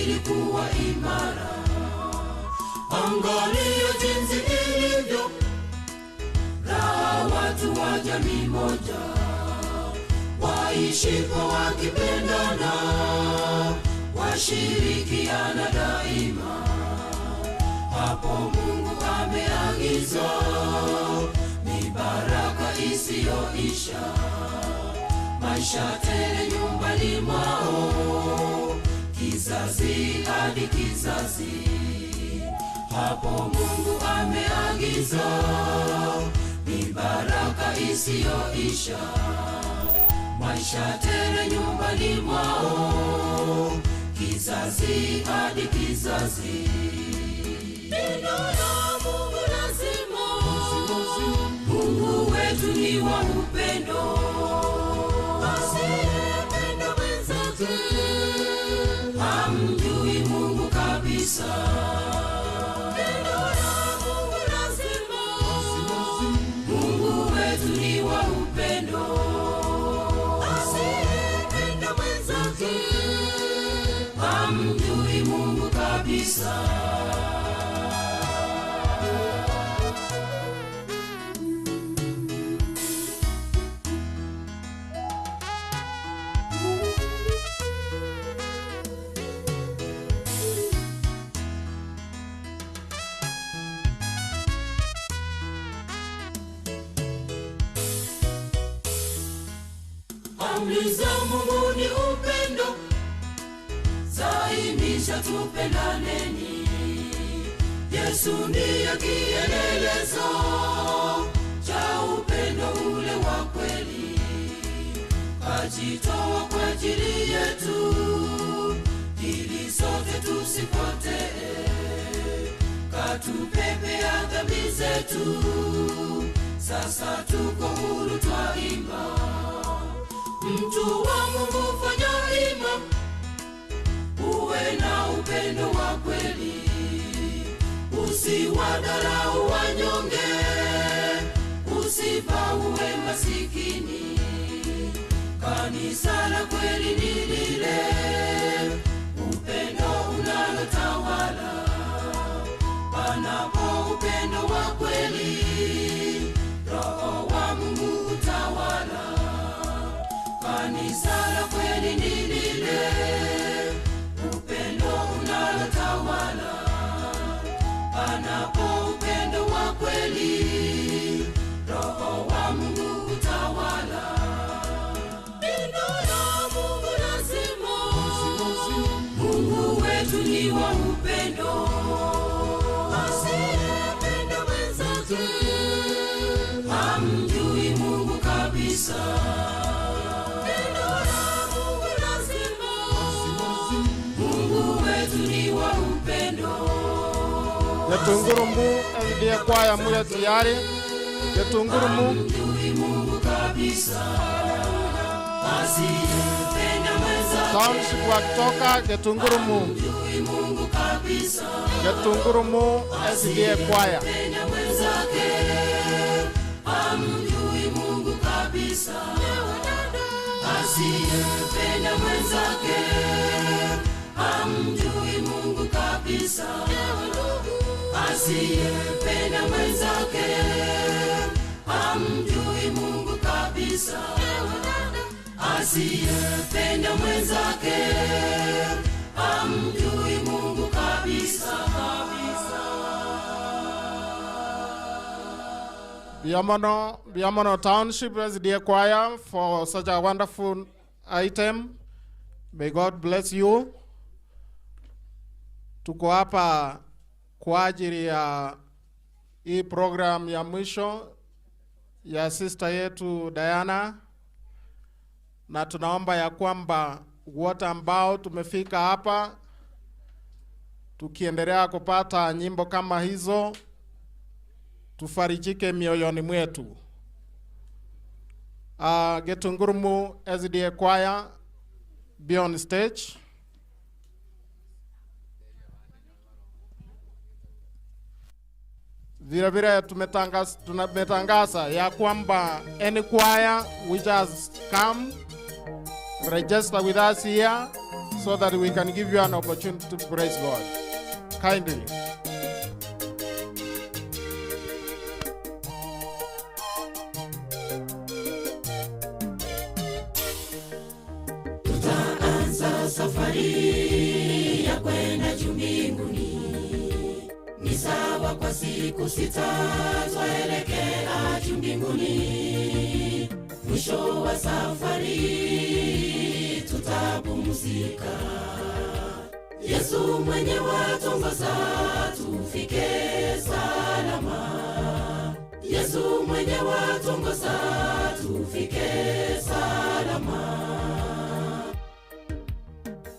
ilikuwa imara. Angalia jinsi ilivyo raha watu wa jamii moja, waishipo wakipendana, washirikiana daima. Hapo Mungu ameagiza, ni baraka isiyoisha. Maisha tele nyumbani mwao, kizazi hadi kizazi. Hapo Mungu ameagiza, ni baraka isiyoisha. Maisha tele nyumbani mwao, kizazi hadi kizazi. Neno la Mungu lazima, Mungu wetu ni wa upendo, asiyependa mwenzake hamjui Mungu kabisa. Neno la Mungu lazima, Mungu wetu ni wa upendo, asiyependa mwenzake hamjui Mungu kabisa. Amri za Mungu ni upendo, zaimisha tupendaneni. Yesu ndiye kielelezo cha upendo ule wa kweli, kajitoa kwa ajili yetu ili sote tusipotee, katupepea dhambi zetu, sasa tuko huru twaimba. Mtu wa Mungu fanya hima, uwe na upendo wa kweli, usiwadharau wanyonge, usibaue masikini. Kanisa la kweli ni lile, upendo unalotawala. Panapo upendo wa kweli, Roho wa Mungu utawala. Kanisa la kweli ni lile, upendo unalotawala. Panapo upendo wa kweli, Roho wa Mungu utawala. Neno la Mungu lazima, Mungu wetu ni wa upendo, asiyependa mwenzake hamjui Mungu kabisa. Getungurumu SDA kwaya muya tayari. Getungurumu Township wa kutoka Getungurumu. Getungurumu SDA kwaya. Asiyependa mwenzake hamjui Mungu kabisa. Asiyependa mwenzake hamjui Mungu kabisa. Asiyependa mwenzake hamjui Mungu kabisa. Biamono Township SDA Choir for such a wonderful item. May God bless you. Tuko hapa kwa ajili ya hii program ya mwisho ya sister yetu Diana, na tunaomba ya kwamba wote ambao tumefika hapa tukiendelea kupata nyimbo kama hizo tufarijike mioyoni mwetu. Getungurumu SDA Choir, be on stage. Vile vile tumetangaza ya kwamba any choir which has come register with us here so so that we can give you an opportunity to praise God. Kindly. Tutaanza safari ya kwenda juu mbinguni, ni sawa kwa siku 6 twaelekea juu mbinguni. Mwisho wa safari tutapumzika, Yesu mwenyewe atongoza tufike salama. Yesu mwenyewe atongoza tufike salama.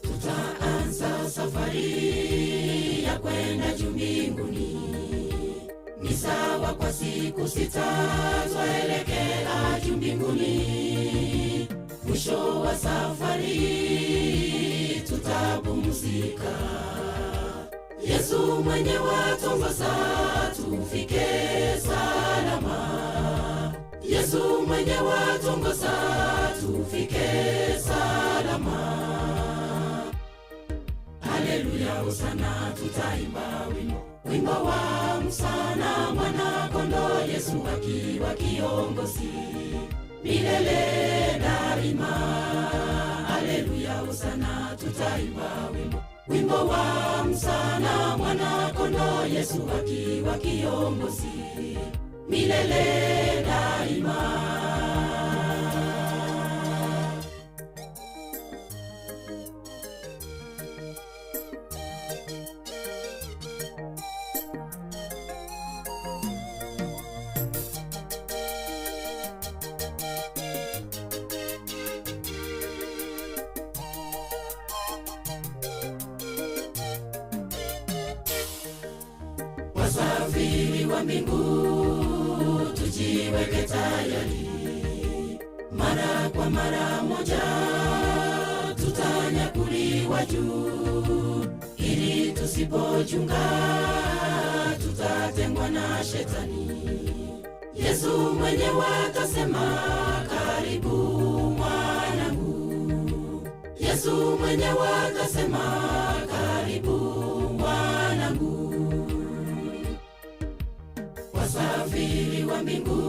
Tutaanza safari ya kwenda juu mbinguni, ni sawa kwa siku 6 twaelekea juu mbinguni. Mwisho wa safari tutapumzika, Yesu mwenyewe atongoza tufike salama. Yesu mwenyewe atongoza tufike salama. Haleluya, hosana, tutaimba wimbo, wimbo wa Musa na Mwana Kondoo, Yesu akiwa kiongozi milele daima. Haleluya, hosana, tutaimba wimbo, wimbo wa Musa na Mwana Kondoo, Yesu akiwa kiongozi milele daima. Wasafiri wa mbingu tujiweke tayari, mara kwa mara moja tutanyakuliwa juu, ili tusipochunga tutatengwa na shetani. Yesu mwenyewe akasema, karibu mwanangu. Yesu mwenyewe akasema, karibu mwanangu. Wasafiri wa mbingu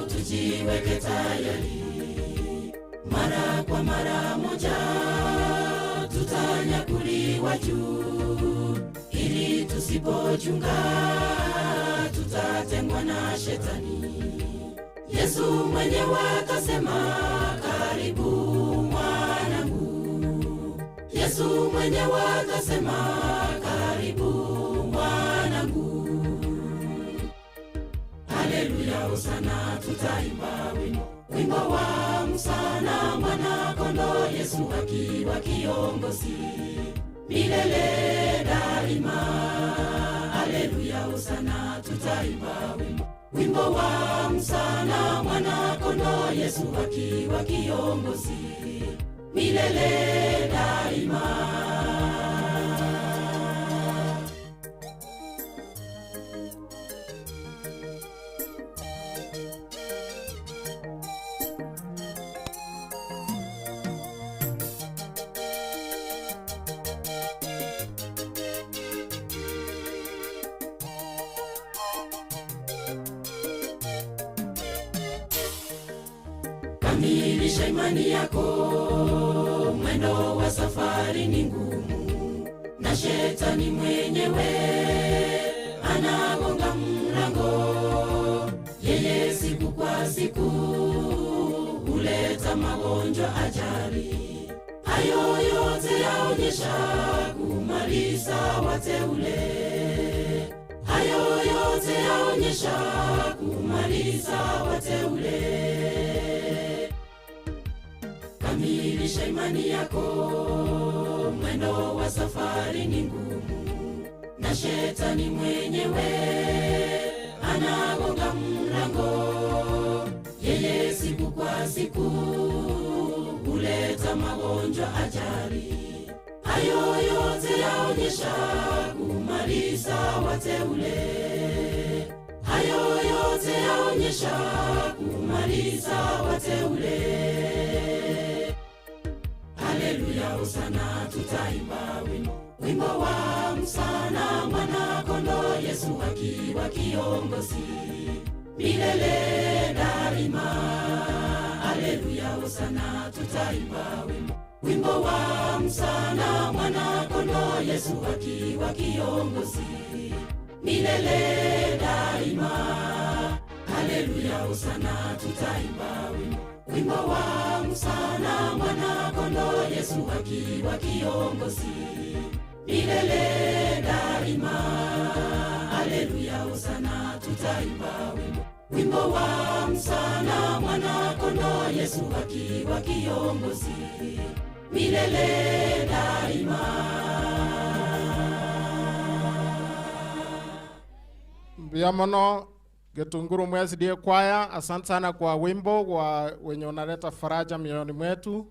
tujiweke tayari, mara kwa mara moja tutanyakuliwa juu, ili tusipochunga tutatengwa na shetani. Yesu mwenyewe akasema, karibu mwanangu. Yesu mwenyewe akasema, karibu mwanangu. Haleluya, hosana, tutaimba wimbo, wimbo wa Musa na Mwana Kondoo, Yesu akiwa kiongozi milele daima. Haleluya, hosana, tutaimba wimbo, wimbo wa Musa na Mwana Kondoo, Yesu akiwa kiongozi milele daima. Kamilisha imani yako, mwendo wa safari ni ngumu, na shetani mwenyewe anagonga mlango. Yeye siku kwa siku huleta magonjwa, ajali. Hayo yote yaonyesha kumaliza wateule. Hayo yote yaonyesha kumaliza wateule. Kamilisha imani yako, mwendo wa safari ni ngumu, na shetani mwenyewe anagonga mlango. Yeye siku kwa siku huleta magonjwa, ajali. Hayo yote yaonyesha kumaliza wateule. Hayo yote yaonyesha kumaliza wateule. Haleluya, Haleluya, hosana, tutaimba wimbo, wimbo wa Musa na mwana kondoo, Yesu akiwa kiongozi milele daima. Haleluya, hosana, tutaimba wimbo, wimbo wa Musa na mwana kondoo, Yesu akiwa kiongozi milele daima. Haleluya, hosana, tutaimba wimbo, wimbo wa Musa na mwana kondoo, Yesu akiwa kiongozi milele daima. Haleluya, hosana, tutaimba wimbo, wimbo wa Musa na mwana kondoo, Yesu akiwa kiongozi milele daima. Mbiamono Getunguru Mwezi Kwaya, asante sana kwa wimbo wa wenye unaleta faraja mioyoni mwetu.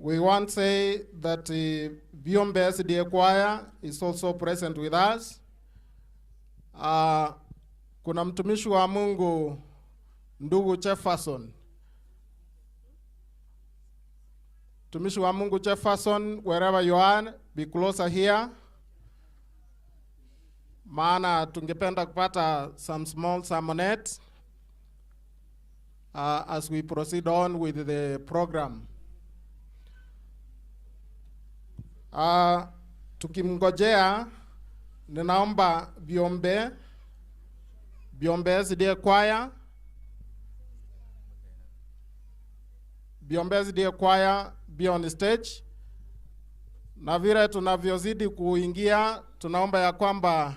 We want to say that Biombe SDA Choir is also present with us. Kuna mtumishi wa Mungu ndugu Jefferson. Mtumishi wa Mungu Jefferson, wherever you are, be closer here. Maana tungependa kupata some small sermonette as we proceed on with the program. Tukimngojea, ninaomba Biombe SDA Choir, Biombe SDA Choir be on stage. Na vile tunavyozidi kuingia, tunaomba ya kwamba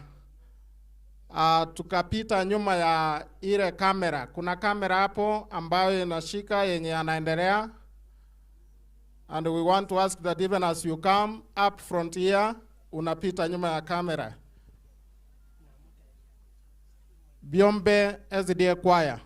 tukapita nyuma ya ile kamera. Kuna kamera hapo ambayo inashika yenye anaendelea. And we want to ask that even as you come up front here, unapita nyuma ya kamera. Biombe SDA Choir.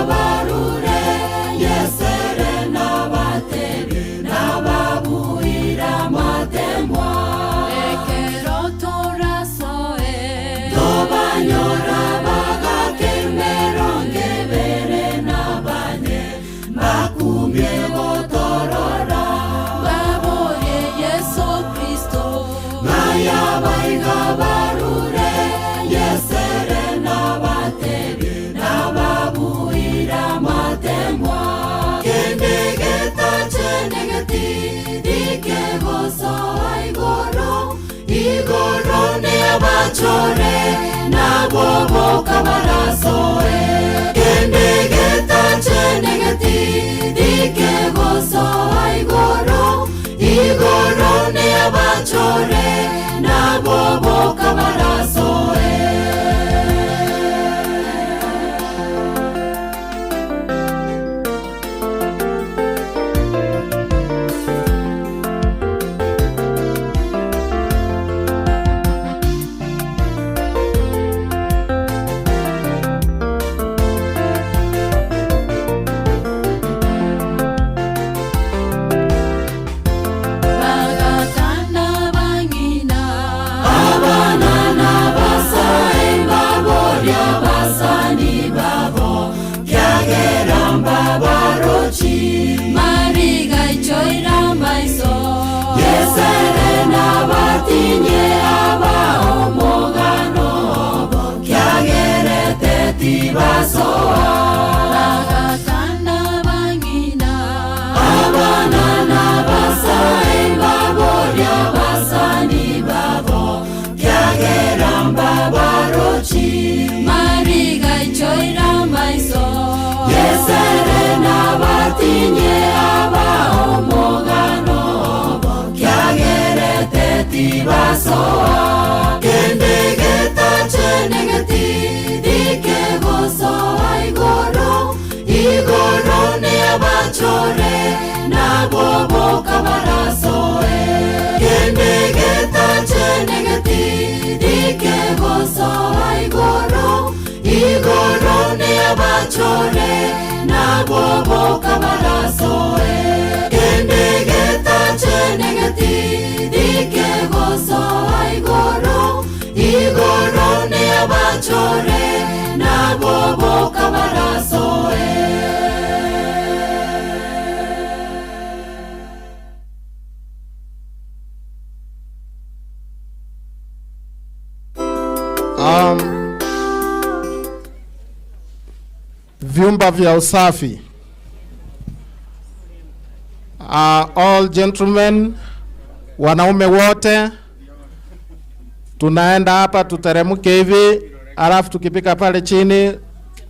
Barure, yesere na bate. abachore nabo bokabarasoe kende getachenegeti dikegosoa igoro igoro ne abachore nabo bokabarasoe. Kende getachenegeti dikegosoa igoro igoro ne abachore nabo bokabarasoe kende getachenegeti dikegosoa igoro igoro ne abachore nabo bokabarasoe kende getachenegeti dikegosoa igoro igoro ne abachore nabo bokabarasoe. Vyumba vya usafi. All gentlemen, wanaume wote tunaenda hapa, tuteremke hivi, alafu tukipika pale chini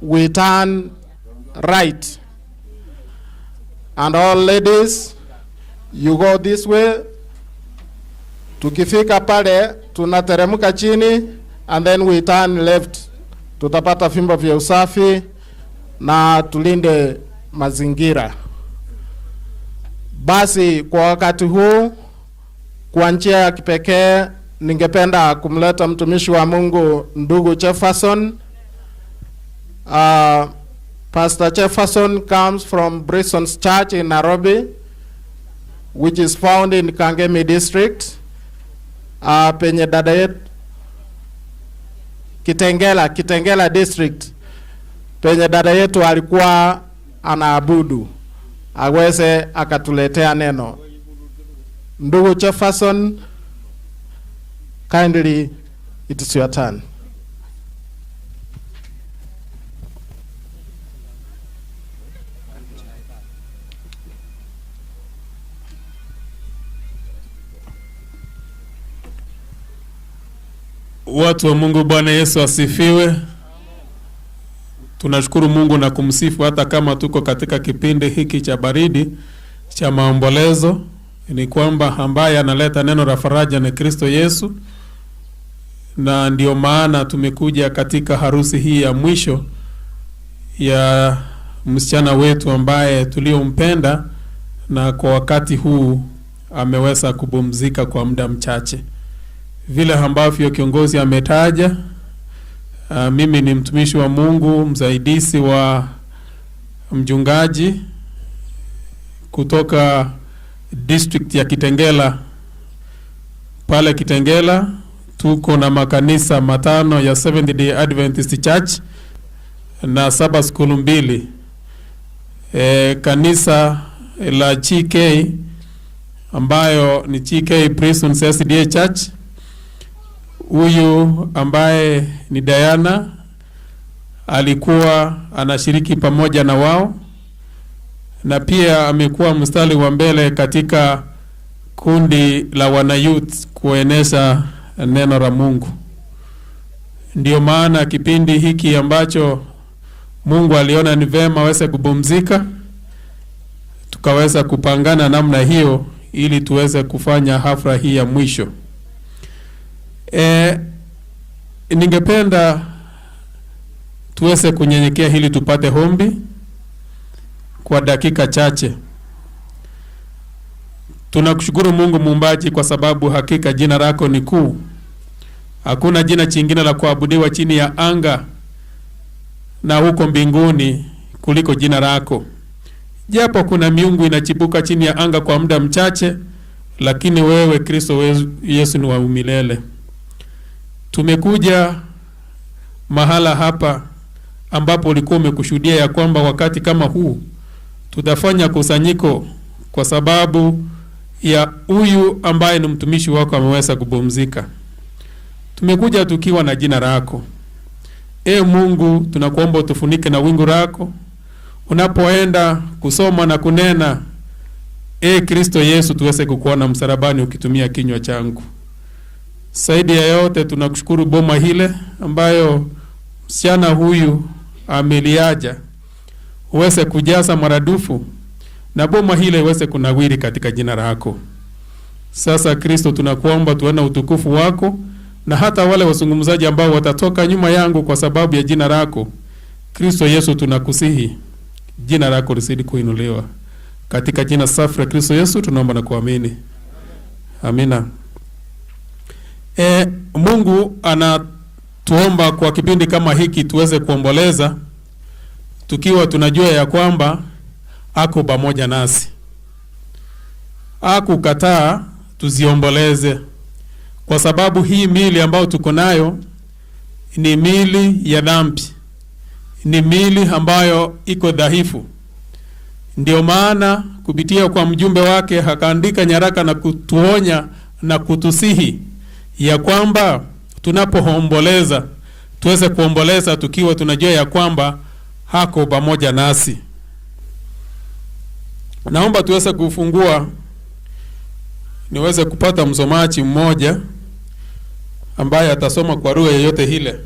we turn right. And all ladies, you go this way. Tukifika pale tunateremka chini and then we turn left. Tutapata vyumba vya usafi na tulinde mazingira. Basi kwa wakati huu, kwa njia ya kipekee, ningependa kumleta mtumishi wa Mungu ndugu Jefferson. Pastor Jefferson comes from Brisson's Church in Nairobi, which is found in Kangemi District. Penye dada yetu Kitengela District, penye dada yetu alikuwa anaabudu, aweze akatuletea neno. Ndugu Jefferson, kindly, it is your turn. Watu wa Mungu, Bwana Yesu asifiwe. Tunashukuru Mungu na kumsifu hata kama tuko katika kipindi hiki cha baridi cha maombolezo. Ni kwamba ambaye analeta neno la faraja ni Kristo Yesu, na ndio maana tumekuja katika harusi hii ya mwisho ya msichana wetu ambaye tuliompenda, na kwa wakati huu ameweza kupumzika kwa muda mchache. Vile ambavyo kiongozi ametaja, mimi ni mtumishi wa Mungu, msaidizi wa mchungaji kutoka district ya Kitengela. Pale Kitengela tuko na makanisa 5 ya Seventh Day Adventist Church na 7 school 2. Kanisa la GK ambayo ni GK Prisons SDA Church. Huyu ambaye ni Diana alikuwa anashiriki pamoja na wao, na pia amekuwa mstari wa mbele katika kundi la wana youth kueneza neno la Mungu. Ndio maana kipindi hiki ambacho Mungu aliona ni vema aweze kupumzika, tukaweza kupangana namna hiyo ili tuweze kufanya hafla hii ya mwisho. Ningependa tuweze kunyenyekea ili tupate hombi kwa dakika chache. Tunakushukuru Mungu muumbaji kwa sababu hakika jina lako ni kuu. Hakuna jina chingine la kuabudiwa chini ya anga na huko mbinguni kuliko jina lako. Japo kuna miungu inachipuka chini ya anga kwa muda mchache, lakini wewe Kristo Yesu ni wa milele. Tumekuja mahala hapa ambapo ulikuwa umekushuhudia ya kwamba wakati kama huu tutafanya kusanyiko kwa sababu ya huyu ambaye ni mtumishi wako ameweza kupumzika. Tumekuja tukiwa na jina lako. E Mungu, tunakuomba utufunike na wingu lako unapoenda kusoma na kunena. E Kristo Yesu, tuweze kukuona msalabani ukitumia kinywa changu. Zaidi ya yote, tunakushukuru boma hile ambayo msichana huyu ameliaja, uweze kujaza maradufu na boma hile iweze kunawiri katika jina lako. Sasa Kristo, tunakuomba tuone utukufu wako na hata wale wazungumzaji ambao watatoka nyuma yangu kwa sababu ya jina lako. Kristo Yesu, tunakusihi jina lako lizidi kuinuliwa. Katika jina safi la Kristo Yesu tunaomba na kuamini, amina. Mungu anatuomba kwa kipindi kama hiki tuweze kuomboleza tukiwa tunajua ya kwamba ako pamoja nasi. Hakukataa tuziomboleze, kwa sababu hii mili ambayo tuko nayo ni mili ya dhambi, ni mili ambayo iko dhaifu. Ndio maana kupitia kwa mjumbe wake akaandika nyaraka na kutuonya na kutusihi ya kwamba tunapoomboleza tuweze kuomboleza tukiwa tunajua ya kwamba hako pamoja nasi. Naomba tuweze kufungua niweze kupata msomaji mmoja ambaye atasoma kwa lugha yoyote ile.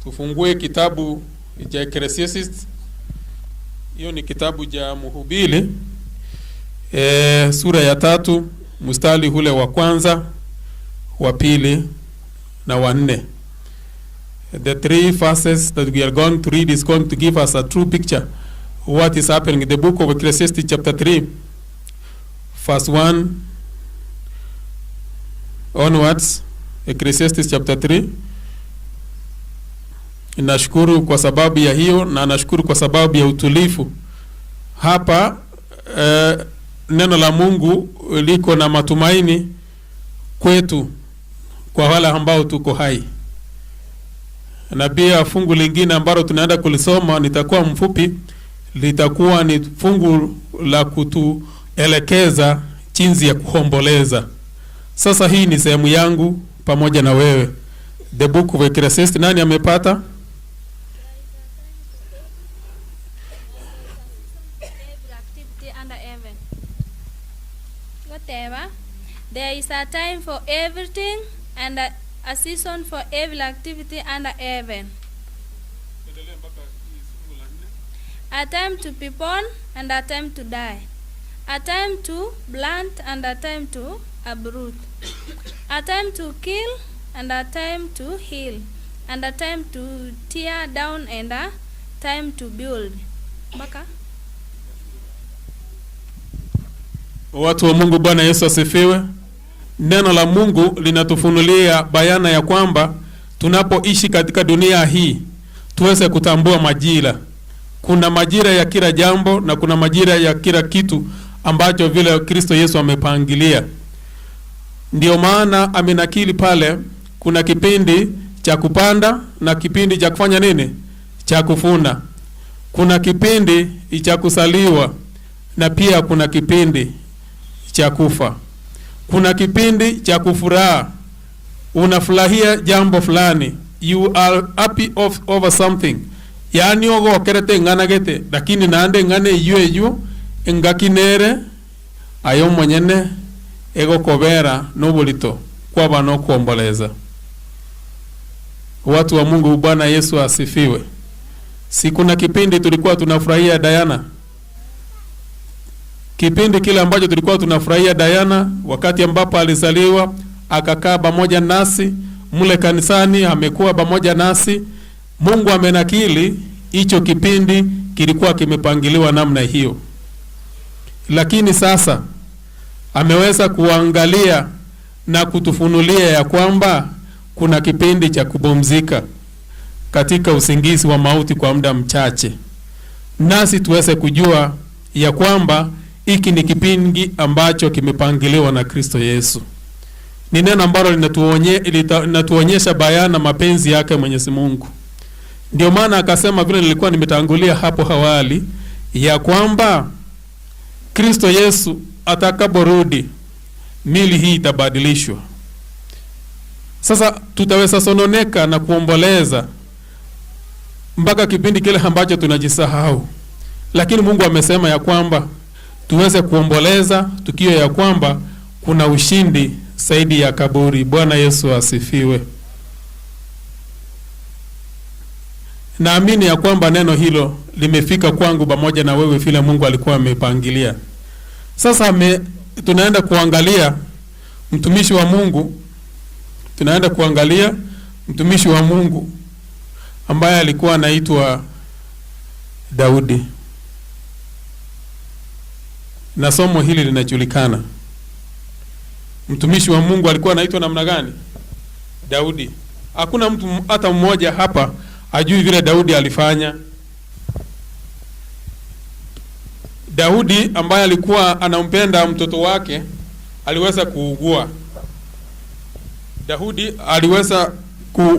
Tufungue kitabu cha Ecclesiastes. Hiyo ni kitabu cha Mhubiri, sura ya 3 mstari ule wa kwanza, wa pili na wa nne. The three verses that we are going to read is going to give us a true picture what is happening in the book of Ecclesiastes chapter 3 verse 1 onwards. Ecclesiastes chapter 3. Nashukuru kwa sababu ya hiyo na nashukuru kwa sababu ya utulivu hapa. Neno la Mungu liko na matumaini kwetu kwa wale ambao tuko hai. Na pia fungu lingine ambalo tunaenda kulisoma, nitakuwa mfupi, litakuwa ni fungu la kutuelekeza jinsi ya kuomboleza. Sasa hii ni sehemu yangu pamoja na wewe. The book of Ecclesiastes, nani amepata? Activity under heaven. Whatever. There is a time for everything and a season for every activity under heaven. A time to be born and a time to die. A time to plant and a time to uproot. A time to kill and a time to heal. And a time to tear down and a time to build. Mpaka. Watu wa Mungu, Bwana Yesu asifiwe. Neno la Mungu linatufunulia bayana ya kwamba tunapoishi katika dunia hii tuweze kutambua majira. Kuna majira ya kila jambo na kuna majira ya kila kitu ambacho vile Kristo Yesu amepangilia. Ndio maana amenakili pale, kuna kipindi cha kupanda na kipindi cha kufanya nini? Cha kufuna. Kuna kipindi cha kusaliwa na pia kuna kipindi cha kufa. Kuna kipindi cha kufuraha, unafurahia jambo fulani, you are happy over something, yaani ogokerete ng'anagete, lakini naende ng'ane eywo eywo engakinere ayo monyene egokobera noborito kwaba nokuomboleza. Watu wa Mungu, Bwana Yesu asifiwe. Si kuna kipindi tulikuwa tunafurahia Diana, kipindi kile ambacho tulikuwa tunafurahia Diana wakati ambapo alizaliwa akakaa pamoja nasi mle kanisani, amekuwa pamoja nasi. Mungu amenakili hicho kipindi kilikuwa kimepangiliwa namna hiyo, lakini sasa ameweza kuangalia na kutufunulia ya kwamba kuna kipindi cha kupumzika katika usingizi wa mauti kwa muda mchache, nasi tuweze kujua ya kwamba hiki ni kipindi ambacho kimepangiliwa na Kristo Yesu. Ni neno ambalo linatuonyesha bayana mapenzi yake Mwenyezi Mungu. Ndio maana akasema vile nilikuwa nimetangulia hapo awali ya kwamba Kristo Yesu atakaporudi mili hii itabadilishwa. Sasa tutaweza sononeka na kuomboleza mpaka kipindi kile ambacho tunajisahau, lakini Mungu amesema ya kwamba tuweze kuomboleza tukio ya kwamba kuna ushindi zaidi ya kaburi. Bwana Yesu asifiwe. Naamini ya kwamba neno hilo limefika kwangu pamoja na wewe vile Mungu alikuwa amepangilia. Sasa tunaenda kuangalia mtumishi wa Mungu, tunaenda kuangalia mtumishi wa Mungu ambaye alikuwa anaitwa Daudi, na somo hili linajulikana. Mtumishi wa Mungu alikuwa anaitwa namna gani? Daudi. Hakuna mtu hata mmoja hapa ajui vile Daudi alifanya. Daudi ambaye alikuwa anampenda mtoto wake aliweza kuugua. Daudi aliweza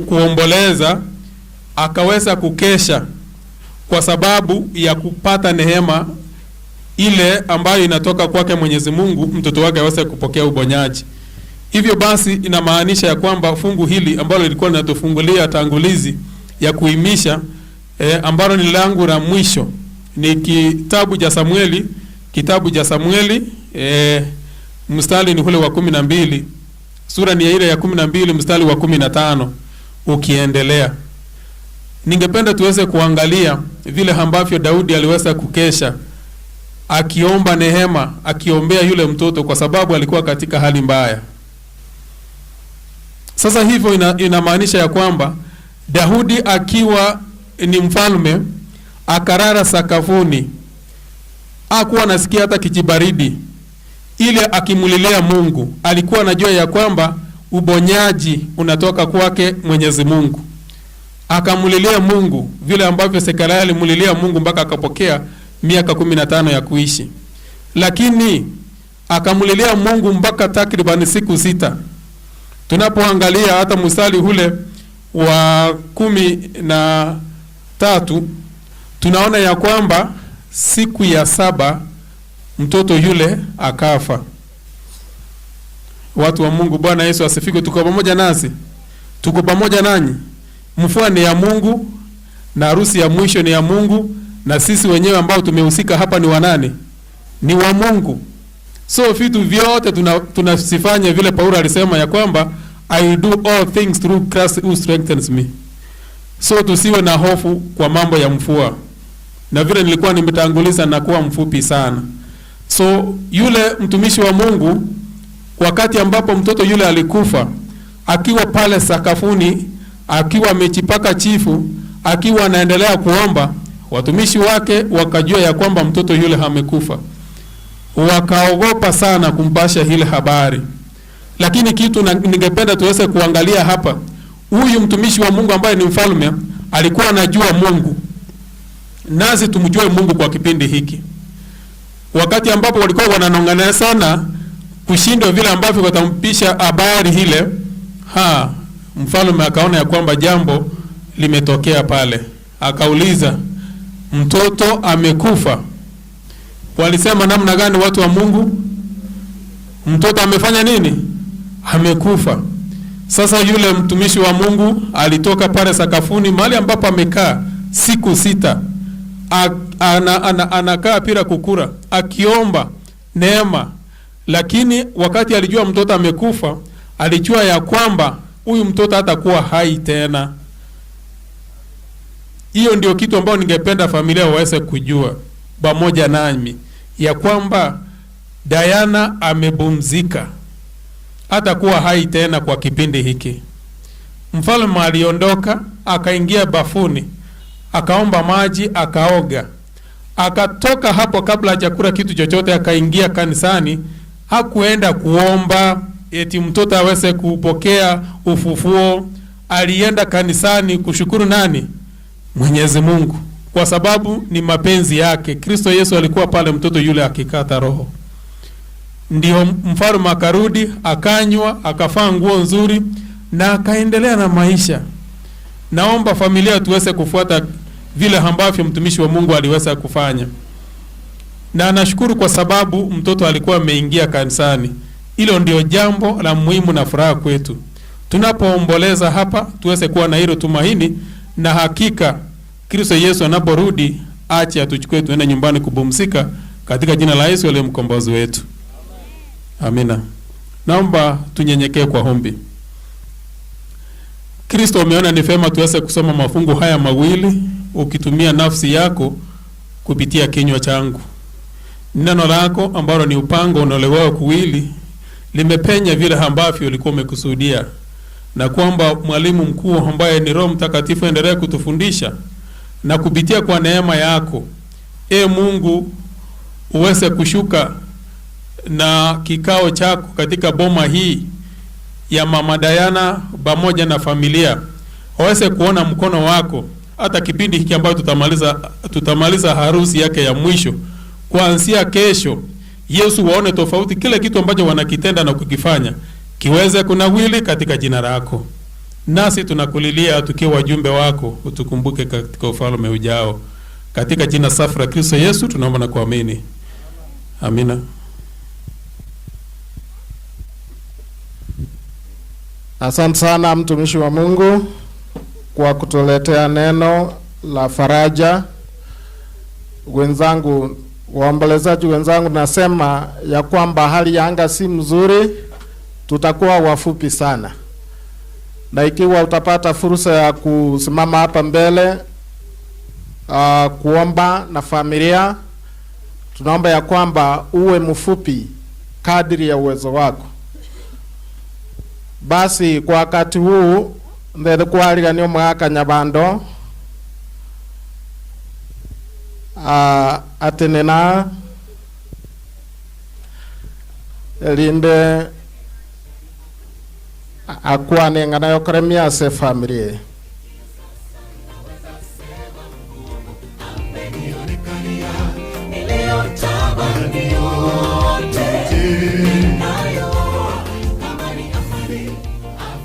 kuomboleza, akaweza kukesha kwa sababu ya kupata neema ile ambayo inatoka kwake Mwenyezi Mungu, mtoto wake aweze kupokea uponyaji. Hivyo basi inamaanisha ya kwamba fungu hili ambalo lilikuwa linatufungulia tangulizi ya kuhimisha ambalo ni langu la mwisho ni kitabu cha Samueli, kitabu cha Samueli mstari ni ule wa 12, sura ni ile ya 12 mstari wa 15 ukiendelea. Ningependa tuweze kuangalia vile ambavyo Daudi aliweza kukesha akiomba neema, akiombea yule mtoto kwa sababu alikuwa katika hali mbaya. Sasa hivyo inamaanisha ya kwamba Daudi akiwa ni mfalme akarara sakafuni, hakuwa anasikia hata kijibaridi, ile akimulilia Mungu. Alikuwa anajua ya kwamba ubonyaji unatoka kwake Mwenyezi Mungu. Akamulilia Mungu vile ambavyo Zekaria alimulilia Mungu mpaka akapokea miaka 15 ya kuishi. Lakini akamulilia Mungu mpaka takriban siku 6. Tunapoangalia hata mstari ule wa 13 tunaona ya kwamba siku ya 7 mtoto yule akafa. Watu wa Mungu, Bwana Yesu asifiwe. Tuko pamoja nasi, tuko pamoja nanyi. Mfua ni ya Mungu na harusi ya mwisho ni ya Mungu, na sisi wenyewe ambao tumehusika hapa ni wanani? Ni wa Mungu. So vitu vyote tunasifanya vile Paulo alisema ya kwamba I do all things through Christ who strengthens me. So tusiwe na hofu kwa mambo ya mfua, na vile nilikuwa nimetanguliza na kuwa mfupi sana. So yule mtumishi wa Mungu wakati ambapo mtoto yule alikufa, akiwa pale sakafuni, akiwa amejipaka chifu, akiwa anaendelea kuomba, watumishi wake wakajua ya kwamba mtoto yule amekufa. Wakaogopa sana kumpasha ile habari. Lakini kitu ningependa tuweze kuangalia hapa, huyu mtumishi wa Mungu ambaye ni mfalme alikuwa anajua Mungu. Nasi tumjue Mungu kwa kipindi hiki. Wakati ambapo walikuwa wananong'ana sana kushindwa vile ambavyo watampisha habari ile, mfalme akaona ya kwamba jambo limetokea pale. Akauliza, mtoto amekufa. Walisema namna gani watu wa Mungu? Mtoto amefanya nini? Amekufa. Sasa yule mtumishi wa Mungu alitoka pale sakafuni mahali ambapo amekaa siku 6. Anakaa bila kukula, akiomba neema. Lakini wakati alijua mtoto amekufa, alijua ya kwamba huyu mtoto hatakuwa hai tena. Hiyo ndio kitu ambayo ningependa familia waweze kujua pamoja nami, ya kwamba Diana amepumzika, hatakuwa hai tena kwa kipindi hiki. Mfalme aliondoka akaingia bafuni, akaomba maji, akaoga, akatoka hapo kabla hajakula kitu chochote, akaingia kanisani. Hakuenda kuomba eti mtoto aweze kupokea ufufuo. Alienda kanisani kushukuru nani? Mwenyezi Mungu, kwa sababu ni mapenzi yake. Kristo Yesu alikuwa pale mtoto yule akikata roho. Ndio mfalme akarudi, akanywa, akafaa nguo nzuri na akaendelea na maisha. Naomba familia tuweze kufuata vile ambavyo mtumishi wa Mungu aliweza kufanya, na nashukuru kwa sababu mtoto alikuwa ameingia kanisani. Hilo ndio jambo la muhimu na furaha kwetu. Tunapoomboleza hapa, tuweze kuwa na hilo tumaini, na hakika Kristo Yesu anaporudi ache atuchukue tuende nyumbani kupumzika, katika jina la Yesu aliye mkombozi wetu. Amina. Naomba tunyenyekee kwa ombi. Kristo, umeona ni vema tuweze kusoma mafungu haya mawili ukitumia nafsi yako kupitia kinywa changu. Neno lako ambalo ni upanga unaolewao kuwili limepenya vile ambavyo ulikuwa umekusudia, na kwamba mwalimu mkuu ambaye ni Roho Mtakatifu endelee kutufundisha na kupitia kwa neema yako, e Mungu, uweze kushuka na kikao chako katika boma hii ya Mama Diana pamoja na familia, waweze kuona mkono wako hata kipindi hiki ambacho tutamaliza harusi yake ya mwisho kuanzia kesho. Yesu, waone tofauti kile kitu ambacho wanakitenda na kukifanya kiweze kunawili katika jina lako. Nasi tunakulilia tukiwa wajumbe wako, utukumbuke katika ufalme ujao, katika jina safi la Kristo Yesu tunaomba na kuamini, amina. Asante sana mtumishi wa Mungu kwa kutuletea neno la faraja. Wenzangu, waombolezaji wenzangu, nasema ya kwamba hali ya anga si mzuri, tutakuwa wafupi sana, na ikiwa utapata fursa ya kusimama hapa mbele kuomba na familia, tunaomba ya kwamba uwe mfupi kadiri ya uwezo wako. Basi kwa wakati huu ndethe kwaligania omwaka Nyabando atenena erinde akwane ng'ana yokoremia ase family.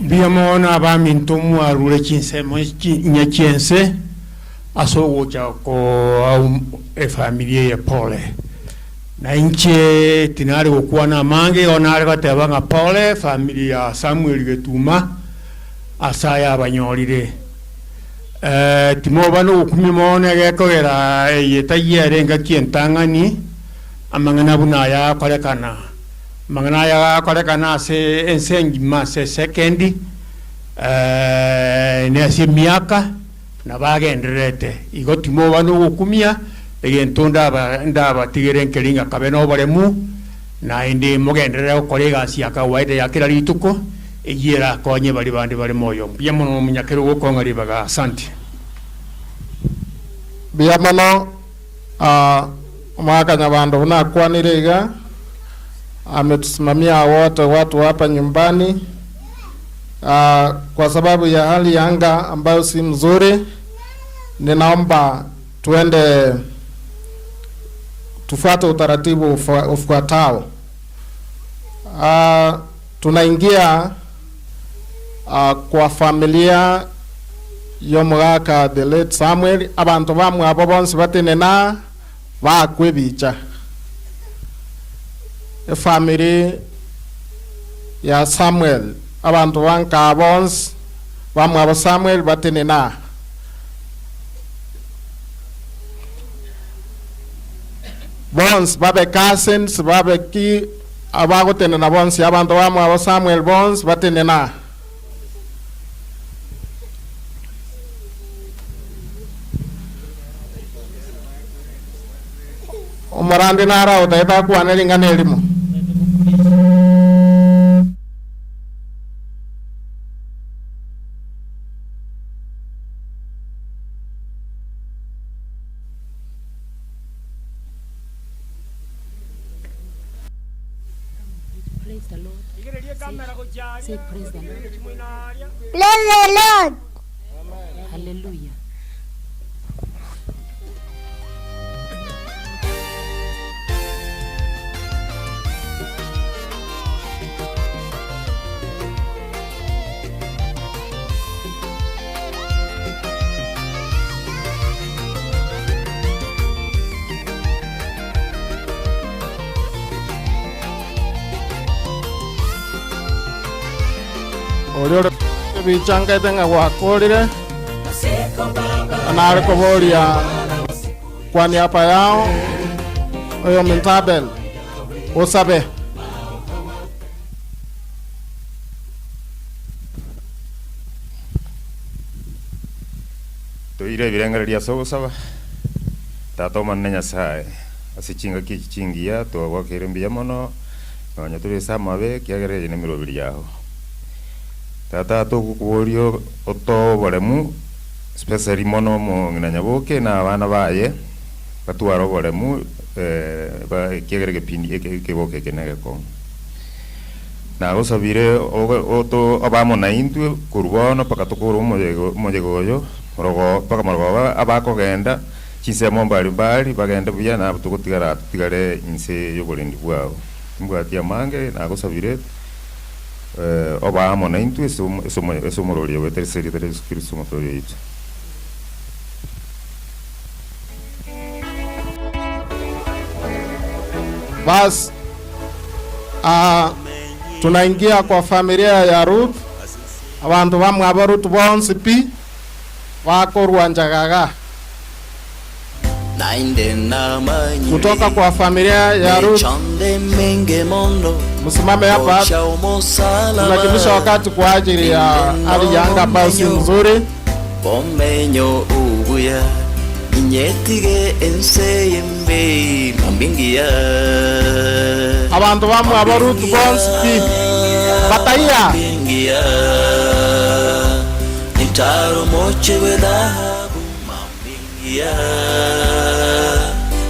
Biamona abaminto mwarure chinsemo nyachiense asogocha ko au efamilia ya pole na inche tinari gokwana amange onare gateba ng'a pole familia ya Samuel Getuma asaya abanyorire timoba nogokumi mono gekogera eyetayere ngaki entang'ani amang'ana buna yakorekana mang'ana yakorekana ase ense engima ase sekendi ne ase emiaka nabagendererete igo timoba nogokumia egento ndabatigere nkeringa kabe noboremu naende mogenderere gokora egasi ya kawaida ya kera rituko egiera konye bari bandi bari moyo mbuya mono omunyakero gokong'a ribaga. Asante. Mbuya mono omwaka Nyabando unakwanire iga ametusimamia wote watu hapa nyumbani. Kwa sababu ya hali ya anga ambayo si mzuri, ninaomba tuende tufuate utaratibu ufuatao. Tunaingia kwa familia yomugaka the late Samuel, abantu bamwe abo bonsi batenena bakwebicha efamily ya Samuel, abantu banka bonsi bamwe abo Samuel batenena. Bonsi babe cousins babe ki abagotenena bonsi abantu bamwe abo Samuel bonsi batenena. Omorandi nara otaeta kwana ring'ana erimo. Praise the Lord. Say praise the Lord. Praise the Lord. Hallelujah. Ori bichangaite ng'a gwakorire na arikoboria kwa niaba yao oyo Mintabel osabe. Toire birengereria ase ogosaba tata omonene Nyasaye ase chingaki echi chingiya twagwakire mbuya mono nonya tore ase amabe kiagera eye na emeroberi yago. Tata togokoboria otoe oboremu especially mono omong'ina Nyaboke na abana baye batware oboremu kiagera egepindi ekeboke eke na egekong'u. Nagosabire oto abamo na intwe korwa bono mpaka tokore omoyega oyo morogo mpaka morogoba abakogenda chinsemo mbari mbari bagende buya nabo togotigara totigare inse ya oborendi bwabo. Timbwati amange nagosabire obamo na intwe ase omorori oyo ase erieta ria Yesu Kristo omotoori oito. Bas, tunaingia kwa familia ya Ruth. Abantu bamwe aba Ruth bonsi pi bakorwa njagaga kutoka kwa familia ya Ruth. Msimame hapa, tunakimbisha wakati kwa ajili ya hali ya anga ambayo si nzuri. Bomenyo ubuya inyetige enseyembe mambingia. Abantu bamwe aba Ruth bonsi pi bataiya mambingia nitaro moche wedhahabu mambingia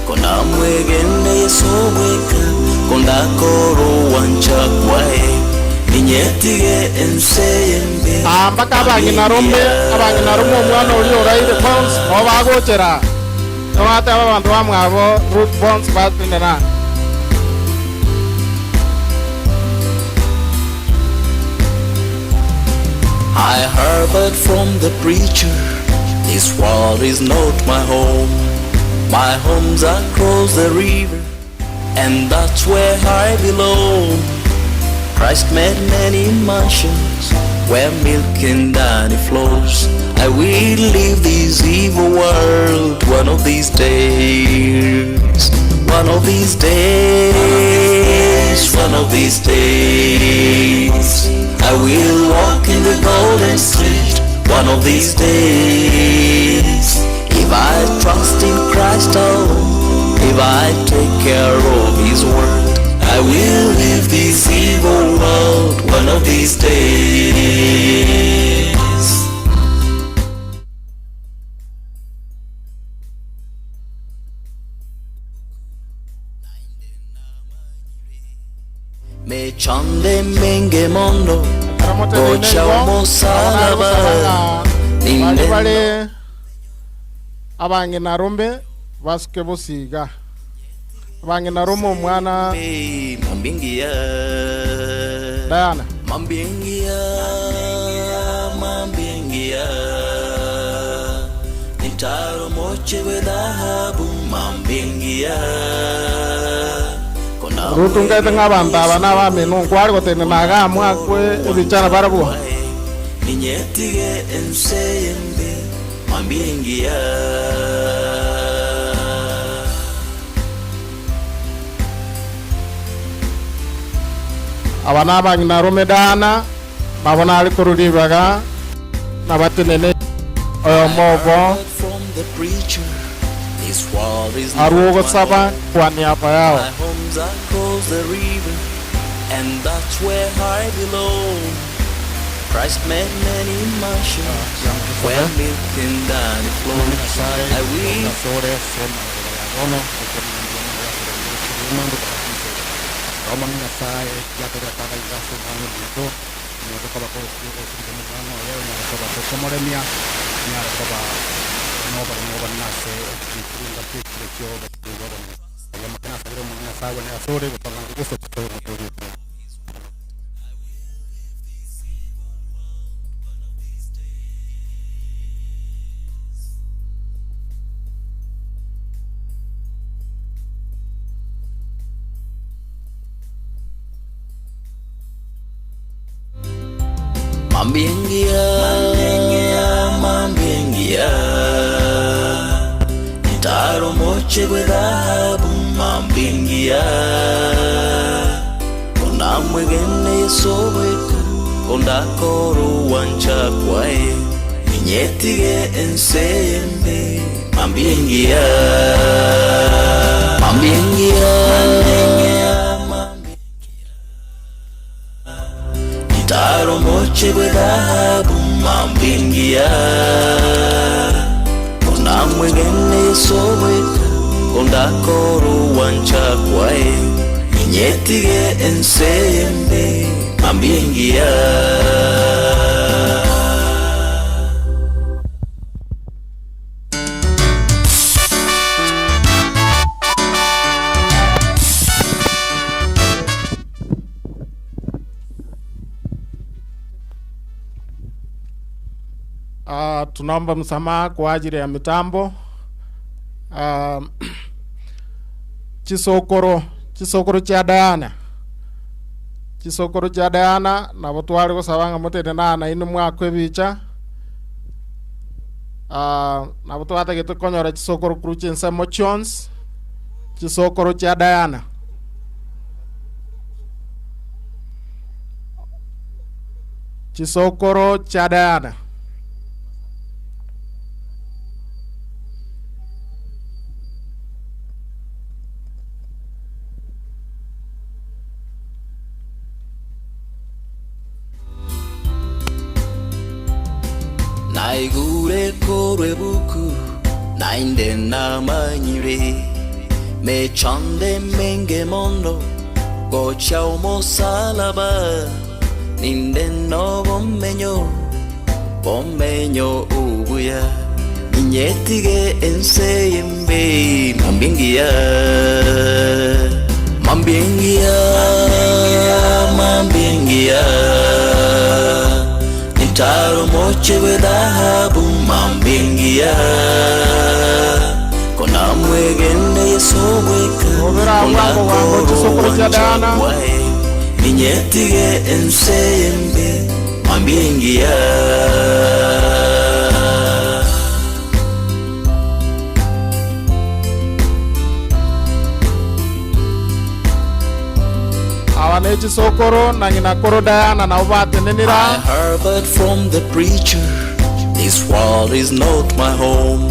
kona mwegende Yesu mweka kondakoro wancha kwae inyetige enseyembe. Mpaka abang'inarume omwana oria oraire bonsi nabo bagochera nibateba abanto bamwe abo Ruth bonsi batenena. I heard from the preacher, this world is not my home. My home's across the river, and that's where I belong. Christ made many mansions where milk and honey flows. I will leave this evil world one of these days. One of these days, one of these days, I will walk in the golden street one of these days. If I trust in Christ alone, if I take care of His word, I will leave this evil world one of these days. Mechande menge mondo gocha omosalaba bali bale abang'inarume basuke bosiga abang'inarume omwana mambingia Diana mambingia mambingia nitaro moche wedhahabu mambingia. Ruth ngaite ng'abanto aba na abamino nkwari gotenena iga mwakwe ebichara barabwo ninyetige enseyembe mambingia. Aba na abang'inarume Diana babona ari koruribaga nabatenene oyo mobo. From the preacher, This world is not Aruo my gosaba home. kwa niaba yao. My home's across the river, and that's where I belong. Christ made many mansions where milk and honey flows. I will. Mambiengia, mambiengia, nitaromoche gwe dhahabu mambiengia, kona mwegene sobeka, konda koru wancha kwae, ninyetige ensembe, mambiengia, mambiengia, Nitaromoche gwe dhahabu mambingia, kona mwegene sobeka, konda koru wancha kwae, ninyetige ensembe mambingia. Tunaomba msamaha kwa ajili ya mitambo. Chisokoro cha Diana, chisokoro cha Diana nabo twari gosabanga motete nana inu mwakwe bicha. Nabo twatagete konyora chisokoro kuru chinsemo chionsi, chisokoro cha Diana. Chisokoro cha Diana. Naigure korwe buku nainde namanyire mechande menge mondo gocha omosalaba ninde no bomenyo bomenyo ubuya ninyetige enseyembe mambingia mambingia mambingia nitaromoche gwe dhahabu mambingia, kona mwegene Yesu gweka, kona koro wancha kwae, ninyetige enseyembe mambingia. Awane chisokoro na ng'ina koro Diana na ubatenenera. I heard from the preacher, this world is not my home.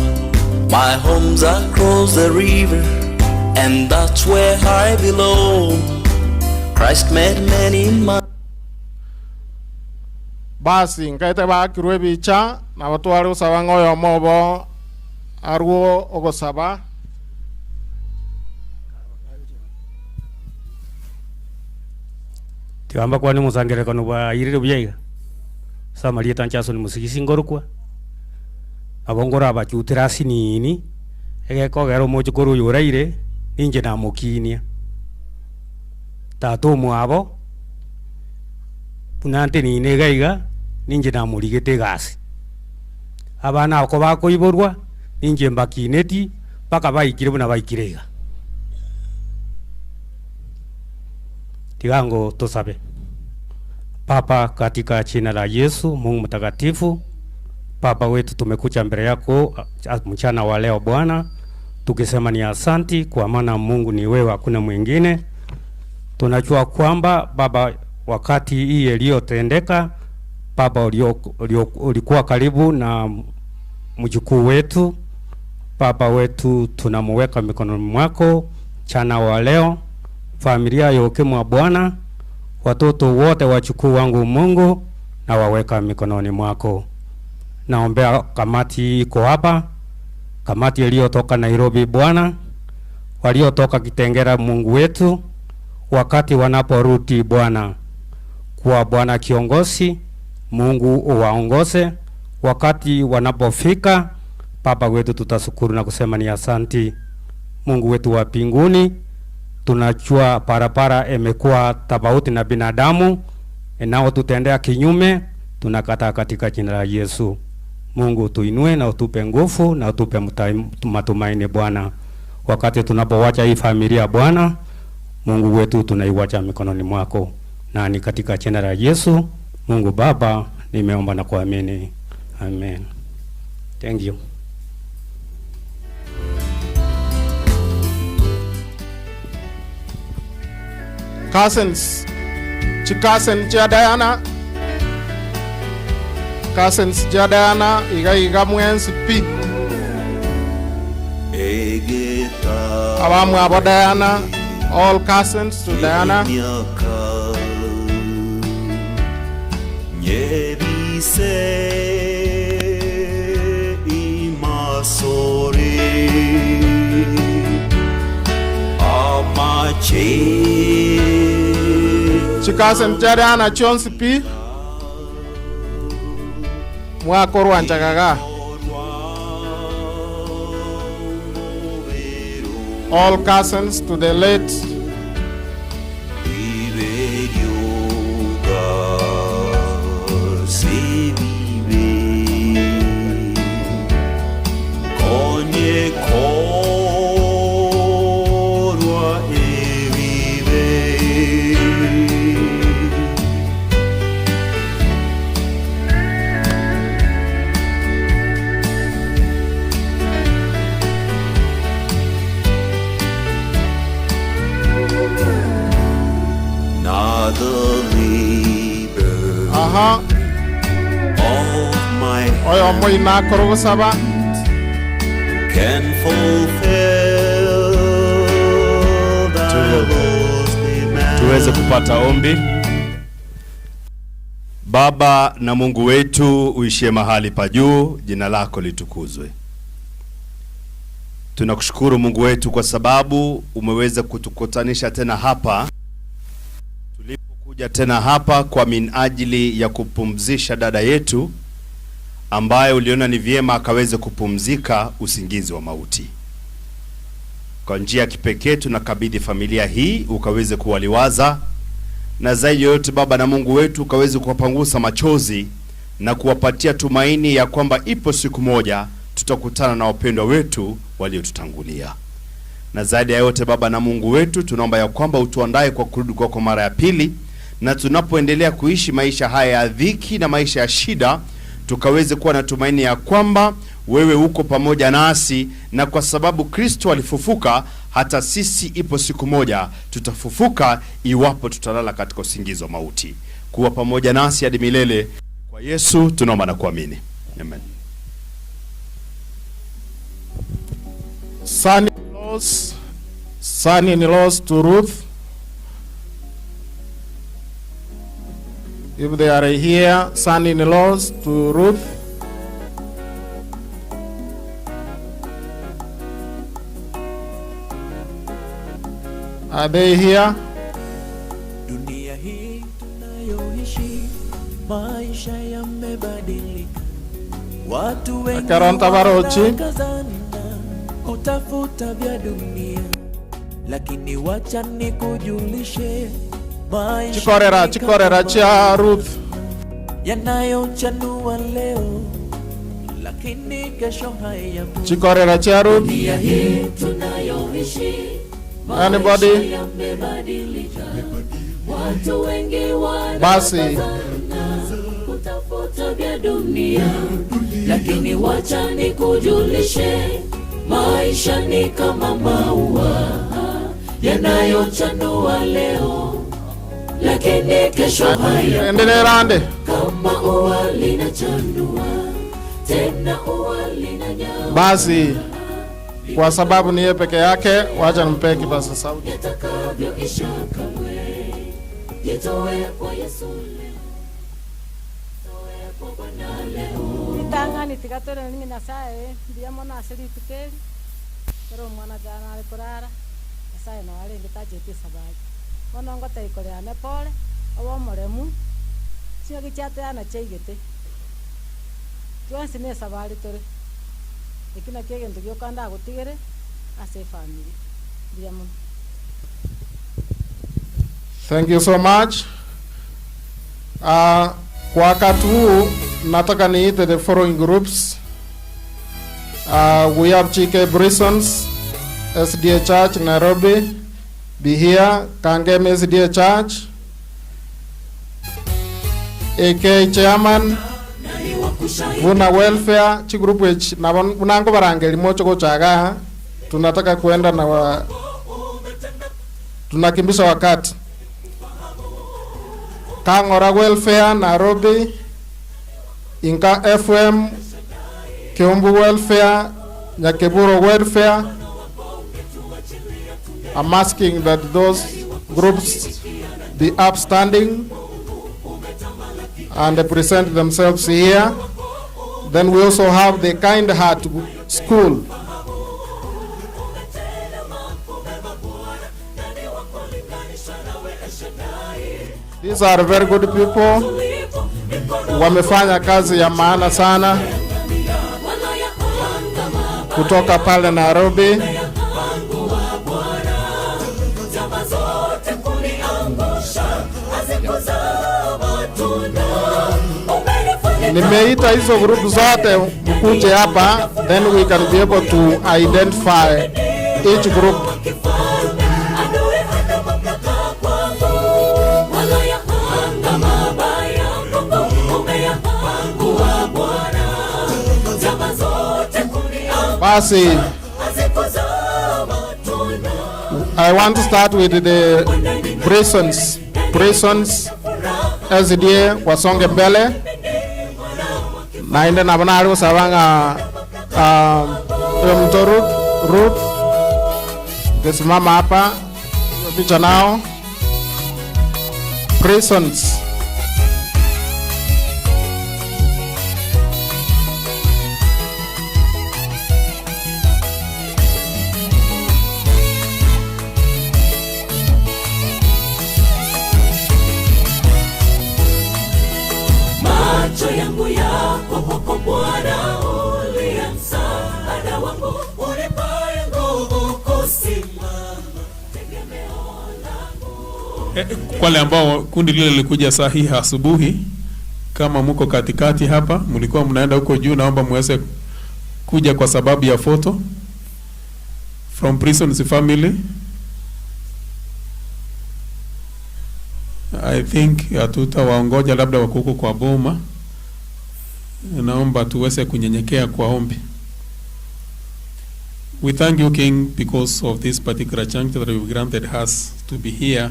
My home's across the river, and that's where I belong. Christ made many Basi nkaite bakirwe bicha na batware gosaba ng'oyo mobo arwo ogosaba. Tigamba kwani musangerekano bwa irire buyaiga samaria tanchaso ni musigisi ngorukwa abongora abachutira sinini egekogera omochukuru oyo oraire ninche namokinia tata omwabo buna ntenine iga iga ninche namorigete egasi abana ako bakoiborwa ninche mbakineti mpaka baikire buna baikire iga. Tigango tosabe. Papa, katika jina la Yesu Mungu mtakatifu, Papa wetu, tumekuja mbele yako mchana wa leo Bwana, tukisema ni asanti kwa maana Mungu ni wewe, hakuna mwingine. Tunajua kwamba Baba, wakati hii iliyotendeka Baba, ulikuwa karibu na mjukuu wetu Baba wetu tunamuweka mikononi mwako mchana wa leo, familia ya Ukimwa Bwana, watoto wote wachukuu wangu Mungu na waweka mikononi mwako. Naombea kamati iko hapa, kamati iliyotoka Nairobi Bwana, waliotoka Kitengela Mungu wetu, wakati wanaporudi Bwana, kuwa Bwana kiongozi, Mungu uwaongoze wakati wanapofika. Baba wetu, tutashukuru na kusema ni asanti. Mungu wetu wa mbinguni, tunajua barabara imekuwa tofauti na binadamu inaotutendea kinyume, tunakataa katika jina la Yesu. Mungu tuinue na utupe nguvu na utupe matumaini Bwana, wakati tunapowacha hii familia Bwana Mungu wetu, tunaiwacha mikononi mwako, na ni katika jina la Yesu Mungu Baba nimeomba na kuamini, amen. Thank you. Cousins, chicousin chia Diana, cousins chia Diana, iga iga mwensi pi. Abamu abo Diana, all cousins to Diana. Nyebise imasore amache Chicousin chia Diana chionsi pi. Mwakorwa nchagaga. All cousins to the late Iberioga se vive konye korwa evive. Not the labor of my Oyo moina korogosaba. can fulfill thy Lord's demand. Tuweze kupata ombi. Baba na Mungu wetu uishie mahali pa juu, jina lako litukuzwe. Tunakushukuru Mungu wetu kwa sababu umeweza kutukutanisha tena hapa tulipokuja tena hapa kwa minajili ya kupumzisha dada yetu ambaye uliona ni vyema akaweze kupumzika usingizi wa mauti. Kwa njia ya kipekee tunakabidhi familia hii ukaweze kuwaliwaza, na zaidi ya yote Baba na Mungu wetu ukaweze kuwapangusa machozi na kuwapatia tumaini ya kwamba ipo siku moja tutakutana na wapendwa wetu waliotutangulia. Na zaidi ya yote Baba na Mungu wetu, tunaomba ya kwamba utuandae kwa kurudi kwako mara ya pili, na tunapoendelea kuishi maisha haya ya dhiki na maisha ya shida, tukaweze kuwa na tumaini ya kwamba wewe uko pamoja nasi, na kwa sababu Kristo alifufuka, hata sisi ipo siku moja tutafufuka, iwapo tutalala katika usingizi wa mauti. Kuwa pamoja nasi hadi milele. Kwa Yesu tunaomba na kuamini, amen. Son-in-laws, son-in-laws to Ruth. If they are here, son-in-laws to Ruth. Are they here? Dunia hii tunayoishi, maisha yamebadilika, watu wengi Akaronta barochi. wanakazana kutafuta vya dunia, lakini wacha nikujulishe, maisha Chikorera, ni chikorera kama chia Ruth. yanayochanua leo, lakini kesho hayapo. Chikorera chia Ruth. Dunia hii tunayoishi, Anybody? maisha yamebadilika, watu wengi Basi. wanakazana kutafuta vya dunia, lakini wacha nikujulishe, maisha ni kama maua yanayochanua leo, lakini kesho hayapo. Endelea rande. Kama ua linachanua, tena ua linanyauka. Basi. Kwa sababu ni yeye peke yake, wacha nimpee kipaza sauti. Yatakavyoisha kamwe. Jitoe kwa Yesu leo, toe kwa Bwana leo. Ritang'ani tiga tore ningi Nyasaye mbuya mono ase rituko eri, ekero omwana jana are korara, Nyasaye noo arenge tachete esabari. Bono ngotebia koreane pore, obe omoremu, ching'aki chiateana chiaigete. Twensi na esabari tore, eki naki egento gioka ndagotigere ase efamiri. Mbuya mono. Thank you so much. Kwa wakati huu nataka niite the following groups. We have GK Brisons, SDA Church Nairobi, be here, Kangemi SDA Church, AK Chairman, Vuna Welfare, chi group which na unango barangeli mocho kochaga, tunataka kuenda na tunakimbisha wakati. Kangora Welfare Nairobi, Inka FM, Kiumbu Welfare, Nyakeburo Welfare. I'm asking that those groups be upstanding and present themselves here. Then we also have the Kind Heart School. These are very good people. Wamefanya kazi ya maana sana kutoka pale Nairobi. Nimeita hizo group zote mkuje hapa, then we can be able to identify each group. Basi, I want to start with the prisons. Prisons SDA wasonge mbele. Naende na bana aliwo sabanga mto Ruth kesimama hapa picha nao prisons. Macho yangu yako kwako Bwana, uliye msaada wangu, unipaye nguvu kusimama, tegemeo langu. Kwa wale ambao kundi lile lilikuja saa hii asubuhi, kama mko katikati hapa, mlikuwa mnaenda huko juu, naomba muweze kuja kwa sababu ya photo from Prisons family. I think hatutawaongoja, labda wako huko kwa boma. Naomba tuweze kunyenyekea kwa ombi. We thank you, King, because of this particular chance that you've granted us to be here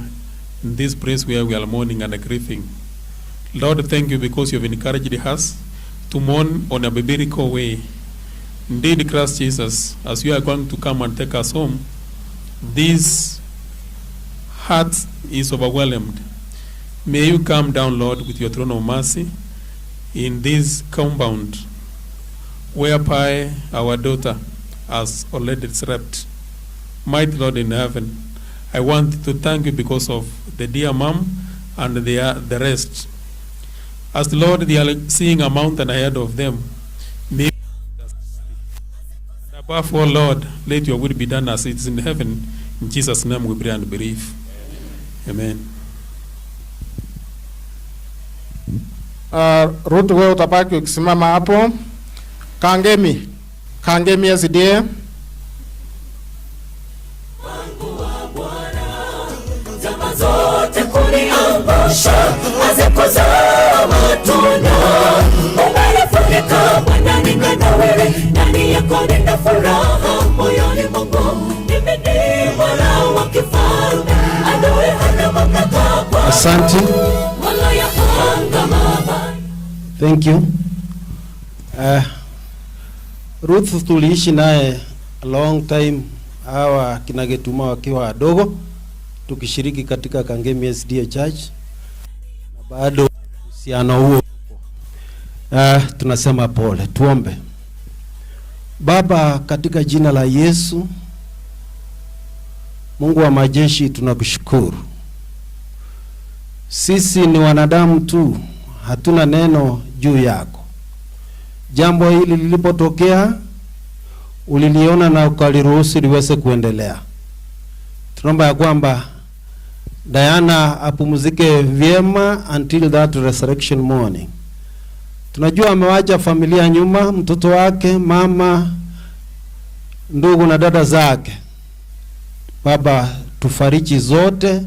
in this place where we are mourning and grieving. Lord, thank you because you've encouraged us to mourn on a biblical way. Indeed, Christ Jesus, as you are going to come and take us home, this heart is overwhelmed. May you come down, Lord, with your throne of mercy in this compound whereby our daughter has already slept. Mighty Lord in heaven, I want to thank you because of the dear mom and the rest. As Lord, they are seeing a mountain ahead of them. May above all, Lord, let your will be done as it is in heaven. In Jesus' name we pray and believe. Amen. Ruth, wewe utabaki ukisimama hapo. Kangemi SDA. Zama zote kuniangusha, hazikuzaa matunda. Umenifunika Bwana, ninanawiri, ndani yako nina furaha moyoni mwangu. Mimi ni mwana wa kifalme, adui hana mamlaka kwangu. Asante. Wala ya anga mabaya. Thank you. Ruth tuliishi naye A long time hawa kina Getuma wakiwa wadogo tukishiriki katika Kangemi SDA Church na bado uhusiano huo upo. Tunasema pole. Tuombe. Baba, katika jina la Yesu, Mungu wa majeshi, tunakushukuru. Sisi ni wanadamu tu, hatuna neno juu yako. Jambo hili lilipotokea, uliliona na ukaliruhusu liweze kuendelea. Tunaomba ya kwamba Diana apumzike vyema until that resurrection morning. Tunajua amewacha familia nyuma, mtoto wake, mama, ndugu na dada zake. Baba, tufariji zote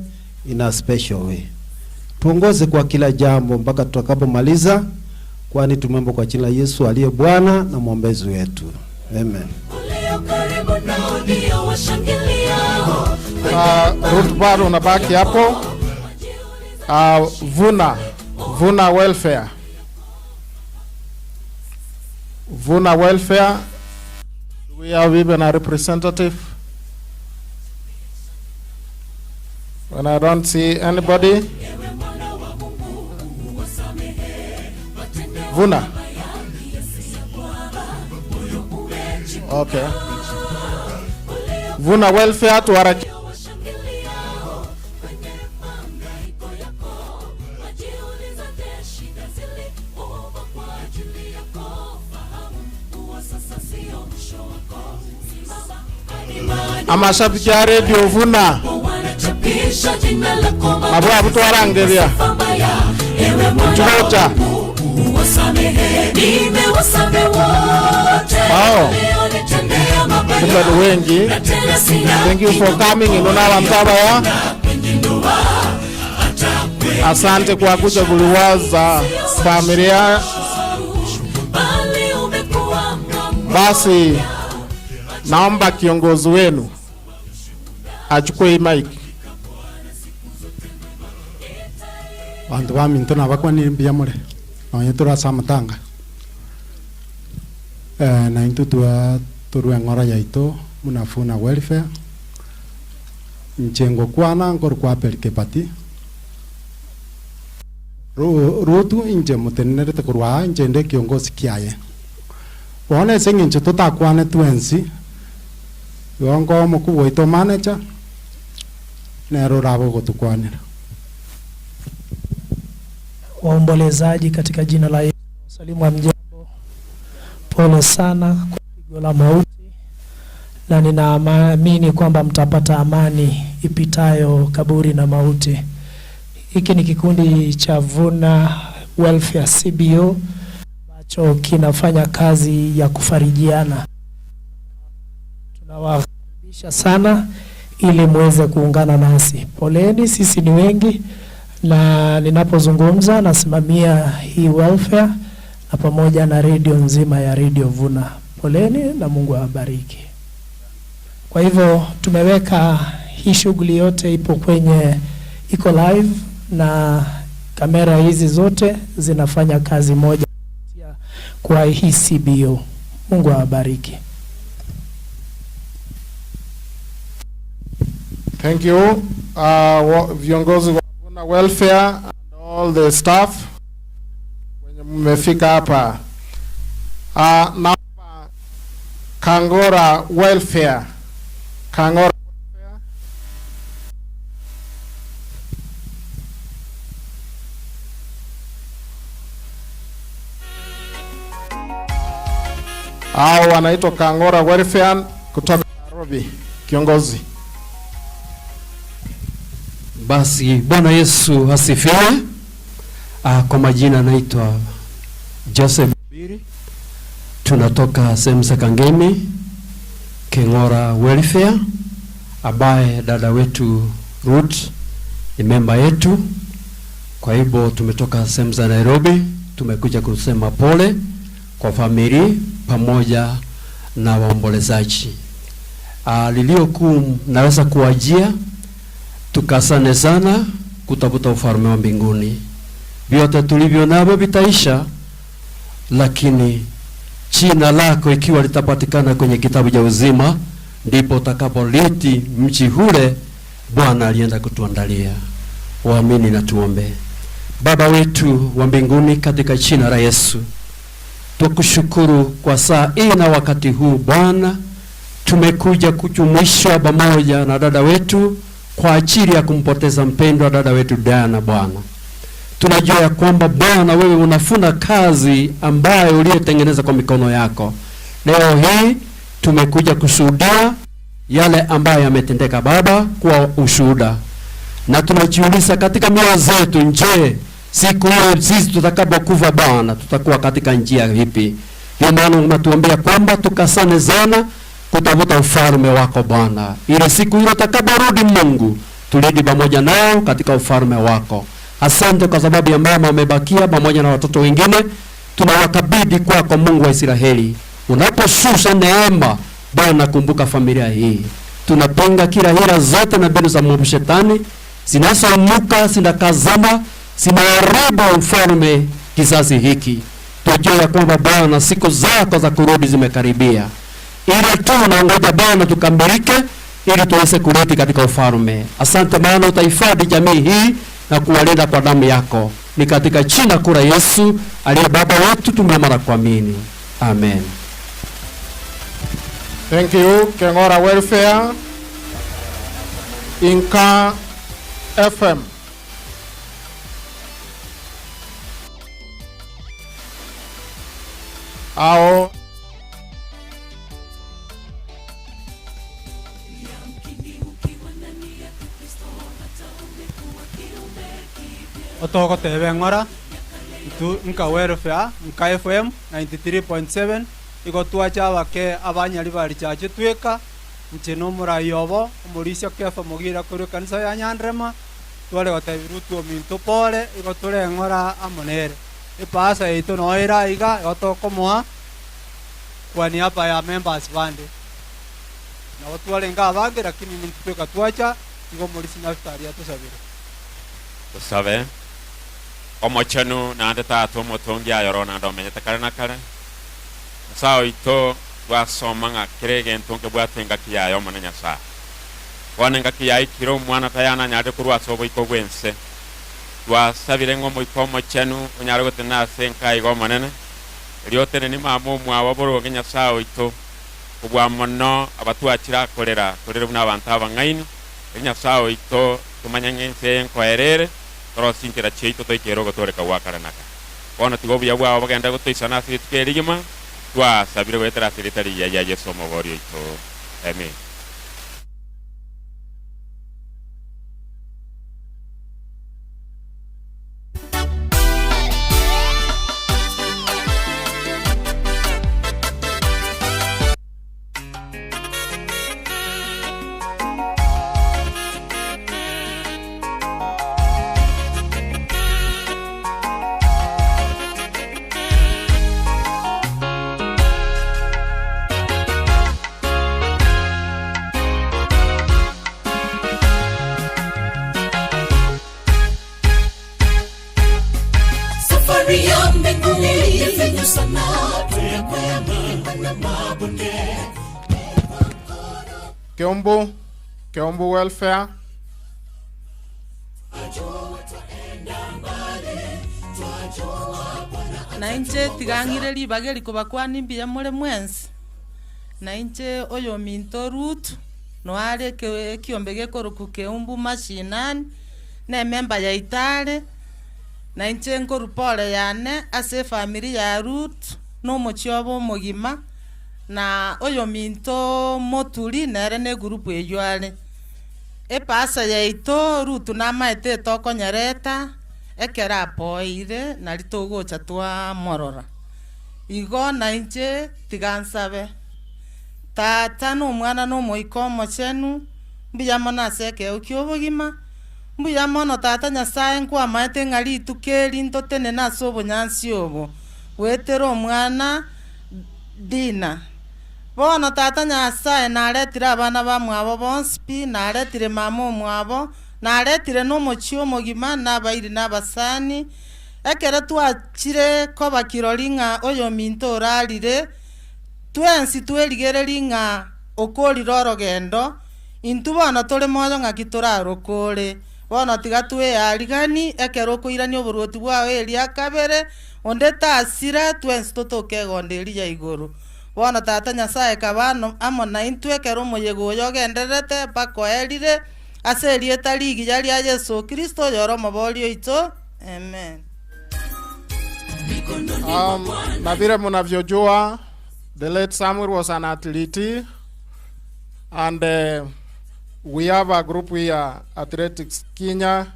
in a special way. Tuongoze kwa kila jambo mpaka tutakapomaliza, kwani tumeomba kwa jina la Yesu aliye Bwana na mwombezi wetu. Amen. Karibu nao ndio washangiliao. Ruth bado unabaki hapo. Vuna Welfare. Vuna Welfare. Do we have even a representative? When I don't see anybody. Vuna. Okay. Vuna Welfare tuharaki. Amashabiki ya Radio Vuna Wanachapisha jina lako nabo abutwarangeria Ewe Mwana Tumoja. wa Mungu, uwasamehe. Nimewasamehe wote Wow. walionitendea mabaya. Kumbe ni wengi. Na tena sina Thank you for coming inona bantabaya. Asante kwa kuja kuliwaza familia. bali umekuwa Basi naomba kiongozi wenu achukue hii mic. Bantu ba minto nabakwanire mbuya more nonye torase amatanga naintwe twa torwa eng'ora yaito buna Vuna Welfare inche ngokwana nkori kwa Abel Kebati Rutu inche mutenerete korwa aa inche inde kiongozi kiaye bono ase eng'encho totakwane twensi igo nko omokubwa oito manager nero orabe ogotukwanera. Waombolezaji katika jina la Yesu, salimu hamjambo, pole sana kwa pigo la mauti, na ninaamini kwamba mtapata amani ipitayo kaburi na mauti. Hiki ni kikundi cha Vuna Welfare CBO ambacho kinafanya kazi ya kufarijiana. Tunawakaribisha sana ili muweze kuungana nasi. Poleni, sisi ni wengi, na ninapozungumza nasimamia hii welfare na pamoja na redio nzima ya Radio Vuna. Poleni na Mungu awabariki. Kwa hivyo tumeweka hii shughuli yote ipo kwenye iko live na kamera hizi zote zinafanya kazi moja kwa hii CBO. Mungu awabariki. Thank you. Viongozi wa Vuna Welfare and all the staff wenye mmefika hapa. Naomba Kangora Welfare. Kangora Welfare. Hao wanaitwa Kangora Welfare kutoka Nairobi. Kiongozi. Basi Bwana Yesu asifiwe. Kwa majina naitwa Joseph Biri, tunatoka sehemu za Kangemi, Keng'ora Welfare, ambaye dada wetu Ruth ni memba yetu. Kwa hivyo tumetoka sehemu za Nairobi, tumekuja kusema pole kwa familia pamoja na waombolezaji. Lilio kuu naweza kuwajia, tukasane sana kutafuta ufalme wa mbinguni. Vyote tulivyo navyo vitaisha, lakini Jina lako ikiwa litapatikana kwenye kitabu cha uzima, ndipo utakapoliti mji ule Bwana alienda kutuandalia. Waamini na tuombe. Baba wetu wa mbinguni, katika jina la Yesu tukushukuru kwa saa hii na wakati huu Bwana, tumekuja kujumuishwa pamoja na dada wetu kwa ajili ya kumpoteza mpendwa dada wetu Diana. Bwana, tunajua ya kwamba Bwana wewe unafuna kazi ambayo uliyetengeneza kwa mikono yako. Leo hii tumekuja kushuhudia yale ambayo yametendeka Baba, kwa ushuhuda, na tunajiuliza katika mioyo zetu, je, siku hiyo sisi tutakapokufa Bwana tutakuwa katika njia ipi? Ndio maana unatuambia kwamba tukasane sana kutafuta ufalme wako Bwana, ili siku hiyo utakaporudi Mungu tulidi pamoja nao katika ufalme wako. Asante kwa sababu ya mama amebakia pamoja na watoto wengine, tunawakabidhi kwako Mungu wa Israeli. Unaposhusha neema Bwana, kumbuka familia hii. Tunapinga kila hila zote na mbinu za mwovu shetani zinazoamuka, zinakazama, zinaharibu ufalme kizazi hiki. Tujue ya kwamba Bwana, siku zako za kurudi zimekaribia, ila tu unaongoja Bwana tukamilike, ili tuweze kurudi katika ufalme. Asante maana utahifadhi jamii hii na kuwalinda kwa damu yako. Ni katika jina kuu la Yesu aliye Baba wetu tumeomba na kuamini, amen. Thank you, Kengora Welfare, Inka FM. Ao Otogotebe ng'ora ntu nka welfare nka FM 93.7 igo twacha abake abanyari bari chache tweka nche no murai obo omorisia kefa mugira kuri kanisa ya Nyandrema tware gotebiru tuominto pole igo tore ng'ora amonere epasa yaito noera iga igo tokomoa kwa niaba ya members bande nabo twarenga abange lakini muntu tweka twacha igo morisi naftari atusabire tusabe omochenu nande tata omotongi ayoro nande omenyete kare na kare nyasaye oito twasoma ng'a kere egento nkebwate engaki yaye omone Nyasaye bono engaki yaikire omwana tayana anyare korwa ase oboiko bwense twasabire ng'a omoika omochenu onyare gotena ase enka iga omonene erio oteneni mama omwabo boroge Nyasaye oito obwa mono abatwachire akorera torere buna abanto abang'aini eri Nyasaye oito tumanye ng'ense eye nkoerere torosinkera chiaito toikere ogotoreka gwakaranaka bono tiga obuya bwabo bogenda gotoisana ase rituko erigima twasabire goetera ase ritari ya Yesu omobori oito, amen. Safari ya mbinguni ni finyu sana, tunakwea milima na mabonde. Keumbu, Keumbu Welfare. Na inche tigang'ire ribaga rikobakwana mbuya more mwensi na inche oyo minto Ruth noare ekiombe gekoroku Keumbu mashinani na ememba ya Itare na inche nkorupore yane ase efamiri ya Ruth na omochie obo omogima na oyo minto moturi nere na egurupu eywo are epasa yaito Ruth namaete etokonyereta ekero apoire nari togocha twamorora igo na inche tiga nsabe tata na omwana na omoika omochenu mbuya mono ase ekeo kia obogima mbuya mono tata Nyasaye nkwamaete ng'a rituko eri ntotenene ase obonyansi obo bwetere omwana Dina bono tata Nyasaye naretire abana bamwabo bonsi pi naretire mama omwabo naretire na omochie omogima na abairi na abasani ekere twachire koba kirori ng'a oyo minto orarire Twensi twerigereri ng'a okorire orogendo intu bono tore moyo ng'aki torarokore bono tiga tweyarigani ekero okoirania oborwoti bwao eria kabere onde tasira twensi totokegonda eria igoro. Bono tata Nyasaye kabano amo na intwe ekero omoyega oyo ogendererete mpaka oerire ase erieta rigiya ria Yesu Kristo oyore omobori oito. Amen. Na vile mnavyojua, the late Samuel was an athlete, and we have a group here, Athletics Kenya.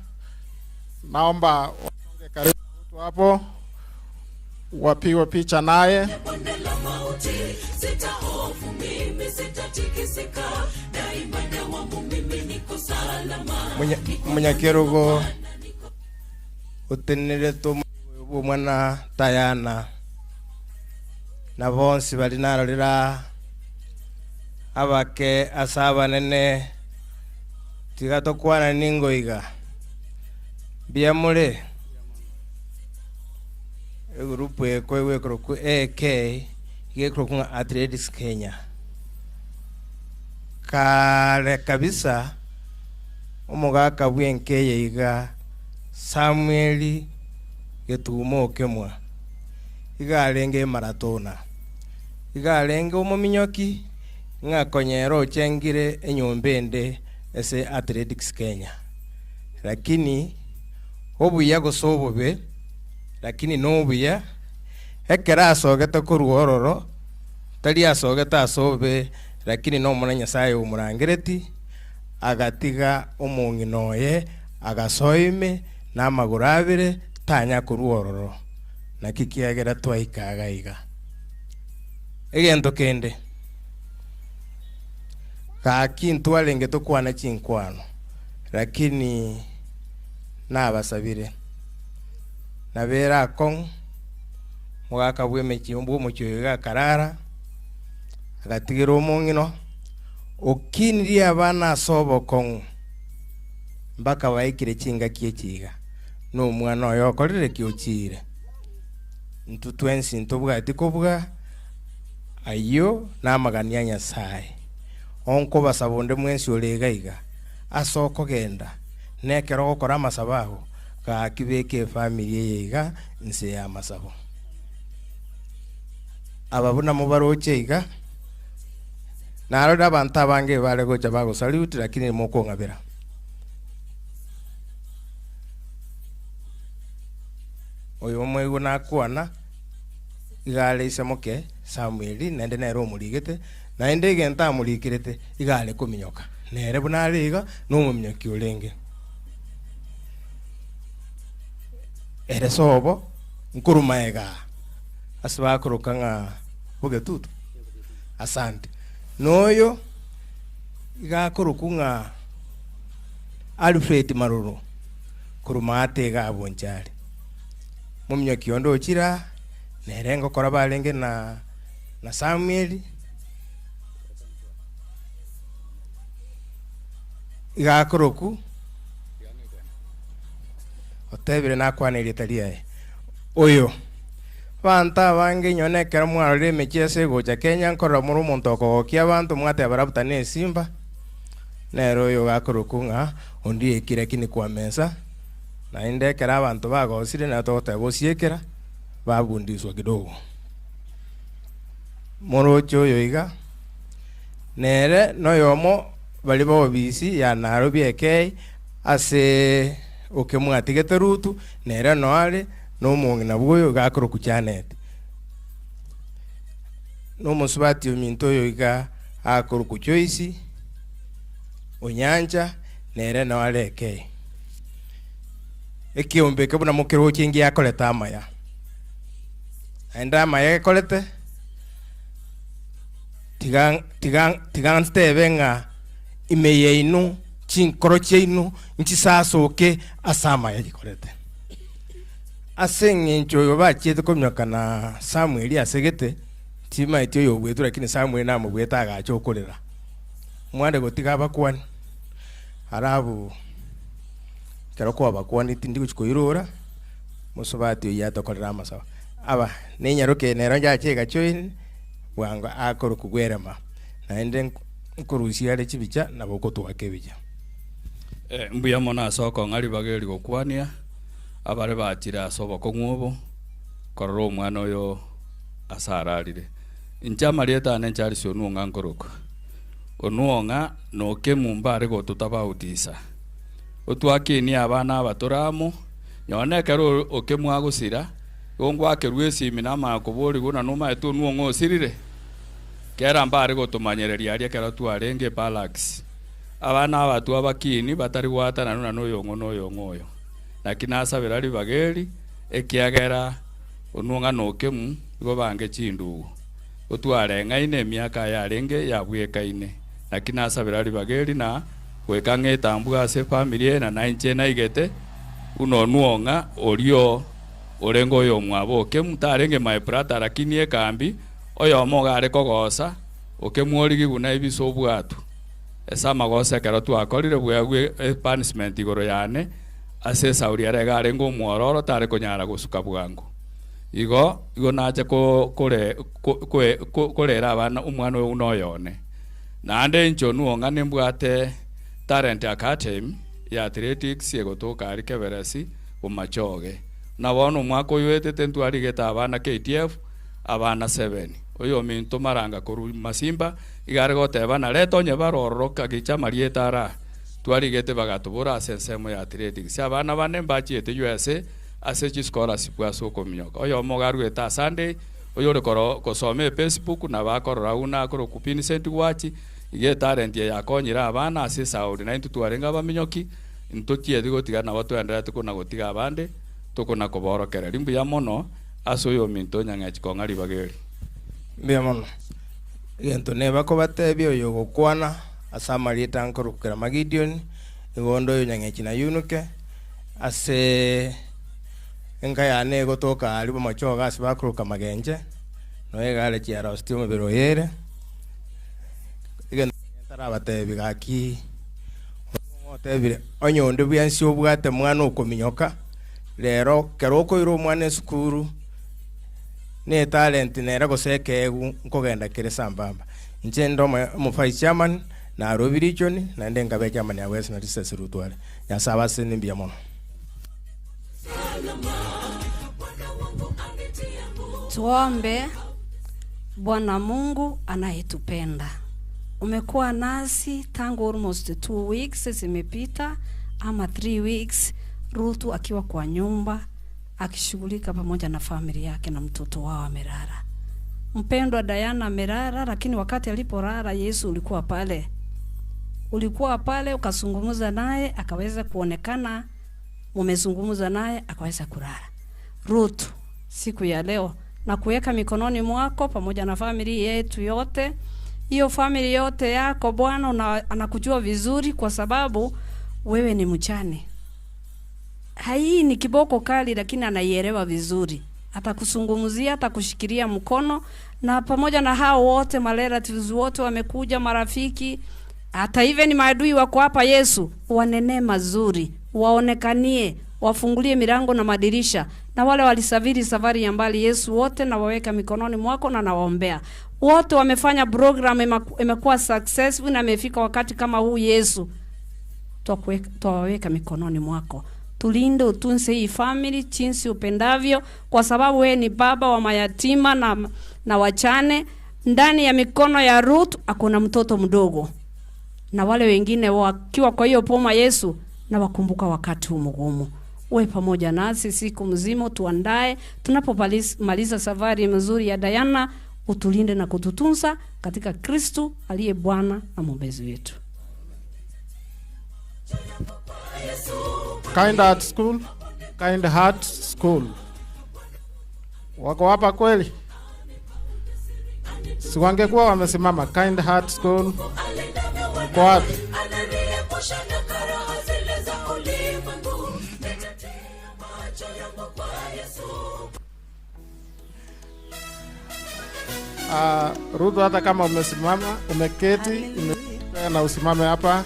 Naomba wasonge karibu hapo wapigwe picha naye. Bonde la mauti, sitahofu mimi, sitatikisika, daima dawamu mimi niko salama. Munyakerugo uteneretwo mwana Tayana na bonsi bari narorera abake ase abanene tiga tokwana ningoiga mbia more egurupu ekwe gwekoroku AK igekoroku ng'a Athletics Kenya kare kabisa omogaka bwenkeye iga Samueli Getumo Okemwa iga arenge maratona iga arenge omominyoki ng'akonyera ochengire enyomba ende ase Athletics Kenya, lakini obuya gose obobe, lakini nobuya ekero asogete korwa ororo tari asogete ase obobe, lakini nomona Nyasaye omorangereti agatiga omong'ina oye agasoime n'amagoro abere tanya korwa ororo naki kiagera twaikaga iga egento kende gaki ntwarenge tokwana chinkwano, lakini nabasabire nabera akong mugaka bw'emechi bw'omochio iga akarara agatigera omong'ino okinirie abana ase obokong'u mpaka baikire chingaki echiga n'omwana oyo okorire ki ochire ntu twensi ntobwati kobwa ayio n'amagani ya Nyasaye onkobasaba onde mwensi ore iga iga ase okogenda nekero ogokora amasabo ago gaki beke efamiri eye iga nse ya amasabo aba buna mobaroche iga narora abantu abange bare gocha bagosalute, lakini mokong'abera oyo omwaigo nakwana iga are ise moke Samueli naende nere omorigete naende egento amorikirete iga are kominyoka nere buna are iga nomominyoki orenge ere sobo nkorumaega ase bakoroka ng'a bogetutu asante noyo iga akoroku ng'a Alfred Maruro koruma ate iga abonchari mominyoki onde ochira nere ngokora barenge na Samueli iga akoroku otebire nakwanerie tari oyo bantu abange nyone ekero mwarorire emechi ase egocha Kenya nkorora more omonto okogokia abanto mwateba rabuta na esimba nere oyo gakoroku ng'a ondi ekire kini kwa mesa naende ekero abanto bagosire nabo togoteba osiekera babundiswa kidogo moroche oyo iga nere noyomo bari ba obisi ya Nairobi AK ase okemwatigete Rutu nere noare nomong'ina bwoyo gakoroku Janet nomosubati ominto oyo iga akoroku Joyce Onyancha nere noare AK ekiombe kebuna mokero chingi yakoreta amaya naende amaya ekorete tiga tiga tiga ntebe ng'a ime yainu chinkoro chiainu nchisasoke ase amaya gikorete ase eng'encho oyo bachiete kominyoka na Samueli asegete timaeti oyo obwetu, lakini Samueli namobwete agacha okorera mwande gotiga abakwani arabu kero kwabakwani tindi gochi koirora mosobati oyo atokorera amasabo aba nenyaroke nero njache egachoin Bwango akoro kugwerema naende nkorusia are chibicha nabo kotwaka ebicha. Mbuya mono ase okong'ari bageri gokwania abare bachire ase obokong'u obo korora omwana oyo ase ararire. Inche amarieta ane Charles Onuong'a nkorokwa. Onuong'a noke mumba are gototabautisa. Otwakinia abana abatoramo nonye ekero okemwa agosira igo ngwakerwa esimi namanya koborigwa na nomaete Onuong'a osirire kera mbare gotomanyereria aria ekero twarenge barracks. Abana abatu abakini batari gwatana nuna noyong'o noyong'o oyo. Lakini nasabera ribageri ekiagera Onuong'a nokemu igo bange chindugu. Otwareng'aine emiaka yarenge yabwekaine. Lakini nasabera ribageri na gweka ng'etambua ase family na nainche naigete uno Onuong'a orio orenge oyo omwabo okemu tarenge my brother lakini ekambi oyomo iga are kogosa okemu origi buna ebiso obwatu. Ase amagosa ekero twakorire bwagwe punishment igoro yane ase esauri ere iga arenge omwororo tare konyara gosuka bwango. Igo igo nache korera abana omwana oyo noyone. Naende inche Onuong'a nimbwate Talent Academy ya athletics egotoka ari Keberesi Bomachoge. Na bono omwaka oyo oetete ntwarigete abana KTF abana 7. Oyo ominto maranga korwa Masimba iga are goteba nareta onye barororo kagicha amarieta ara twarigete bagatobora ase ensemo ya athletics. Abana bane mbachiete USA ase chischolarship ase okominyoka. Oyomo iga arwete ase Sunday oyo ore kosoma e Facebook na bakorora buna akorokwa Vincent Gwachi iga etalent eye yakonyire abana ase esauri naintwe twarenge abaminyoki ntochieti gotiga nabo twenderete kona gotiga abande tokona koborokereria. Mbuya mono ase oyo ominto onyang'echi kong'a ribageri. Mbuya mono. Egento neba kobatebia oyo ogokwana ase amarieta nkorokera Magideon igondo oyo nyang'echi na yunuke ase enka yane egotoka ari Bomachoge ase bakoroka Magenche noe egare chiaroseti omobere oyere. Egento ntarabatebi gaki otebire onye onde bwensi obwate mwana okominyoka rero kero okoira omwana esukuru ne talent nere gose ekegu nkogenda kere sambamba. Inche ndo omo vice chairman Nairobi region naende nkabe chairman ya West na Risasi Rutware. Nyasaye abasene mbuya mono. Tuombe. Bwana Mungu anayetupenda, umekuwa nasi tangu almost 2 weeks zimepita ama 3 weeks, Rutu akiwa kwa nyumba akishughulika pamoja na familia yake na mtoto wao amelala. Mpendwa Diana amelala, lakini wakati alipolala Yesu ulikuwa pale. Ulikuwa pale ukazungumza naye akaweza kuonekana, umezungumza naye akaweza kulala. Rutu, siku ya leo na kuweka mikononi mwako pamoja na familia yetu yote. Hiyo familia yote yako Bwana anakujua vizuri kwa sababu wewe ni mchane. Hii ni kiboko kali lakini anaielewa vizuri. Atakusungumzia, atakushikilia mkono na pamoja na hao wote marelatives wote wamekuja, marafiki, hata even maadui wako hapa Yesu, wanene mazuri, waonekanie, wafungulie milango na madirisha. Na wale walisafiri safari ya mbali Yesu wote na waweka mikononi mwako na nawaombea. Wote wamefanya program imekuwa successful na imefika wakati kama huu Yesu. Twaweka mikononi mwako. Tulinde utunze hii family jinsi upendavyo kwa sababu wewe ni baba wa mayatima na wachane. Ndani ya mikono ya Ruth akona mtoto mdogo. Na wale wengine wakiwa kwa hiyo poma Yesu na wakumbuka wakati huu mgumu. Uwe pamoja nasi siku mzima, tuandae tunapomaliza safari mzuri ya Diana, utulinde na kututunza katika Kristo aliye Bwana na Mwombezi wetu. Kind Heart School, Kind Heart School. Wako hapa kweli? Si wangekuwa wamesimama. Kind Heart School. Wako wapi? Ruth, hata kama umesimama, umeketi, na usimame hapa.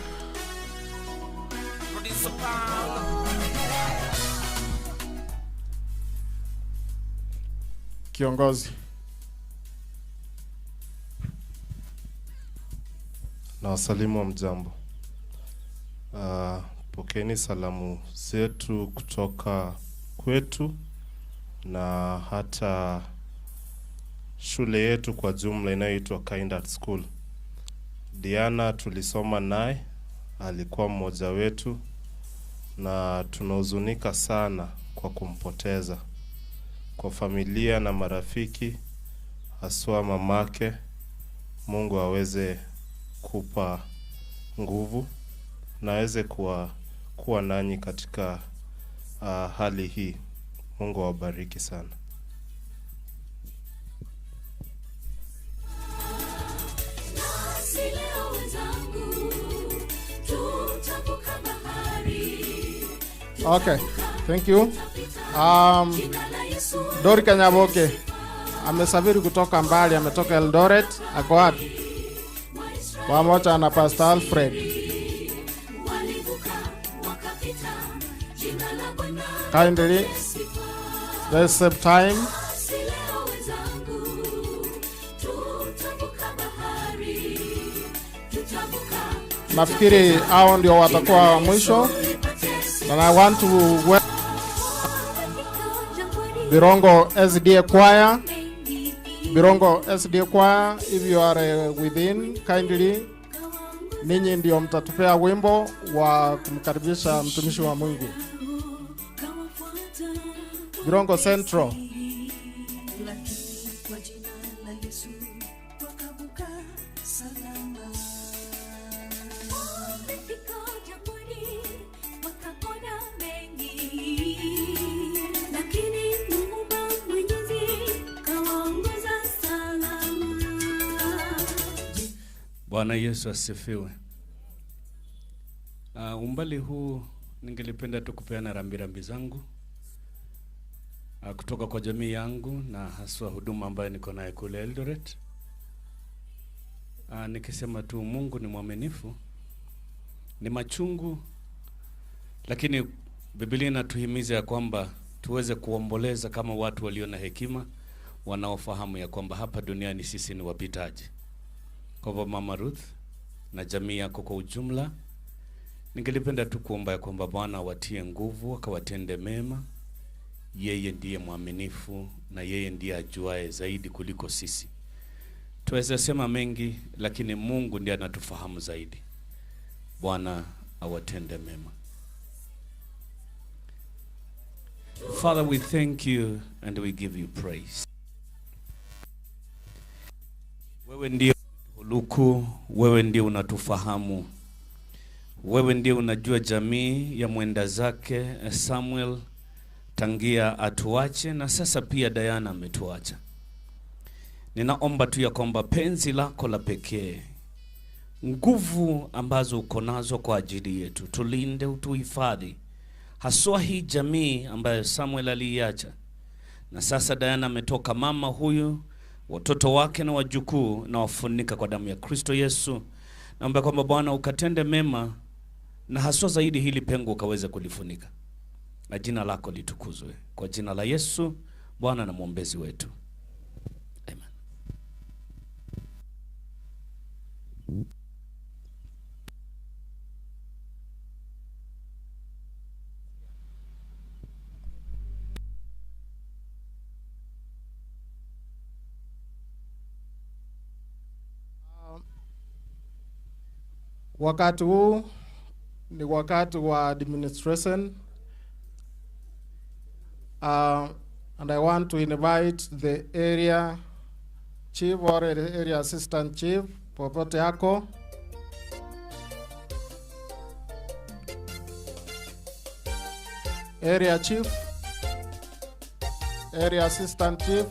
Kiongozi. Na wasalimu wa mjambo. Pokeni salamu zetu kutoka kwetu na hata shule yetu kwa jumla inayoitwa Kind Heart School. Diana tulisoma naye, alikuwa mmoja wetu na tunahuzunika sana kwa kumpoteza. Kwa familia na marafiki, haswa mamake, Mungu aweze kupa nguvu na aweze kuwa nanyi katika hali hii. Mungu awabariki sana. Okay, thank you. Dorika Nyaboke amesafiri kutoka mbali, ametoka Eldoret, ako wapi? Pamoja na Pastor Alfred. Kindly, let's save time. Nafikiri hao ndio watakuwa wa mwisho. And I want to welcome Birongo SDA Choir. Birongo SDA Choir, if you are within, kindly, ninyi ndio mtatupea wimbo wa kumkaribisha mtumishi wa Mungu. Birongo Central. Bwana Yesu asifiwe. Umbali huu ningelipenda tu kupeana rambirambi zangu kutoka kwa jamii yangu na haswa huduma ambayo niko nayo kule Eldoret. Nikisema tu Mungu ni mwaminifu, ni machungu, lakini Biblia inatuhimiza ya kwamba tuweze kuomboleza kama watu walio na hekima, wanaofahamu ya kwamba hapa duniani sisi ni wapitaji. Kwa hivyo Mama Ruth na jamii yako kwa ujumla, ningelipenda tu kuomba ya kwamba Bwana awatie nguvu, akawatende mema. Yeye ndiye mwaminifu na yeye ndiye ajuaye zaidi kuliko sisi. Tuweza sema mengi, lakini Mungu ndiye anatufahamu zaidi. Bwana awatende mema. Father, we thank you and we give you praise. Wewe ndiye Luku, wewe ndiye unatufahamu. Wewe ndiye unajua jamii ya mwenda zake Samuel tangia atuache, na sasa pia Diana ametuacha. Ninaomba tu ya kwamba penzi lako la pekee, nguvu ambazo uko nazo kwa ajili yetu, tulinde, utuhifadhi, haswa hii jamii ambayo Samuel aliiacha. Na sasa Diana ametoka, mama huyu, watoto wake na wajukuu, na wafunika kwa damu ya Kristo Yesu. Naomba kwamba Bwana ukatende mema, na haswa zaidi hili pengo ukaweze kulifunika, na jina lako litukuzwe. Kwa jina la Yesu Bwana na mwombezi wetu. Amen. Wakati huu ni wakati wa administration. And I want to invite the area chief or area assistant chief popote yako. Area chief, area assistant chief,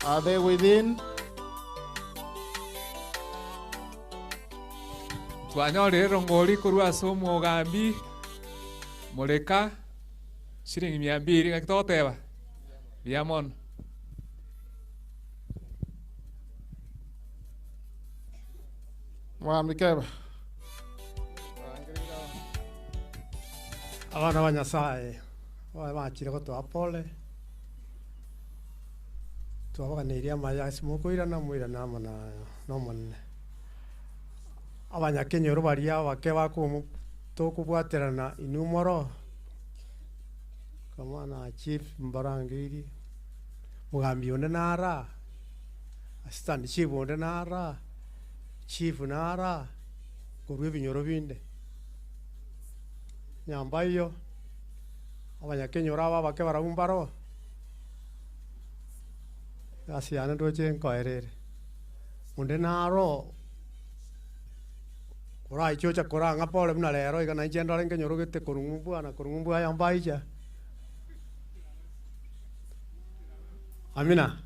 are they within? Twanyorero ngori korwa ase omogambi moreka shilingi 200 ngaki togoteba buya mono. Mwamikeba abana ba Nyasaye bachire gotoa pole twabaganeirie amaya ase mokoirana moirana amo na Nomonene abanyakenyoro baria bake bakumu tokubwaterana inumoro kamana chief mbarangiri mugambi onde nara assistant chief onde nara chief nara korwa ebinyoro binde nyamba iyo abanyakenyoro aba bake barabumbaro asiana ndoche nkoerere onde naro korai chocha koranga pole muna lero igana inche ndore nkenyorogete korung'umbwa na korung'umbwa yambaija amina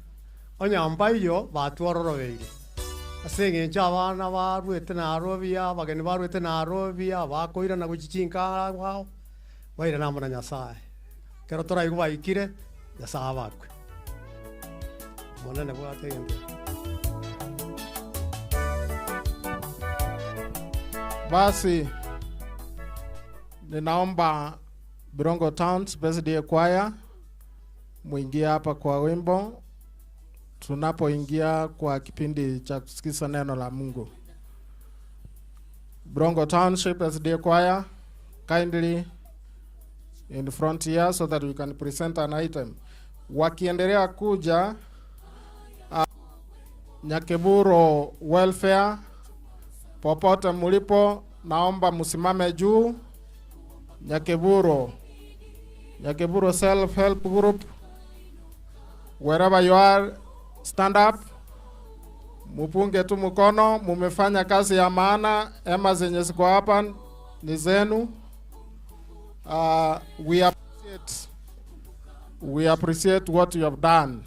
onyamba iyo batwororobeire ase eng'encho abana barwete Nairobi abageni barwete Nairobi abakoirana gochichinka gwao bairana amo na Nyasaye kero toraigwa baikire Nyasaye abakwe monene bwate egento. Basi ninaomba Birongo Towns Birthday Choir muingie hapa kwa wimbo tunapoingia kwa kipindi cha kusikiza neno la Mungu. Birongo Township SDA Choir, kindly in front here so that we can present an item. Wakiendelea kuja Nyakeburo Welfare, popote mulipo, naomba musimame juu. Nyakeburo, Nyakeburo Self Help Group, wherever you are, stand up. Mupunge tu mkono, mumefanya kazi ya maana. Ema zenye ziko hapa ni zenu. We appreciate what you have done.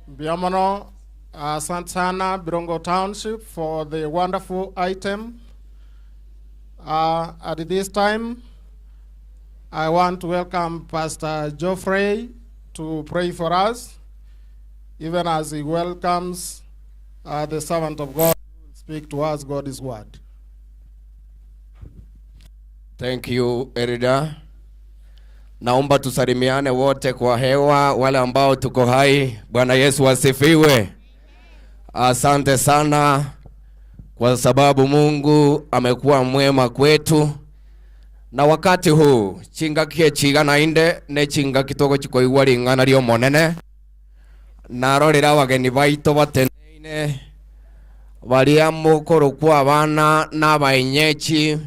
Biamono, asante sana Birongo Township for the wonderful item. At this time, I want to welcome Pastor Geoffrey to pray for us, even as he welcomes the servant of God who will speak to us God's word. Thank you, Erida. Naomba tusalimiane wote kwa hewa, wale ambao tuko hai. Bwana Yesu asifiwe. Asante sana kwa sababu Mungu amekuwa mwema kwetu. Na wakati huu chingakie chigana inde ne chinga kitoko chikoigwa ring'ana riomonene narorera abageni baito bateneine Ine baliamu korokwa abana n'abaenyechi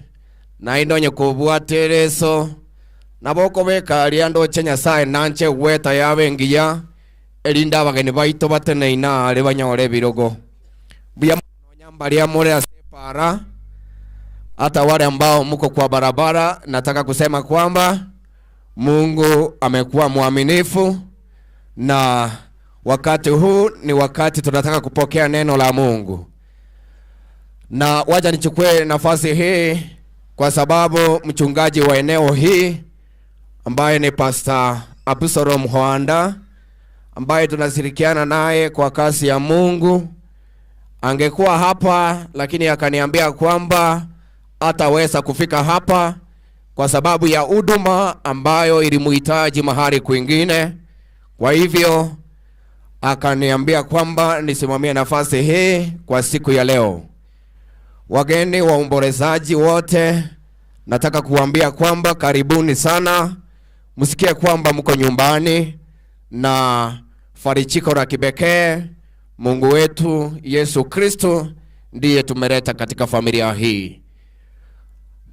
nainde onye kobwatera eso nabo okobeka aria ndoche Nyasaye nanche gweta yabe engiya erinde abageni baito bateneina are banyore ebirogo. Mbuya mono mbaria more ase para, hata wale ambao mko kwa barabara, nataka kusema kwamba Mungu amekuwa mwaminifu, na wakati huu ni wakati tunataka kupokea neno la Mungu. Na wacha nichukue nafasi hii kwa sababu mchungaji wa eneo hii ambaye ni Pastor Absalom Hoanda, ambaye tunashirikiana naye kwa kazi ya Mungu, angekuwa hapa lakini akaniambia kwamba hataweza kufika hapa kwa sababu ya huduma ambayo ilimuhitaji mahali kwingine. Kwa hivyo akaniambia kwamba nisimamie nafasi hii kwa siku ya leo. Wageni waombolezaji wote, nataka kuambia kwamba karibuni sana, msikie kwamba mko nyumbani na farichiko la kipekee Mungu wetu Yesu Kristo ndiye tumeleta katika familia hii.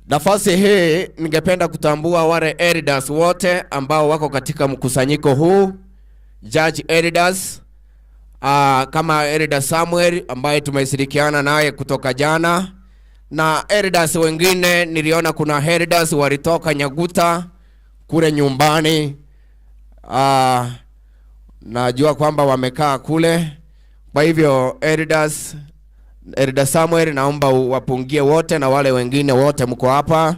Nafasi hii ningependa kutambua wale elders wote ambao wako katika mkusanyiko huu, Judge elders, kama Elder Samuel ambaye tumeshirikiana naye kutoka jana, na elders wengine. Niliona kuna elders walitoka Nyaguta kule nyumbani, najua kwamba wamekaa kule. Kwa hivyo elders, Elder Samuel naomba wapungie wote na wale wengine wote mko hapa,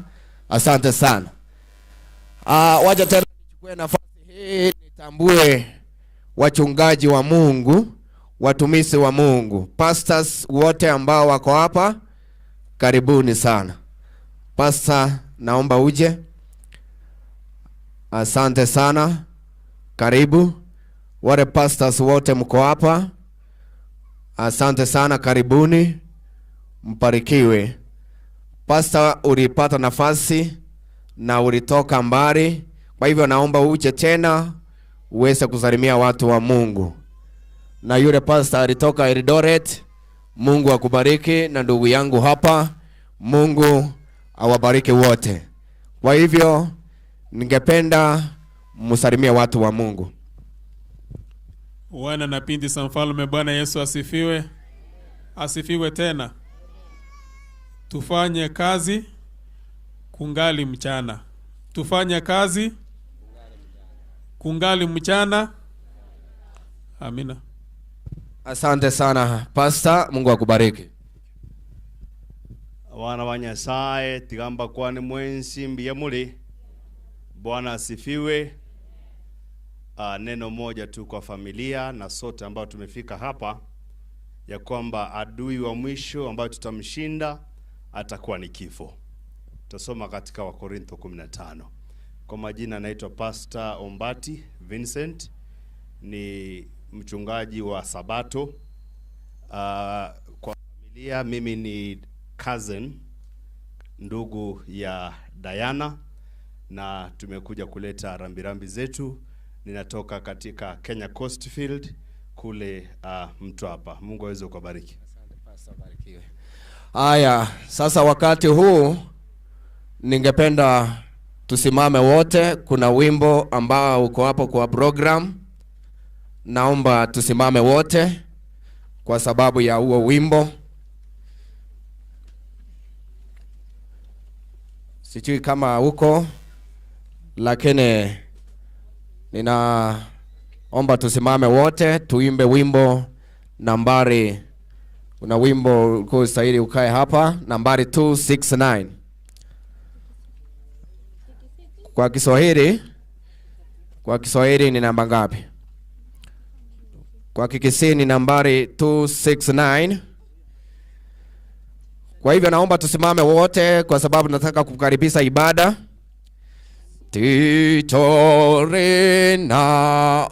asante sana. Wacha tena nichukue nafasi hii nitambue wachungaji wa Mungu, watumishi wa Mungu, pastors wote ambao wako hapa, karibuni sana. Pastor, naomba uje. Asante sana, karibu. Wale pastors wote mko hapa, asante sana, karibuni, mbarikiwe. Pastor, ulipata nafasi na ulitoka mbali, kwa hivyo naomba uje tena uweze kusalimia watu wa Mungu. Na yule pastor alitoka Eldoret, Mungu akubariki, na ndugu yangu hapa, Mungu awabariki wote. Kwa hivyo ningependa msalimie watu wa Mungu. Wana na pindi sa mfalme, Bwana Yesu asifiwe. Asifiwe tena. Tufanye kazi kungali mchana. Tufanye kazi kungali mchana. Amina. Asante sana Pastor, Mungu akubariki. Abana ba Nyasaye tigamba kwani mwensi mbiya muli. Bwana asifiwe. Neno moja tu kwa familia na sote ambao tumefika hapa, ya kwamba adui wa mwisho ambao tutamshinda atakuwa ni kifo. Tutasoma katika Wakorintho 15. Kwa majina naitwa Pastor Ombati Vincent, ni mchungaji wa Sabato. Kwa familia mimi ni cousin, ndugu ya Diana, na tumekuja kuleta rambirambi zetu. Ninatoka katika Kenya Coast Field kule Mtwapa. Mungu aweze kubariki. Asante Pastor, barikiwe. Haya, sasa wakati huu ningependa tusimame wote. Kuna wimbo ambao uko hapo kwa program. Naomba tusimame wote kwa sababu ya huo wimbo. Sijui kama uko, lakini ninaomba tusimame wote tuimbe wimbo nambari, una wimbo uko stahili ukae hapa, nambari 269. Kwa Kiswahili ni namba ngapi? Kwa Kikisii ni nambari 269. Kwa hivyo naomba tusimame wote kwa sababu nataka kukaribisha ibada. Titorina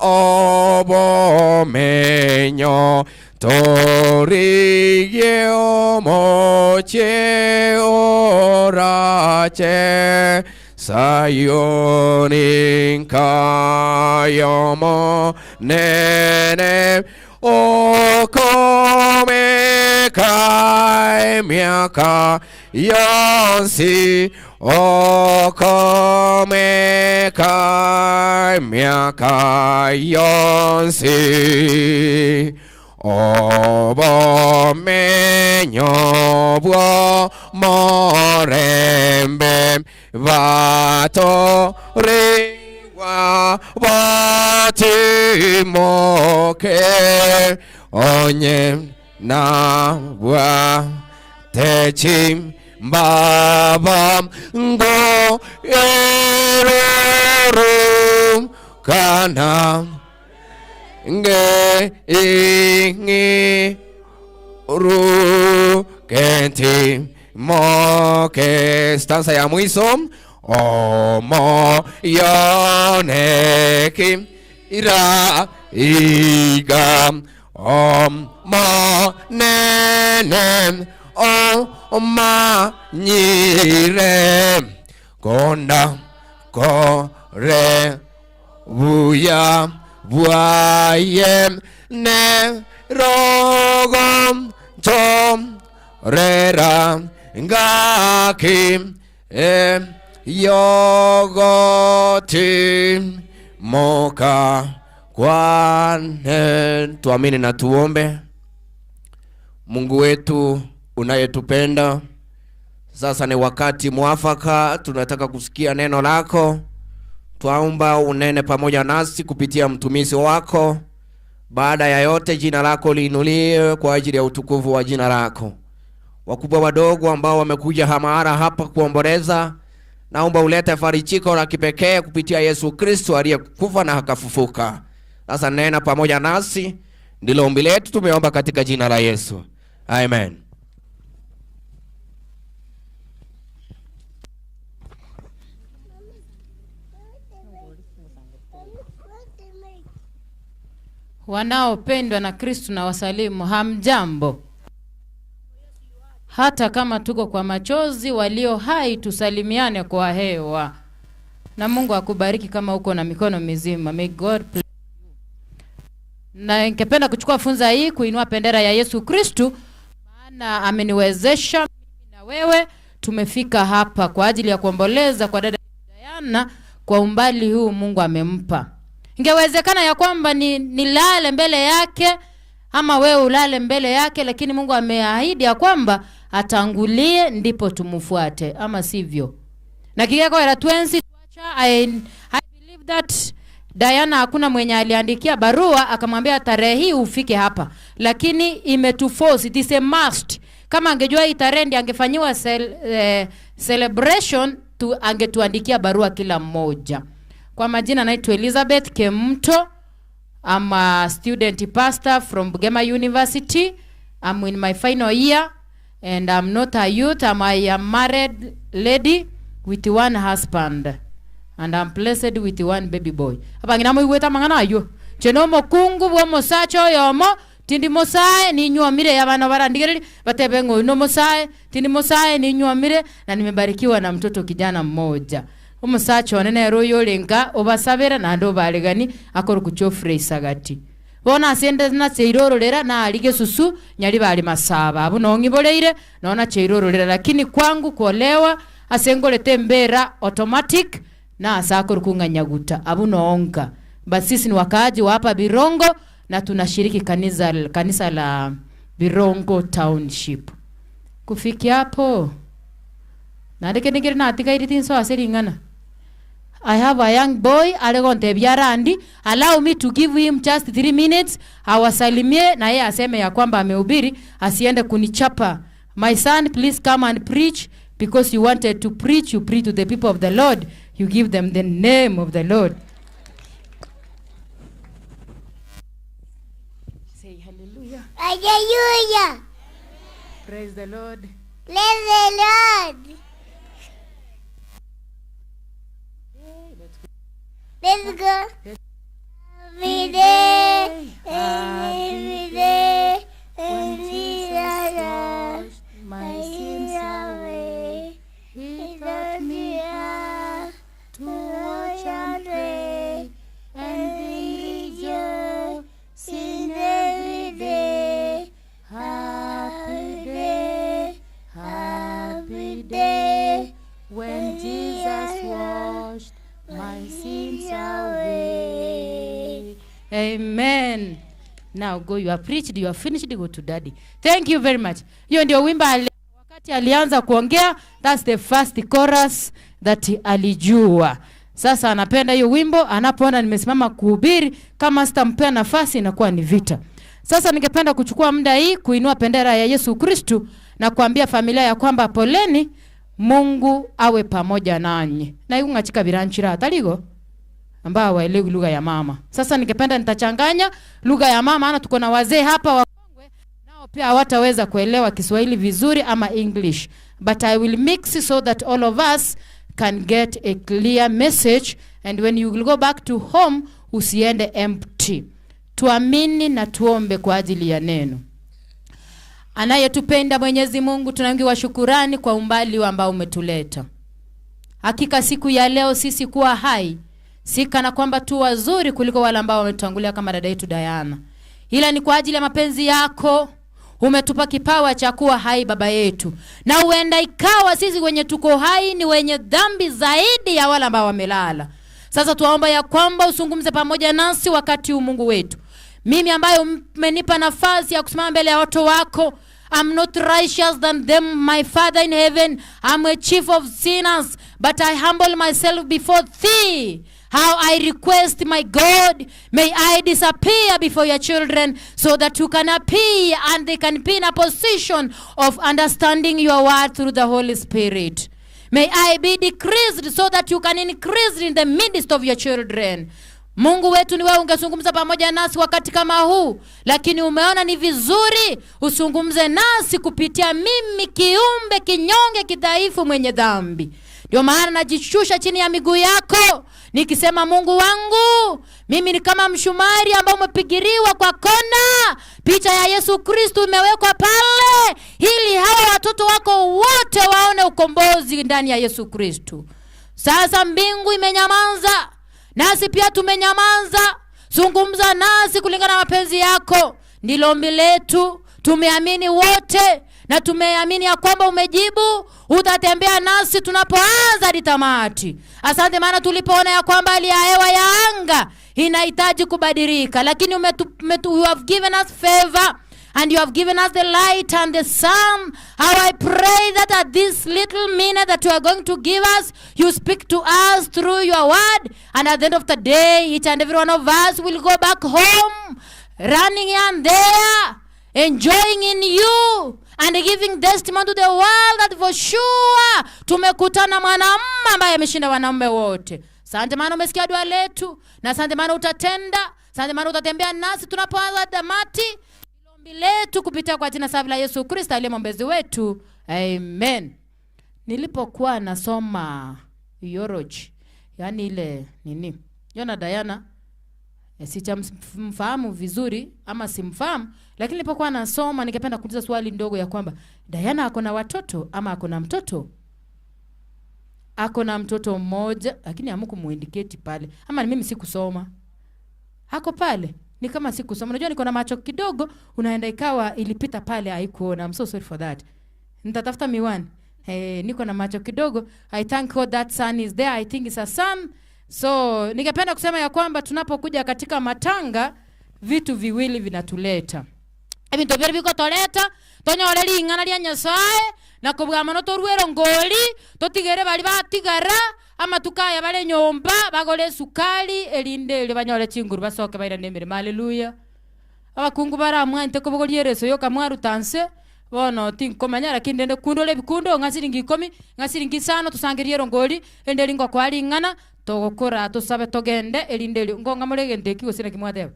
obomenyo torige omoche orache Sayoni kayomo nene okoba. miaka yonsi, okomeka miaka yonsi, obomenyo bwo morembe batorigwa batimoke onye na bwa techi mbaba ngo eruru kana nge ingi ru kenti moke. Stanza ya mwisho omo yoneki ira iga omo nene o manyire konda kore buya bwaye ne rogo tom rera ngaki e yogoti moka kwane. Tuamini na tuombe. Mungu wetu unayetupenda, sasa ni wakati mwafaka, tunataka kusikia neno lako. Twaomba unene pamoja nasi kupitia mtumishi wako. Baada ya yote, jina lako liinuliwe kwa ajili ya utukufu wa jina lako. Wakubwa wadogo ambao wamekuja hamara hapa kuomboleza, naomba ulete farijiko la kipekee kupitia Yesu Kristo aliyekufa na akafufuka. Sasa nena pamoja nasi, ndilo ombi letu, tumeomba katika jina la Yesu. Amen. Wanaopendwa na Kristu na wasalimu, hamjambo. Hata kama tuko kwa machozi, walio hai tusalimiane kwa hewa. Na Mungu akubariki kama uko na mikono mizima. May God bless you. Na ningependa kuchukua funza hii kuinua bendera ya Yesu Kristu, maana ameniwezesha mimi na wewe tumefika hapa kwa ajili ya kuomboleza kwa dada Diana kwa umbali huu Mungu amempa. Ingewezekana ya kwamba nilale mbele yake ama wewe ulale mbele yake, lakini Mungu ameahidi ya kwamba atangulie ndipo tumfuate, ama sivyo. Na kigeko era twensi tuacha, I believe that Diana hakuna mwenye aliandikia barua akamwambia tarehe hii ufike hapa, lakini imetuforce, it is a must. Kama angejua hii tarehe ndiye angefanyiwa celebration tu, angetuandikia barua kila mmoja. Kwa majina naitwa Elizabeth Kemto. I'm a student pastor from Bugema University. I'm in my final year and I'm not a youth. I'm a married lady with one husband and I'm blessed with one baby boy. Abangina moigweta mang'ana ayo. Cheno mokungu bwo mosacha oyomo tindi mosae ninywomire abana barandigereri batebe ng'oyu no mosae tindi mosae ninywomire na nimebarikiwa na mtoto kijana mmoja. Omusacha one nero oyorenga obasabera nande obaregani akora kuchofre isagati. Bona asende na cheirororera na alige susu nyali bali masaba abu nongiboleire naona cheirororera, lakini kwangu kuolewa asengolete mbera automatic na asakora kunganyaguta abu noonga. Basi sisi ni wakaaji wa hapa Birongo na tunashiriki kanisa la Birongo Township. Kufikia hapo nandike nigire natika iritinso aseringana. I have a young boy alegonte biarandi, allow me to give him just 3 minutes awasalimie na yeye aseme ya kwamba amehubiri, asiende kunichapa. My son, please come and preach because you wanted to preach, you preach to the people of the Lord, you give them the name of the Lord. Say hallelujah. Hallelujah. Praise the Lord. Praise the Lord. Let's go. Every day, every day, every day, my sins away. He taught me how to watch and pray and rejoice in every day. Happy Amen. Now go, you are preached, you are finished, go to daddy. Thank you very much. Hiyo ndio wimbo wakati alianza kuongea, that's the first chorus that alijua. Sasa anapenda hiyo wimbo, anapoona nimesimama kuhubiri, kama sitampea nafasi inakuwa ni vita. Sasa ningependa kuchukua muda hii kuinua bendera ya Yesu Kristu na kuambia familia ya kwamba poleni, Mungu awe pamoja nanyi. Na iungachika biranchira ataligo ambao hawaelewi lugha ya mama. Sasa ningependa nitachanganya lugha ya mama, maana tuko na wazee hapa wakongwe, nao pia hawataweza kuelewa Kiswahili vizuri ama English. But I will mix so that all of us can get a clear message, and when you will go back to home usiende empty. Tuamini na tuombe kwa ajili ya neno. Anayetupenda Mwenyezi Mungu, tunaingiwa shukurani kwa umbali ambao umetuleta. Hakika siku ya leo sisi kuwa hai si kana kwamba tu wazuri kuliko wale ambao wametutangulia kama dada yetu Diana, ila ni kwa ajili ya mapenzi yako umetupa kipawa cha kuwa hai Baba yetu, na huenda ikawa sisi wenye tuko hai ni wenye dhambi zaidi ya wale ambao wamelala. Sasa tuwaomba ya kwamba usungumze pamoja nasi wakati huu Mungu wetu. Mimi ambaye umenipa nafasi ya kusimama mbele ya watu wako, I'm not righteous than them, my Father in heaven. I'm a chief of sinners, but I humble myself before thee. How I request, my God, may I disappear before your children so that you can appear and they can be in a position of understanding your word through the Holy Spirit. May I be decreased so that you can increase in the midst of your children. Mungu wetu, ni wewe ungezungumza pamoja nasi wakati kama huu, lakini umeona ni vizuri usungumze nasi kupitia mimi, kiumbe kinyonge, kidhaifu, mwenye dhambi. Ndio maana najishusha chini ya miguu yako nikisema, Mungu wangu, mimi ni kama mshumari ambao umepigiriwa kwa kona. Picha ya Yesu Kristo imewekwa pale ili hawa watoto wako wote waone ukombozi ndani ya Yesu Kristo. Sasa mbingu imenyamaza, nasi pia tumenyamaza. Zungumza nasi kulingana na mapenzi yako, ndilo ombi letu. Tumeamini wote na tumeamini ya kwamba umejibu, utatembea nasi tunapoanza hadi tamati. Asante, maana tulipoona ya kwamba hali ya hewa ya anga inahitaji kubadilika, lakini you have given us favor and you have given us the light and the sun. How I pray that at this little minute that you are going to give us, you speak to us through your word, and at the end of the day, each and every one of us will go back home, running here and there, enjoying in you and giving testimony to the world that for sure tumekutana mwanamume ambaye ameshinda wanaume wote. Asante maana umesikia dua letu, na asante maana utatenda, asante maana utatembea nasi tunapoanza tamati. Ombi letu kupitia kwa jina safi la Yesu Kristo aliye mwombezi wetu. Amen. Nilipokuwa nasoma eulogy, yani ile nini, Yona Diana, sichamfahamu vizuri ama simfahamu, lakini nilipokuwa nasoma ningependa kuuliza swali ndogo ya kwamba Diana ako na watoto ama ako na mtoto? Ako na mtoto mmoja, lakini hamkumuindicate pale. Ama ni mimi sikusoma. Ako pale. Ni kama sikusoma. Unajua niko na macho kidogo, unaenda ikawa ilipita pale haikuona. I'm so sorry for that. Nitatafuta miwani. Niko na macho kidogo. I thank God that son is there. I think it's a son. So ningependa kusema ya kwamba tunapokuja katika matanga vitu viwili vinatuleta. Ebintu bibiri bigotoleta, tonyore ring'ana ria Nyasaye na kobwama no torwero ngori, totigere bari batigara amatukaya bare nyomba bagore sukari erinde eri banyore chinguru basoke bairane emirimo. Haleluya. Abakungu baramwante kobogoria ereso yokamwarutanse bono tinkomanya, lakini ndende kundore ebikundo ng'a siringi 10 ng'a siringi 5 tusangerie erongori ende ringo kwa ring'ana togokora tusabe togende erinde erio ngong'a more egento ekio gose naki mwateba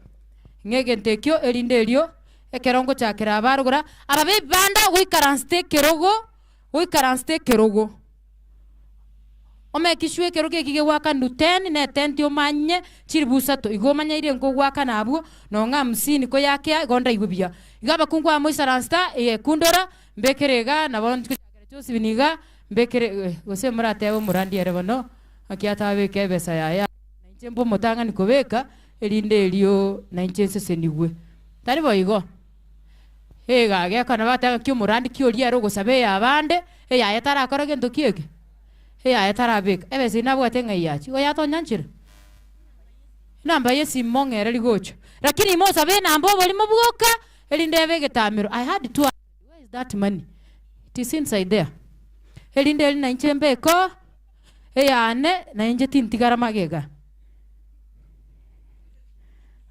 ng'egento ekio erinde erio ekerongo chakera abarugura ababe banda goikaransete ekerogo goikaransete ekerogo omekishwe ekerogo eki gegwaka 10 na 10 omanye chiribusato igo omanyeire nkogwaka nabwo nong'a 50 koyakea igo ndaigwe buya iga abakungu amoisaranseta ekundora mbekere iga nabo nchikachakera chosibini iga mbekere gose moratebe omorandi ere bono akiatabeka ebesa yaya nainche mbo omotang'ani kobeka erinde erio nainche nsesenigwe tari boigo ega gekona bataka ki omorandi ki oria ere ogosaba eya abande eyaye tarakora gento kieke eyaye tarabeka ebesa nabwate ng'ai yachi igo yatonya nchera Namba yesi mong'ere rigocho. Lakini mosa be namba oborimo bwoka erinde begetamiro. I had 200. Where is that money? It is inside there. Erinde eri na inche mbeko eyane na inche tintigara magega.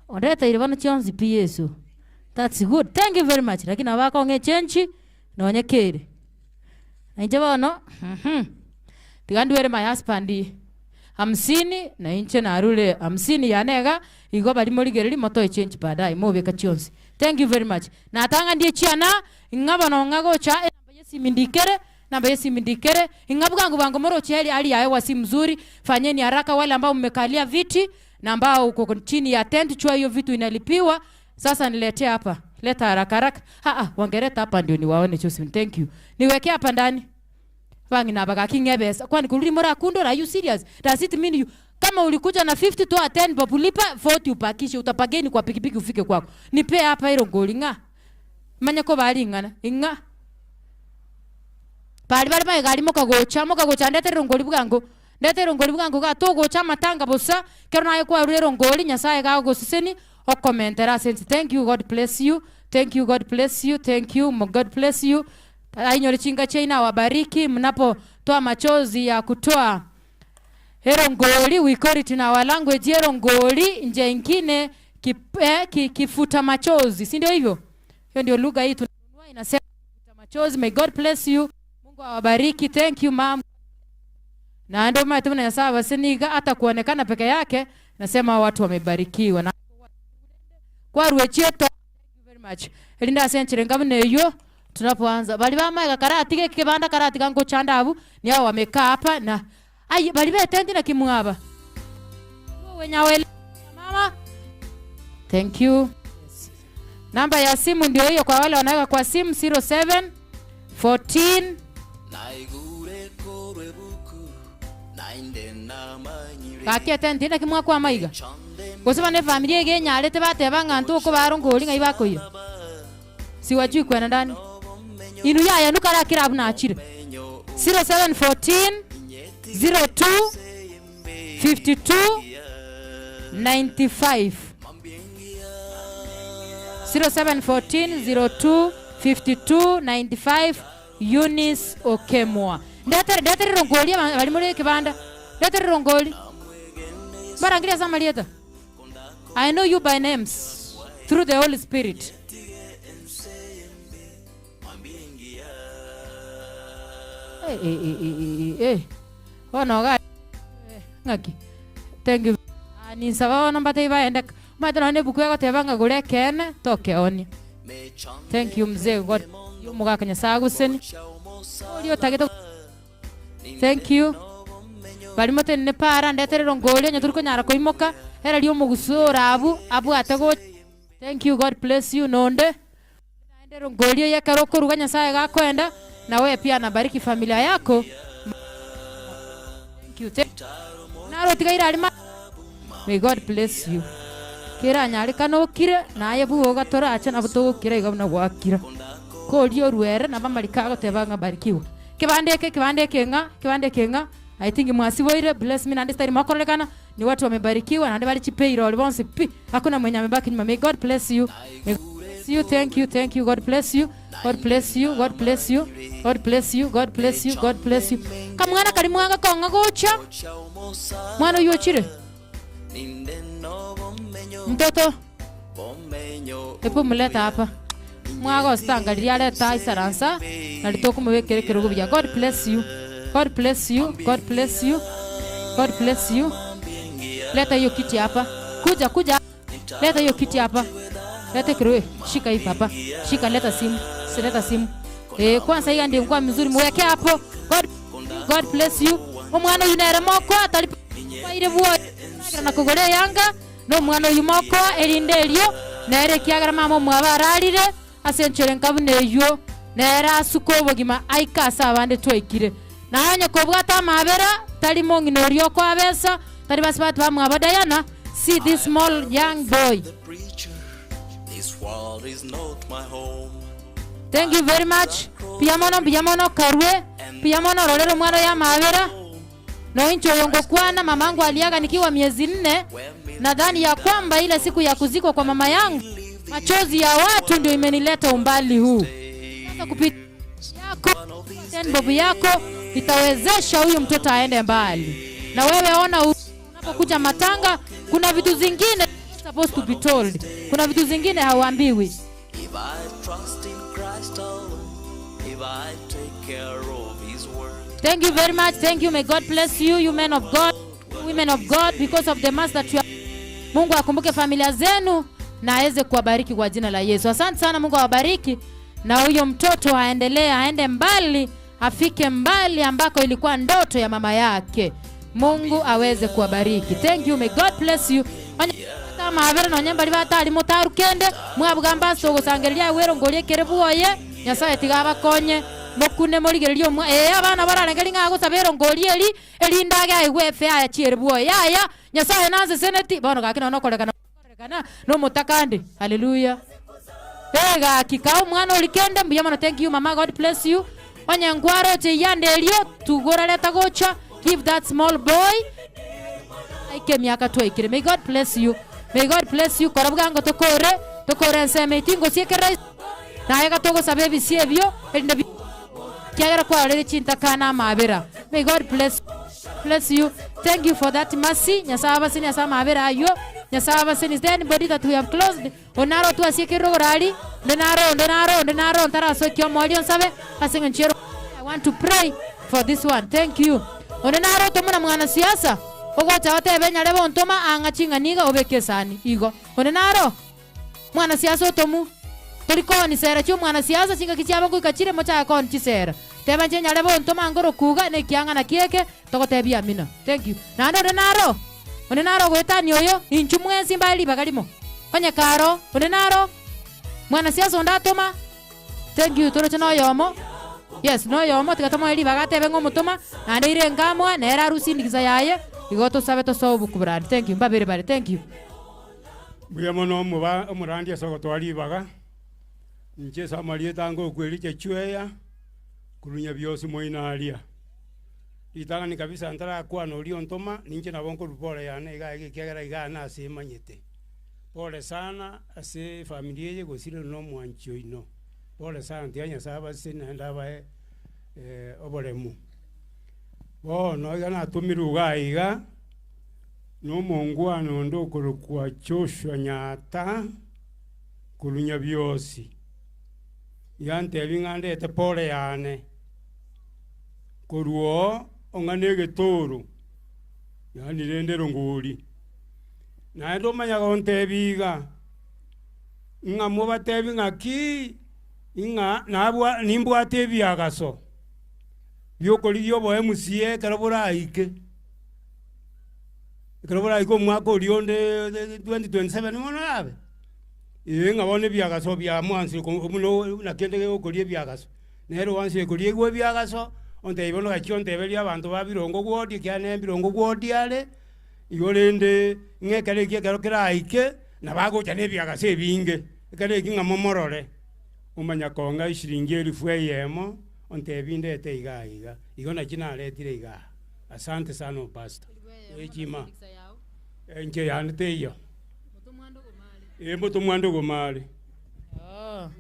Ondeta iribano chionzi pi Yesu. That's good. Thank you very much. Lakini abako ng'echenchi nonye kere. Na inche bono tiganduere my husband 50 na inche narure 50 yanega igo bari morigereri moto echange baadaye mobeka chionsi. Thank you very much. Na tanga ndiye chiana ingabano ngagocha namba yesimindikere namba yesimindikere ingabwangu bango moroche hali hali ya hewa si mzuri. Fanyeni haraka wale ambao mmekalia viti na ambao uko chini ya tent, chua hiyo vitu inalipiwa. Sasa niletee hapa. Leta haraka haraka. Wangereta hapa ndio niwaone chosi. Thank you. Niweke hapa ndani. Bangi na baga kingebesa. Kwani kuluri mora kundo, are you serious? Does it mean you kama ulikuja na 50 toa 10 babulipa 40 upakishe utapageni kwa pikipiki ufike kwako. Nipe hapa ilo ngoli nga. Manya ko bali ngana inga. Bali bali bae gali moka gocha ndete rongoli bwango. Ndete rongoli bwango ga togocha matanga bosa kero naye kwa rero ngoli Nyasaye ga gosiseni okomentera sense. Thank you, God bless you. Thank you, God bless you. Thank you, God bless you. Ainyori chinga chaina wabariki mnapotoa machozi ya kutoa erongoli. We call it in our language erongoli, nje ingine kifuta machozi, si ndio hivyo? Hiyo ndio lugha hii tunanunua inasema kifuta machozi. May God bless you. Mungu awabariki. Thank you ma'am. Na ndio maana tuna sawa siniga hata kuonekana peke yake nasema watu wamebarikiwa na kwa ruechieto. Thank you very much. Elinda senchire ngabune hiyo tunapoanza bali bamaega karati ke kibanda karati kango chandabu ni hao wamekaa hapa na ai bali betendi na kimwaba wenye mama. Thank you. Yes. Namba ya simu ndio hiyo kwa wale wanaweka kwa simu 07 14 kakia tendi na kimwa kwa maiga gosema ne familia yenyalete bateba ngantu ko barongoli ngai bakoyo siwajui kwenda ndani inu yaya nukara kirabu na achire 0714 02 52 95 0714 02 52 95 Eunice Okemwa. Ndetere rongoli bali muri kibanda. Ndetere rongoli. Barangiria samalieta. I know you by names through the Holy Spirit. Ono ga ngaki. Thank you. Ni sababu namba teiba enda. Matana ne buku yako tebanga gure kene toke oni. Thank you mzee God. You mugaka nyasaguseni. Olio tageto. Thank you. Barimo tene para ndetere rongoli nyaturiko nyara koimoka era rio mugusura abu abu atego. Thank you, God bless you nonde. Naende rongoli yekero koruga Nyasaye gakwenda na wewe pia anabariki familia yako. Thank you. Naro tigaira alima. May God bless you. Kira nyarika no kire naye buoga toracha na butogukira iga na gwakira. Kolio ruere na bamarika goteba ngabarikiwa. Kibandeke nga kibandeke nga. I think mwasiboire bless me na ndistari makorekana ni watu wamebarikiwa na ndibali chipeiro bonse pi hakuna mwenye amebaki nyuma. May God bless you. May God bless you. Thank you, thank you. God bless you. God bless you. God bless you. God bless you. God bless you. God bless you. Kamwana kali mwanga konga gocha. Mwana yochire. Mtoto. Epo mleta hapa. Mwago stanga lialeta isaransa na litoko mwekere kirugo bya. God bless you. God bless you. God bless you. God bless you. Leta hiyo kiti hapa. Kuja kuja. Leta hiyo kiti hapa. Leta kiroe. Shika hii papa. Shika, leta simu. Leta simu. Kwanza hii ndio kwa mzuri mweke hapo. God bless you. Omwana yunere moko atali ile buo na kugore yanga no mwana yumoko erinde elio nere kiagara mama mwabararire asenchere nkabune eyo nere asuko obogima aika asa abande twekire nanya kobwata amabera tali mongino ryo kwa besa tali basi batu bamwabadayana. See this small young boy. This world is not my home. Thank you very much. Piamono karwe. Piamono rolero mwana ya mabera. No incho yongo kwana mamangu aliaga nikiwa miezi 4. Nadhani ya kwamba ile siku ya kuzikwa kwa mama yangu, machozi ya watu ndio imenileta umbali huu. Sasa kupitia yako, 10 bob yako itawezesha huyu mtoto aende mbali. Na wewe ona, unapokuja matanga, kuna vitu zingine supposed to be told, kuna vitu zingine hauambiwi. If I trust in Christ alone, if I take care of His word, Thank you very much. Thank you. May God bless you, you men of God, women of God, because of the mass that you are. Mungu akumbuke familia zenu na aweze kuwabariki kwa jina la Yesu. Asante sana, Mungu awabariki na huyo mtoto aendelee, aende mbali, afike mbali ambako ilikuwa ndoto ya mama yake. Mungu aweze kuwabariki. Thank you. May God bless you. Mavere nonya mbari batari mutarukende mwabugamba sogosangereria wero ngorie kere bwoye Nyasaye tigabakonye mokune morigereria omwa abana bararengeri ng'a gosabera ngorie eri erindage aigwe efe aya chiere bwoye yaya Nyasaye nanse seneti bono gaki nono korekana korekana nomotakandi. Haleluya. Gaki ka omwana orikende mbuya mono. Thank you, mama. God bless you. Onye ngwaroche yande erio tugorareta gocha, give that small boy aike miaka twaikire. May God bless you. May God bless you. Kora bwango tokore tokore enseme itingo siekere naye gatogosaba ebisi ebio erinde kiagera kwarorere chintakana amabera. May God bless you. Thank you for that mercy. Nyasaye abasini ase amabera ayo. Nyasaye abasini. Is there anybody that we have closed onaro twasiekirwe gorari ndenaro ndenaro ndenaro ntarasokia omwari onsabe ase ng'enchero? I want to pray for this one. Thank you. Onde naro tomuna mwana siasa ogocha otebe nyare bontoma ang'a ching'aniga obeke esani igo. Onde naro mwana siasa otomu torikoni sera chio mwana siasa chingaki chiabo goika chire mochaka koni chisera teba nche nyare bontoma ngoro kuga nekiang'ana kieke togotebia amina. Thank you. Naende onde naro, onde naro goetani oyo inchu mwensi mbae ribaga rimo onye karo. Onde naro mwana siasa onde atoma? Thank you. Toroche noyomo. Yes, noyomo tiga tomoe ribaga atebe ng'omotoma naende ire nkamwa nere arusindikiza yaye igo tosabe tosoe obukuburani. Thank you. Mbabere bare. Thank you. Mbuya mono omuba omorandi ase ogotwara ribaga inche ase amarieta ange okwericha chweya kurunya biosi moina aria ritang'ani kabisa ntarakwana oria ontoma ninche nabo nkorwa pole yane iga egekiagera iga nase emanyete pole sana ase efamiri eye gosire na omwanchi oino pole sana tiga Nyasaye abase naende abae oboremu bono iga natumirwe iga iga na omongwana onde okorokwa Joshua Nyata korunya biosi iga ntebi ng'a ndete pole yane koruo ong'ane egetoro yaani rende rongori naende omanyaga ontebi iga ng'a mobatebi ng'aki ing'a nabwa nimbwate ebiagaso biokorigia oboe MCA ekero boraike ekero boraike omwaka oria onde 2027 mono abe ee ng'a bono ebiagaso biamwansire muno nakende gegokoria ebiagaso nere oansire koria igwa ebiagaso ontebi bono gaki onteberia abanto ba birongo gwodie kiane ebirongo gwodie are igo rende ng'a ekero eki ekero keraike nabagocha na ebiagaso ebinge ekero eki ng'a momorore omanya konga eshiringi elifu eyemo ontebi ndete iga iga igo naki naretire iga. Asante sana, pastor. Echima enche yane teiyo moto mwando gomare. Oh,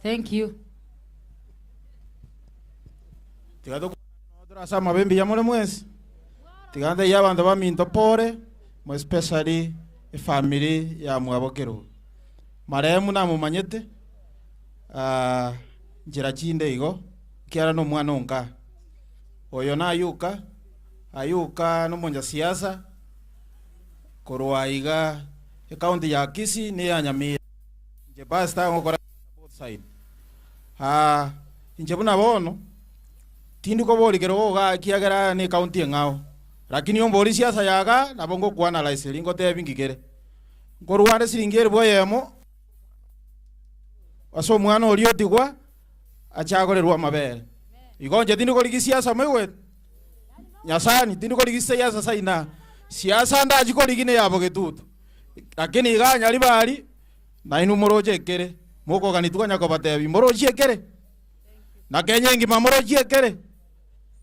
thank you. Tiga asa mabembi ya mule mwesi tigande ya abanto baminto pore mo especially efamily ya mwabokero marehemu namumanyete njira chinde igo kiara no mwana onka oyo nayuka ayuka nomonja siasa korwa iga ekaunti ya Kisii ni ya Nyamira nje pastor ngokora both side inje buna bono tindi koborikero goga kiagera ni county eng'ao lakini ombori siasa yaga nabo ngokuanalyze ringo tebi ngikere nkorware siringi elifu eyemo ase omwana oria otigwa achagorerwa amabere igo nche tindi korigi siasa moigwete nyasani tindi korigi siasa saina siasa ndachikorigi ne yabo getutu lakini iga nyaribari nainu moroche ekere mokogani tukanya kobatebi moroche ekere na Kenya engima moroche ekere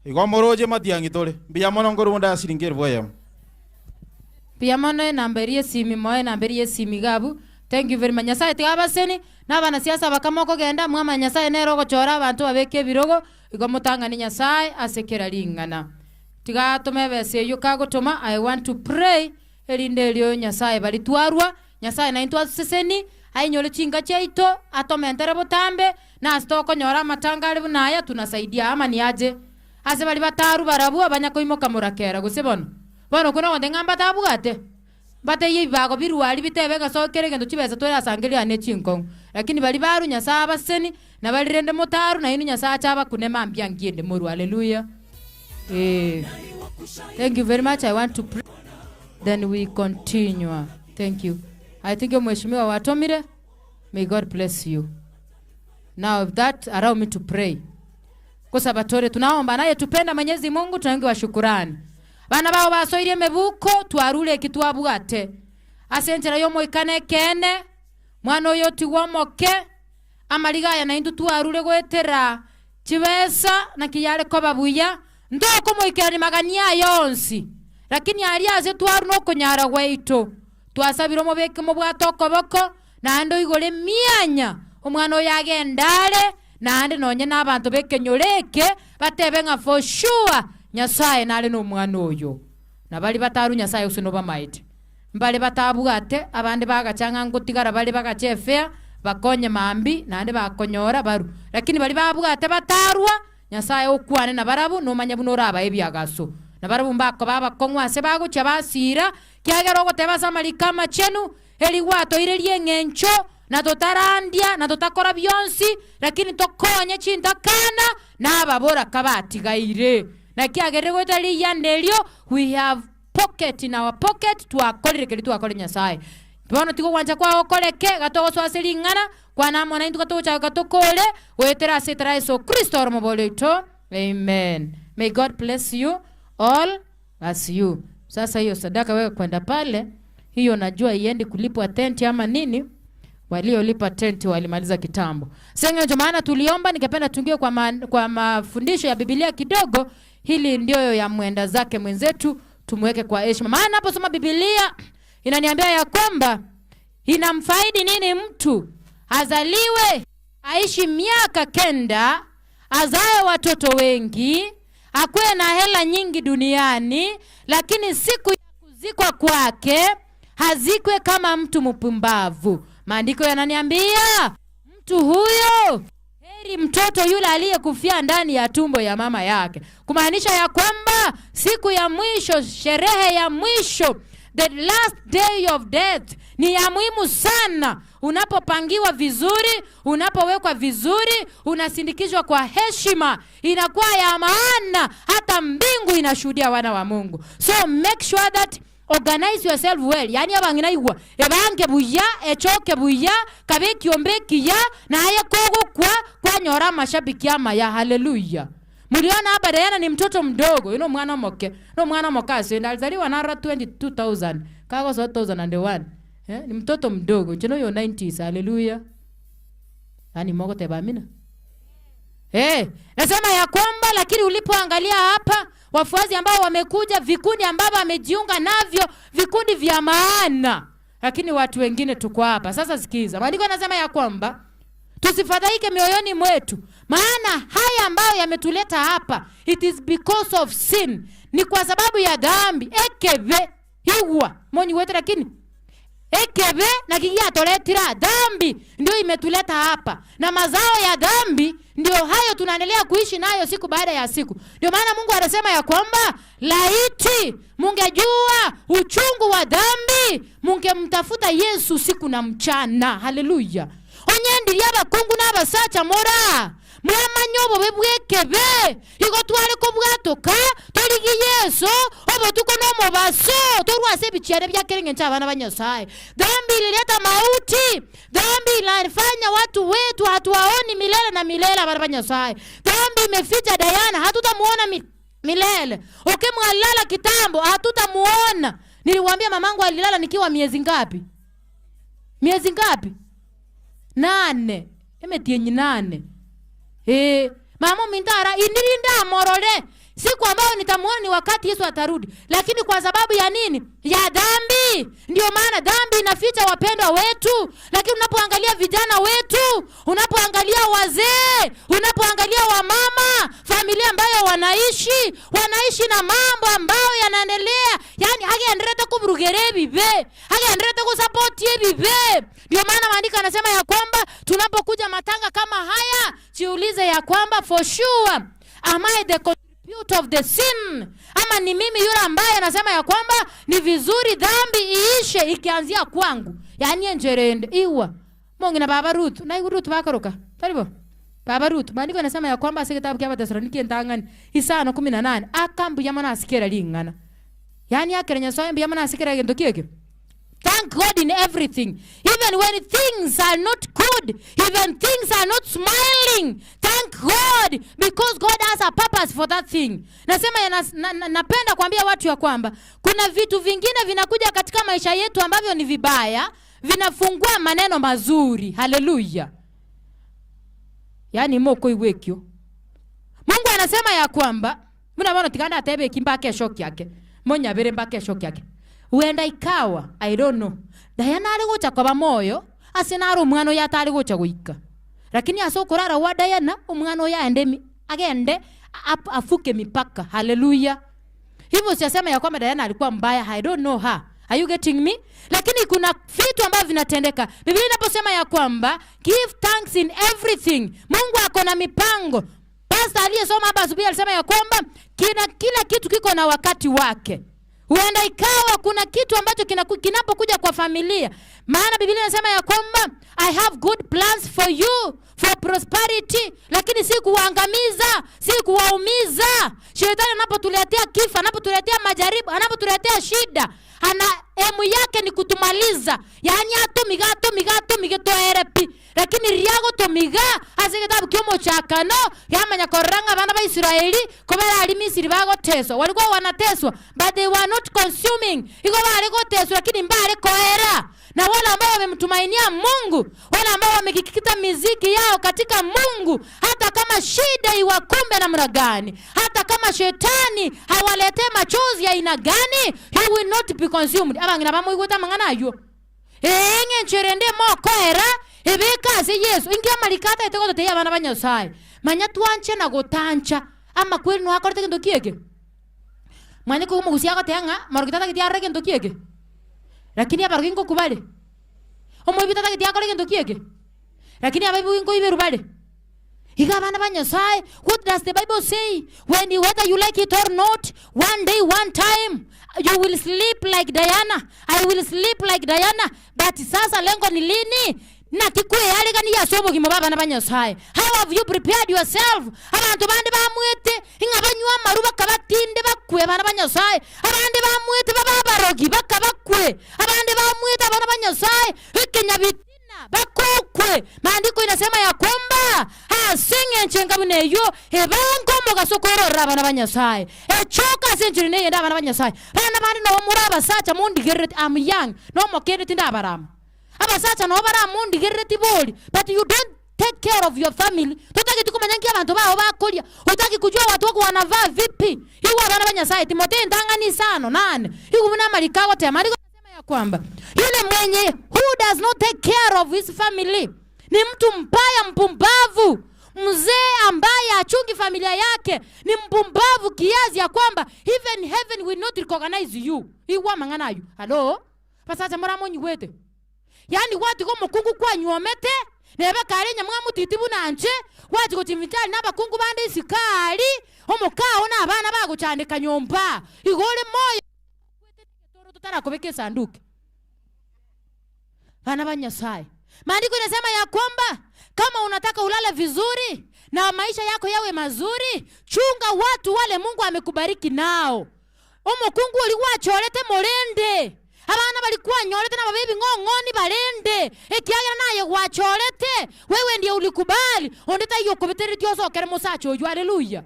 igo moroche matiang'i tore mbuya mono nkorwa nda siringi elifu eyemo. Pia mono enamba eria esimi moe enamba eria esimi gabu. Thank you very much. Nyasaye tiga abaseni na abanasiasa bakama okogenda mwama Nyasaye nere ogochora abanto babeke ebirogo igo motang'ani Nyasaye ase kera ring'ana. Tiga tome ebesa eywo kagotoma. I want to pray erinde erio Nyasaye baritwarwa Nyasaye naintwe aseseni ainyore chinga chiaito atomentere botambe na ase tokonyora amatanga are buna aya tunasaidia ama ni aje ase bari bataru barabu abanyakoimoka morakera gose bono bono kono onde ng'amba tabwate bateye bibago birwari bitebe gasokere gento chibesa twerasangeria ne chinkong'u lakini bari baru Nyasaye abaseni na barirende motaru na inu Nyasaye acha kunema mbia ngiende moru. Hallelujah. Thank you very much. I want to pray, then we continue. Thank you. I think Mheshimiwa Watomire, may God bless you. Now if that allow me to pray. Kwa sabatore tunaomba naye tupenda Mwenyezi Mungu tunaingi wa shukurani. Bana bao basoirie mebuko twarure kitwabwate. Asenchera yo moikane kene mwana oyo tigwomoke amaliga aya naindu twarure gwetera chibesa na kiyare koba buya ndoko moikani magania yonsi lakini aliaze twaru nokonyara gwaito twasabira omobeke mobwate okoboko naende oigore mianya omwana oyo agendare naende nonye na abanto bekenyoreke batebe ng'a for sure Nyasaye nare nomwana oyo na bari bataru Nyasaye ose nobamaete mbare batabwate abande bagachang'a ngotigara bari bagachefea bakonye mambi naende bakonyora baru lakini bari babwate batarwa Nyasaye okwane na barabu nomanya buno oraba ebiagaso na barabu mbako babakong'wa ase bagocha basira kiagera ogoteba samarika machenu erigwato ire rieng'encho na totarandia na totakora bionsi lakini tokonye chintakana na ababora kabatigaire na kiagere gwetari yanderio we have pocket in our pocket twakorire keri twakore Nyasaye bono tigo gwancha kwao koreke gatogoso ase ring'ana kwana mwana intu gatogocha gatokore gwetera ase etera Yesu Kristo oromoboleito. Amen. May God bless you all as you. Sasa hiyo sadaka wewe kwenda pale hiyo najua iendi kulipwa tenti ama nini. Waliolipa tenti walimaliza kitambo. Senga maana tuliomba, ningependa tuingie kwa mafundisho ya Biblia kidogo. Hili ndio ya mwenda zake mwenzetu, tumweke kwa heshima. Maana hapo soma Biblia inaniambia ya kwamba inamfaidi nini mtu azaliwe aishi miaka 9 azae watoto wengi akuwe na hela nyingi duniani, lakini siku ya kuzikwa kwake hazikwe kama mtu mpumbavu. Maandiko yananiambia mtu huyo heri mtoto yule aliyekufia ndani ya tumbo ya mama yake. Kumaanisha ya kwamba siku ya mwisho, sherehe ya mwisho, the last day of death ni ya muhimu sana. Unapopangiwa vizuri, unapowekwa vizuri, unasindikizwa kwa heshima, inakuwa ya maana, hata mbingu inashuhudia wana wa Mungu. So make sure that organize yourself well. Yani abangina igwa ebange buya echoke buya kabeki ombeki ya na haya kogo kwa kwanyora mashabiki ama ya haleluya. Muliona hapa Diana ni mtoto mdogo, you know mwana moke. No mwana moka so alizaliwa na 22,000. Kago so 2001. Ni mtoto mdogo. You know your 90s. Haleluya. Yani mogo teba amina. Nasema ya kwamba lakini ulipoangalia hapa wafuasi ambao wamekuja, vikundi ambavyo wamejiunga navyo, vikundi vya maana. Lakini watu wengine tuko hapa. Sasa sikiza. Maandiko yanasema ya kwamba tusifadhaike mioyoni mwetu, maana haya ambayo yametuleta hapa, it is because of sin, ni kwa sababu ya dhambi. Ekebe igwa monyi wetu, lakini ekebe na kigia toletira dhambi ndio imetuleta hapa, na mazao ya dhambi ndio hayo tunaendelea kuishi nayo siku baada ya siku. Ndio maana Mungu anasema ya kwamba laiti mungejua uchungu wa dhambi mungemtafuta Yesu siku na mchana. Haleluya. Onyendiria abakungu n'abasacha mora mwamanya obobe bwekebe igo tware kobwatoka torigi Yesu obo tuko n'omubaso torwase ebichiare byakereng'encha abana ba Nyasaye. Dhambi ilileta mauti, dhambi inafanya watu wetu hatuwaoni milele na milele abana ba Nyasaye. Dhambi imeficha Diana, hatutamuona milele. Ukimwalala kitambo hatutamuona. Niliwaambia mamangu alilala nikiwa miezi ngapi? Miezi ngapi? 8. Emetienyi 8. Mama mindara inirinda morore. Siku ambayo nitamuona ni wakati Yesu atarudi. Lakini kwa sababu ya nini? Ya dhambi. Ndio maana dhambi inaficha wapendwa wetu. Lakini unapoangalia vijana wetu, unapoangalia wazee, unapoangalia wamama, familia ambayo wanaishi, wanaishi na mambo ambayo yanaendelea. Yaani agenderete kuburugere bibe, agenderete kusupport bibe. Ndio maana maandiko yanasema ya kwamba tunapokuja matanga kama haya, jiulize ya kwamba for sure am I the contributor of the sin? Ama ni mimi yule ambaye anasema ya kwamba ni vizuri dhambi iishe ikianzia kwangu. Yaani enjerende iwa Mungu na baba Ruth na Ruth bakoroka. Taribo. Baba Ruth maandiko yanasema ya kwamba ase kitabu kya Wathesalonike ntang'ani 5:18 akambu yamana asikera ling'ana. Yaani akere Nyasaye mbu yamana asikera gento kieke. Thank God in everything. Even when things are not good, even things are not smiling, thank God because God has a purpose for that thing. Nasema ya napenda kuambia watu ya kwamba kuna vitu vingine vinakuja katika maisha yetu ambavyo ni vibaya, vinafungua maneno mazuri. Haleluya. Yaani moko iwekyo. Mungu anasema ya kwamba muna tikanda atebe kimbake shoki yake. Monya bere mbake shoki yake. Uenda ikawa, I don't know. Diana aligocha kwa moyo, asinaro umwana ya atari gocha goika. Lakini asokorara wa Diana, umwana ya ende agende afuke mipaka. Haleluya. Hivyo siyasema ya kwamba Diana alikuwa mbaya, I don't know her. Are you getting me? Lakini kuna vitu ambavyo vinatendeka. Biblia inaposema ya kwamba give thanks in everything. Mungu ako na mipango. Pastor aliyesoma hapa asubuhi alisema ya kwamba kila kitu kiko na wakati wake. Huenda ikawa kuna kitu ambacho kinapokuja kwa familia. Maana Biblia inasema ya kwamba I have good plans for you, for prosperity, lakini si kuwaangamiza, si kuwaumiza. Shetani anapotuletea kifo, anapotuletea majaribu, anapotuletea shida, ana emu yake ni kutumaliza. Yaani atumiga atumiga toerepi. Lakini riago tumiga ase kitabu kyomo chakano yamanya koranga bana ba Israeli kobera ali Misri bagoteswa. Walikuwa wanateswa but they were not consuming. Iko bali goteswa lakini mbali koera. Na wale ambao wamemtumainia Mungu, wale ambao wamekikita miziki yao katika Mungu, hata kama shida iwakumbe namna gani, hata kama shetani hawaletee machozi ya aina gani, he will not be consumed. Abangina bamuigweta mangana ayo. Enge ncherende mokoera ebeka ase Yesu ingia malikata etego teya abana ba Nyasaye. Manya twanche na gotancha ama kweli no akorete kinto kieke. Manya ko mugusia goteanga marugitata kitiarre kinto kieke. Lakini abarugi ngokubale. Omoibitata kitiakore kinto kieke. Lakini ababu ngoiberu bale. Iga abana ba Nyasaye, what does the Bible say? When you, whether you like it or not, one day, one time, you will sleep like Diana. I will sleep like Diana. But sasa lengo ni lini? Na kikuwe yale gani ya somo kimo baba na ba Nyasaye. How have you prepared yourself? Abantu bande bamwete inga banywa maruba kabatinde bakwe bana ba Nyasaye. Abande bamwete baba barogi bakabakwe. Abande bamwete abana ba Nyasaye ikenyabitina bakokwe. Maandiko inasema ya kwamba asinge nchenga buneyo ebango mugasokorora abana ba Nyasaye. Echoka senjiri neye ndabana ba Nyasaye. Bana bandi no muraba sacha mundi gerete I'm young no mokerete ndabarama. Abasacha no bara mundi gerete boli but you don't take care of your family. Tutaki tukumanyangia abantu bao bakolia. Utaki kujua watu wako wanavaa vipi. Iwo abana ba Nyasaye Timotheo ntangani sano nane. Iwo muna malikawa te maandiko yanasema ya kwamba yule mwenye who does not take care of his family ni mtu mbaya, mpumbavu. Mzee ambaye achungi familia yake ni mpumbavu kiasi ya kwamba even heaven will not recognize you. Iwa mangana ayu. Hello? Pasacha mora monyi wete. Yaani watu ko mukungu kwa nyomete nebe kare nyamwa mutitibu nanje waji kuchimvitali nabakungu bande isikali omukao na abana baguchandika nyomba igore moyo tutara kubeke sanduku. Bana ba Nyasaye. Maandiko inasema ya kwamba kama unataka ulale vizuri na maisha yako yawe mazuri, chunga watu wale Mungu amekubariki nao. Omukungu uliwacholete morende. Abana balikuwa nyolete na babibi ngongoni balende. Ekiagera naye gwacholete, wewe ndiye ulikubali. Ondeta iyo kubitere tyoso kere musacho oyo. Haleluya.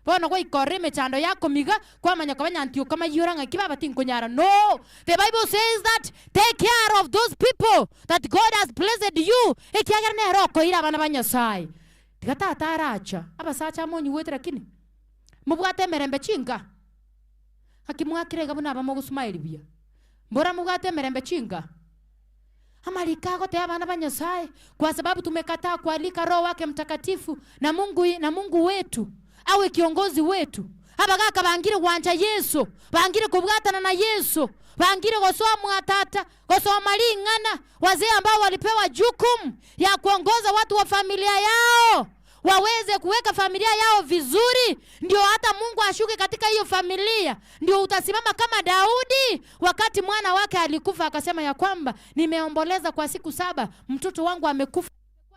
Bono kwa ikore mechando yako miga kwa manya kwa nyanti kama yoranga kibaba tinkonyara. No, the Bible says that take care of those people that God has blessed you. Ekiagera ne roko ira abana ba Nyasaye. Tigata ataracha abasacha monyi wete lakini Mubwate emerembe chinga. Akimwakire gabuna abamogusmaili buya. Mbora mubwate emerembe chinga. Amalika gote abana ba Nyasaye kwa sababu tumekataa kualika Roho wake Mtakatifu na Mungu wetu awe kiongozi wetu. Abagaka bangire wanja Yesu, bangire kubwatana na Yesu, bangire gosoma mwatata, gosoma lingana, wazee ambao walipewa jukumu ya kuongoza watu wa familia yao waweze kuweka familia yao vizuri, ndio hata Mungu ashuke katika hiyo familia. Ndio utasimama kama Daudi wakati mwana wake alikufa akasema ya kwamba nimeomboleza kwa siku 7, mtoto wangu amekufa,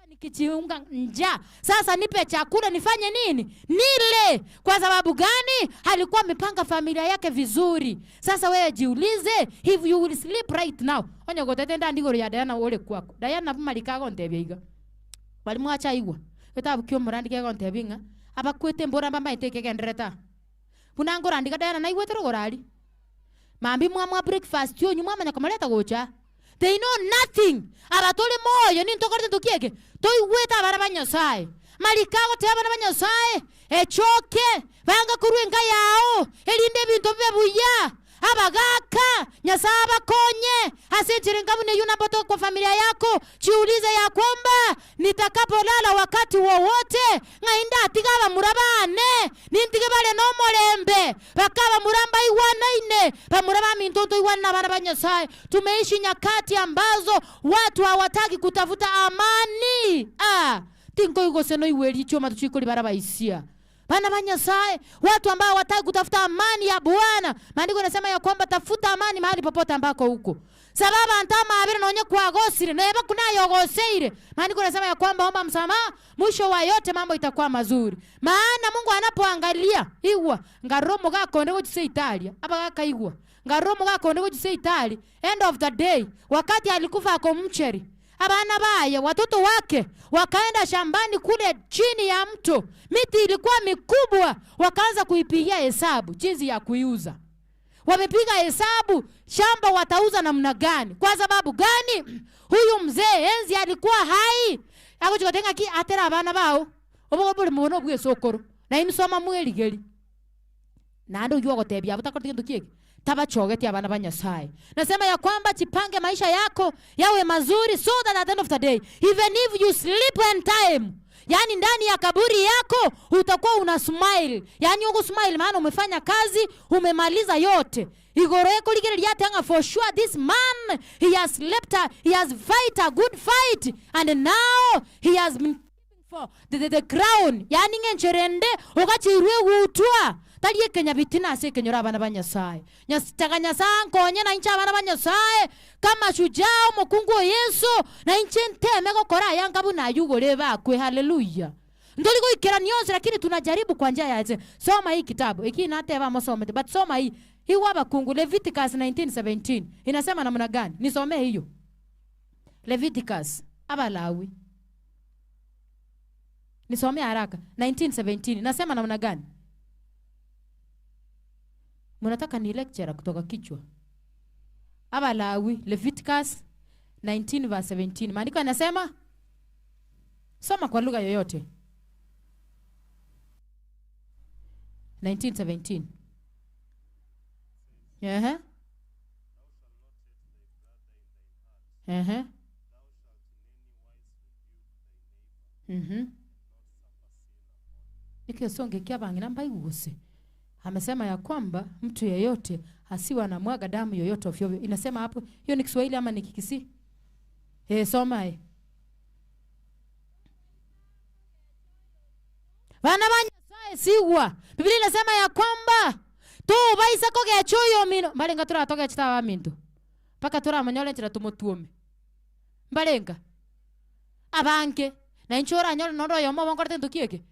nikijiunga njaa, sasa nipe chakula nifanye nini? Nile. Kwa sababu gani? Alikuwa amepanga familia yake vizuri. Sasa wewe jiulize, if you will sleep right now. Onye gotetenda ndigoro ya Diana ole kwako. Diana bumalika gontebya iga. Bali mwacha igwa. Kitabu kio murandike gontebya inga abakwete mbora mbamaite kegendereta. Bunangorandika Diana na igwetero gorali. Mambi mwa breakfast yo nyuma manya komaleta gocha. They know nothing. Abatole moyo ni ntokorete tukieke. Toigweta abana ba Nyasaye. Malikago te abana ba Nyasaye. Echoke banga kurwenga yao. Elinde bintu bibe buya. Abagaka Nyasaye abakonye. Asinjire ngabune yuna boto kwa familia yako. Jiulize ya kwamba nitakapolala wakati wowote ngainda atigaba murabane nintige bale no molembe bakaba muramba iwana ine bamuraba mintoto iwana bana ba Nyasaye. Tumeishi nyakati ambazo watu hawataki kutafuta amani. Tinko igoseno iweli choma tuchikoli baraba isia. Bana ba Nyasaye, watu ambao hawataki kutafuta amani ya Bwana. Maandiko yanasema ya kwamba tafuta amani mahali popote ambako huko. Sababu antama abere nonye kuagosire na eba kunayo goseire. Maandiko yanasema ya kwamba omba msamaha, mwisho wa yote mambo itakuwa mazuri. Maana Mungu anapoangalia igwa ngaromo gakonde gochise Italia, abagaka igwa. Ngaromo gakonde gochise Italia. End of the day, wakati alikufa akomcheri. Abana baye watoto wake wakaenda shambani kule chini ya mto. Miti ilikuwa mikubwa, wakaanza kuipigia hesabu jinsi ya kuiuza. Wamepiga hesabu shamba watauza namna gani? Kwa sababu gani? Huyu mzee enzi alikuwa hai. Agochikotenga ki atera abana bao. Obo buli muno bwe sokoro. Na imisoma mweligeli. Na ndo yugo gotebia butakotinga ndukieke. Tabachogeti abana ba Nyasaye. Nasema ya kwamba jipange maisha yako yawe mazuri so that at the end of the day, even if you sleep on time, yani ndani ya kaburi yako utakuwa una smile. Yani uko smile maana umefanya kazi, umemaliza yote. Igoro yako ligere lyatanga for sure this man he has slept, he has fight a good fight and now he has been for the crown. Yani ngencherende ukachirwe gutwa. Taliye Kenya bitina ase kenyora abana ba Nyasaye. Nyasitaka Nyasaye nkonye na incha abana ba Nyasaye kama shujaa mukungu Yesu na inche nteme gokora yanga buna yugore bakwe. Haleluya. Ndoliko ikera nyonse lakini tunajaribu kwa njia ya soma hii kitabu. Iki nateba mosome but soma hii. Hii wabakungu Leviticus 19:17 inasema namna gani? Nisome hiyo. Leviticus abalawi. Nisome haraka 19:17 inasema namna gani? Mnataka ni lecture kutoka kichwa. Abalawi Leviticus 19 verse 17. Maandiko yanasema soma kwa lugha yoyote. 19:17. Yeah. Uh-huh. Mhm. Nikisonge kiabangina mbaiguse. Amesema ya kwamba mtu yeyote asiwe anamwaga damu yoyote ovyo ovyo. Inasema hapo, hiyo ni Kiswahili ama ni Kikisii? Soma eh. Bana ba Nyasaye sigwa. Biblia inasema ya kwamba tu baisa kogechoyo mino. Mbalenga turatoka chitawa minto. Paka turamanyole chira tumutuome. Mbalenga. Abanke na inchora nyole nondo yomo bonkorte ntukieke.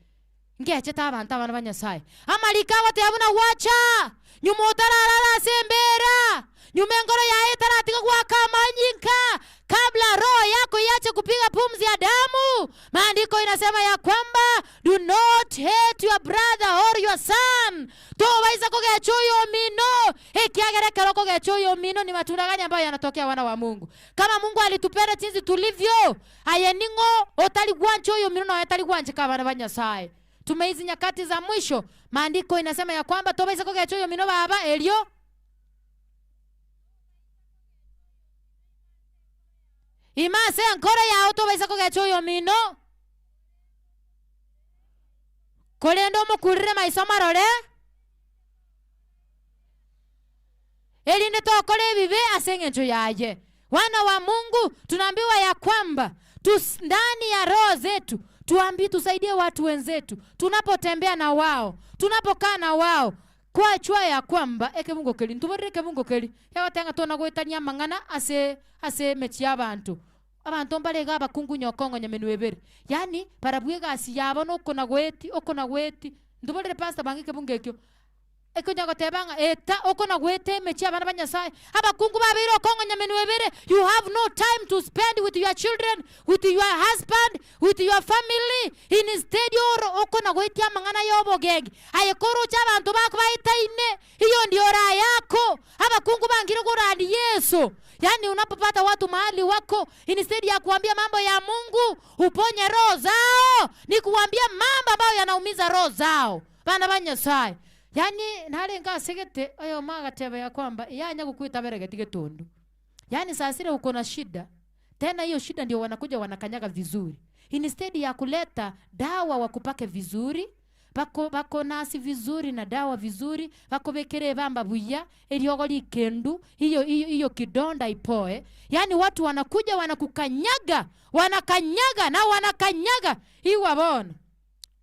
Ngeche tabanta abana ba Nyasaye. Amalika wote abuna wacha. Nyuma utararara sembera. Nyuma ngoro ya etaratika kwa manyinka. Kabla roho yako iache kupiga pumzi ya damu. Maandiko inasema ya kwamba do not hate your brother or your son. Towaisa kogechoyo mino. Ekiagereka kogechoyo mino ni matunda gani ambayo yanatokea wana wa Mungu? Kama Mungu alitupenda jinsi tulivyo, ayeningo otaligwanchoyo mino na otaligwanje kama wana ba Nyasaye. Tumeizi nyakati za mwisho. Maandiko inasema ya kwamba tobaisa kogecho mino baba elio imase ankora yao tobaisa kogecho mino kolendo mukurire maiso marore elinde tokole bibe aseng'encho yaye. Wana wa Mungu tunaambiwa ya kwamba ndani ya roho zetu tuambi tusaidie watu wenzetu tunapotembea na wao, tunapokaa na wao, kwa chwa ya kwamba eke Mungu keli ntuboreke Mungu keli yawatenga tona gwetania mang'ana ase mechi abantu abantu mbarega abakungu nyokongo nyemenwebere, yani barabwega asi yabo nokona gweti okona gweti ntuborere pastor bangike bungekyo ekunya gotebanga eta okona gwete mechi abana ba Nyasaye abakungu babire okongo nyemenwebere. You have no time to spend with your children, with your husband, with your family. Instead oro okona gwete amang'ana yobogenge ayekoro cha abantu bako baitaine hiyo ndio raha yako. Abakungu bangire kuradi Yesu. Yani unapopata watu mahali wako, instead ya kuambia mambo ya Mungu uponye roho zao, ni kuambia mambo ambayo yanaumiza roho zao bana ba Nyasaye. Yani nalenga segete ayo magatebe ya kwamba yanya kukuita beregeti getundu. Yani saa uko na shida, tena hiyo shida ndio wanakuja wanakanyaga vizuri. Instead ya kuleta dawa wakupake vizuri, bako nasi vizuri na dawa vizuri, bako bekere bamba buya eliogoli kendu hiyo hiyo kidonda ipoe. Yani watu wanakuja wanakukanyaga, wanakanyaga na wanakanyaga. Iwa bona.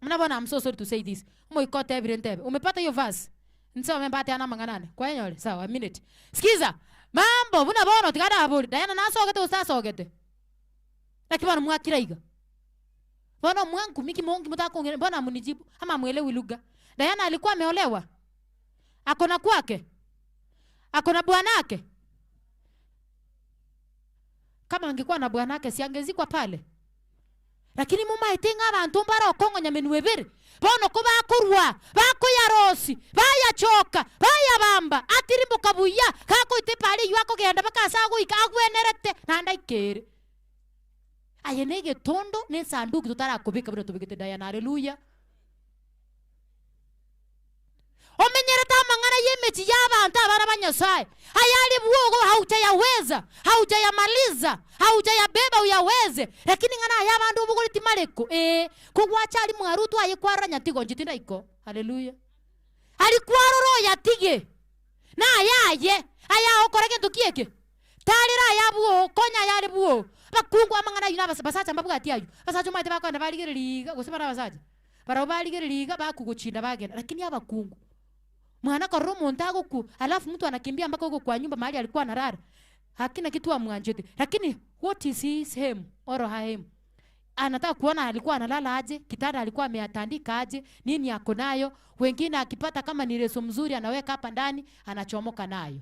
Mnabona, I'm so sorry to say this. Moikote every umepata hiyo verse? Nsawa mbate ana manganane. Kwa hiyo sawa, a minute. Sikiza. Mambo buna bona tigada haburi. Diana nasogete usasogete. Lakini mwakira iga. Bona mwangu miki mongi mtaka mbona munijibu ama muelewi lugha. Diana alikuwa ameolewa. Akona kwake. Akona bwanake. Kama angekuwa na bwanake si angezikwa pale. Lakini mumaitenga abantu mbara okongo nyamenwebere. Bono ko bakurwa, bakoyarosi, bayachoka, bayabamba, atirimbuka buya, kako itepale yuako genda bakasago ikagwenerete nanda ikere. Ayenege tondo ne sanduku tutarakubika bino tubikete Diana. Haleluya. Omenyereta mang'ana yemechi y'abantu abana ba Nyasaye. Ayali bwogo hautayaweza, hautayamaliza, hautayabeba uyaweze. Lakini ng'ana y'abantu ubuguri timareko. Kugwacha ali mwarutu ayikwara nyatigo njitinda iko. Haleluya. Alikwaroro yatige. Na yaye aya okoreke ntukieke. Talira yabuo konya yali buo. Bakungu amang'ana yuna basacha mbabwati ayu. Basacha mate bakonda baligereriga gose bara basacha. Bara baligereriga bakuguchinda bagenda. Lakini abakungu mwana kororo montago ku alafu mtu anakimbia mpaka huko kwa nyumba mahali alikuwa analala. Hakina kitu amwanjete. Lakini what is his him or her him? Anataka kuona alikuwa analala aje, kitanda alikuwa ameatandika aje, nini yako nayo. Wengine akipata kama ni leso mzuri anaweka hapa ndani, anachomoka nayo.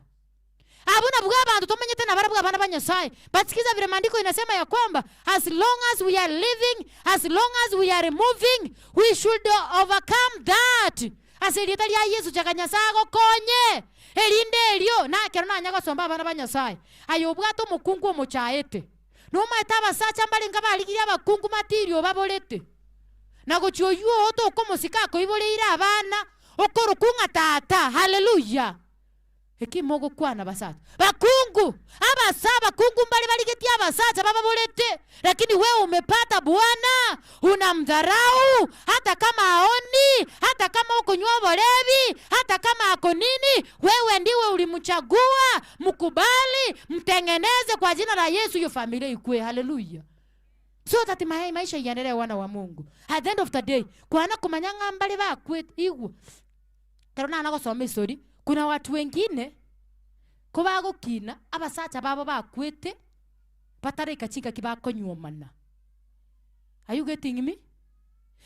Abuna bwa abantu tumenye tena barabwa abana ba Nyasaye. Basikiza vile maandiko inasema ya kwamba as long as we are living, as long as we are moving, we should overcome that. Asili ya Yesu chakanyasago konye elinde elio na kero nanya gosomba abana ba Nyasaye ayo obwato mukungu omochaete noma etabasacha mbalenga baligiria abakungu matirio babolete na gochioyuo otokomosika koiboleira abana okorokunga tata. Haleluya. Ekimogo kwana basacha bakungu abasaba kungu mbali baligetia abasacha bababolete, lakini wewe umepata bwana unamdharau, hata kama aoni, hata kama uko nywa bolevi, hata kama ako nini, wewe ndiwe ulimchagua. Mkubali, mtengeneze kwa jina la Yesu, hiyo familia ikue. Haleluya. So that maisha iendelee, wana wa Mungu. At the end of the day kwana kumanyanga mbali bakwe igwo karona anagosoma isori. Kuna watu wengine kobagokina abasacha babo bakwete batareka chika kibakonyuomana. Are you getting me?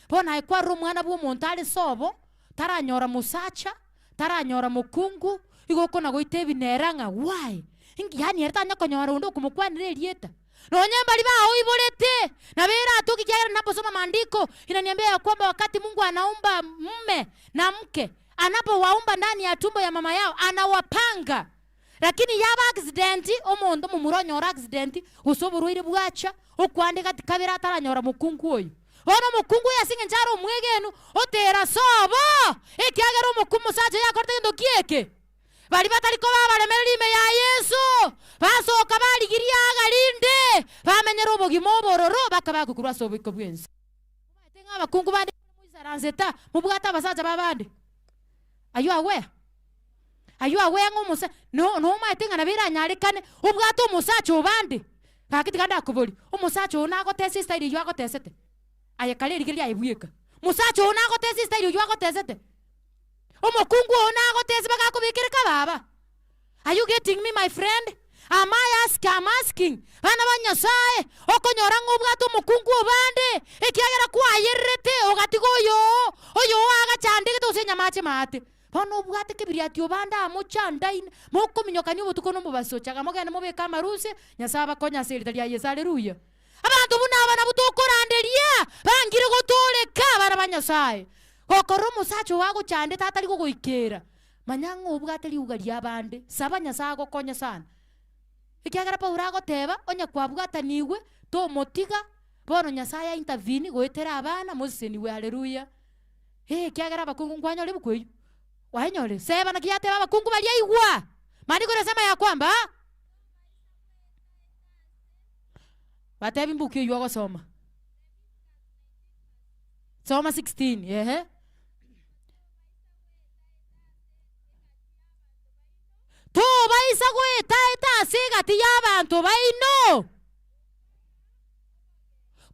Bona aikwaro mwana bwo montale sobo taranyora musacha taranyora mukungu igoko na goite bineranga why yani ertanya konyora undo kumukwanire elieta nonyamba libao ibolete na bera atuki kiara. Naposoma maandiko inaniambia ya kwamba wakati Mungu anaumba mume na mke, anapowaumba ndani ya tumbo ya mama yao anawapanga. Lakini yaba accident omondo mumuronyora accident usoburuire bwacha okwandika tikabira ataranyora mukungu oyo. Bono omokungu oyo ase eng'encho are omwegenu, otera sobo, ekiagera omoku omosacha oyo akorete gento ki eke. Baria batari koba abaremereri ime ya Yeso, basoka barigiria aga rinde, bamenyera obogima obororo, bakaba bagokorwa ase oboiko bwensi. Omanyete ng'a abakungu bande moisaranseta, mobwate abasacha babande. Are you aware? Are you aware ng'a omosa no nomaete ng'a nabo eranyarekane, obwate omosacha obande. Gaki tiga ndakobori, omosacha oyo nagotesa estyle eywo agotesete. Aye kare erigereria aye bweka. Mosacha oyo nagotesa estyle eywo agotesete. Omokungu oyo nagotesa bagakobekere kababa. Are you getting me, my friend? Am I ask, I'm asking. Bana ba Nyasaye, okonyora ng'a obwate omokungu obande, ekiagera kwayererete, ogatiga oyo, oyo agachandegete gose enyamache maate. Bono obwate kebiriati obande amochandaine, mokominyokania obotuko nomobasochaga, mogende mobeke amaruse, Nyasaye abakonye ase erita ria Yeso, haleluya. Abanto buna aba nabo tokoranderia, bangire gotoreka abana ba Nyasaye. Gokora omosacha ogo agochandete atari gogoikera, manya ng'a obwate riuga ria abande, saba Nyasaye agokonye sana. Ekiagera Paulo agoteba, onye kwabwataniwe, tomotiga, bono Nyasaye aintervene goetera abana moseseniwe, haleluya. Ekiagera abakungu nkwanyore ebuku eywo. Wainyore, seba naki yateba abakungu baria igwa. Maandiko nasema ya kwamba batebi mbuku eywo ogosoma. Soma 16, ehe. Tobaisa goetaeta ase egati y'abanto baino.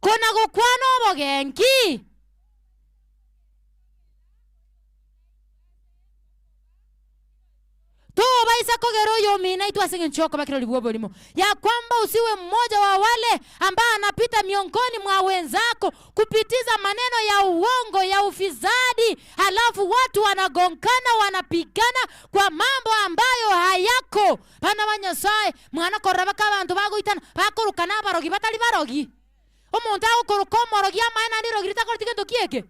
Kona gokwana obogenki. Tobaisa kogera oyo omina itwe ase eng'encho y'okobakera oribwo oborimo. Ya kwamba usiwe mmoja wa wale ambao anapita miongoni mwa wenzako kupitiza maneno ya uongo ya ufisadi, halafu watu wanagonkana wanapigana kwa mambo ambayo hayako. Bana ba Nyasaye mwana korora baka abanto bagoitana bakorokana abarogi batari barogi. Omonto agokoroka omorogi amaene naende rirogi ritakoreti gento kieke.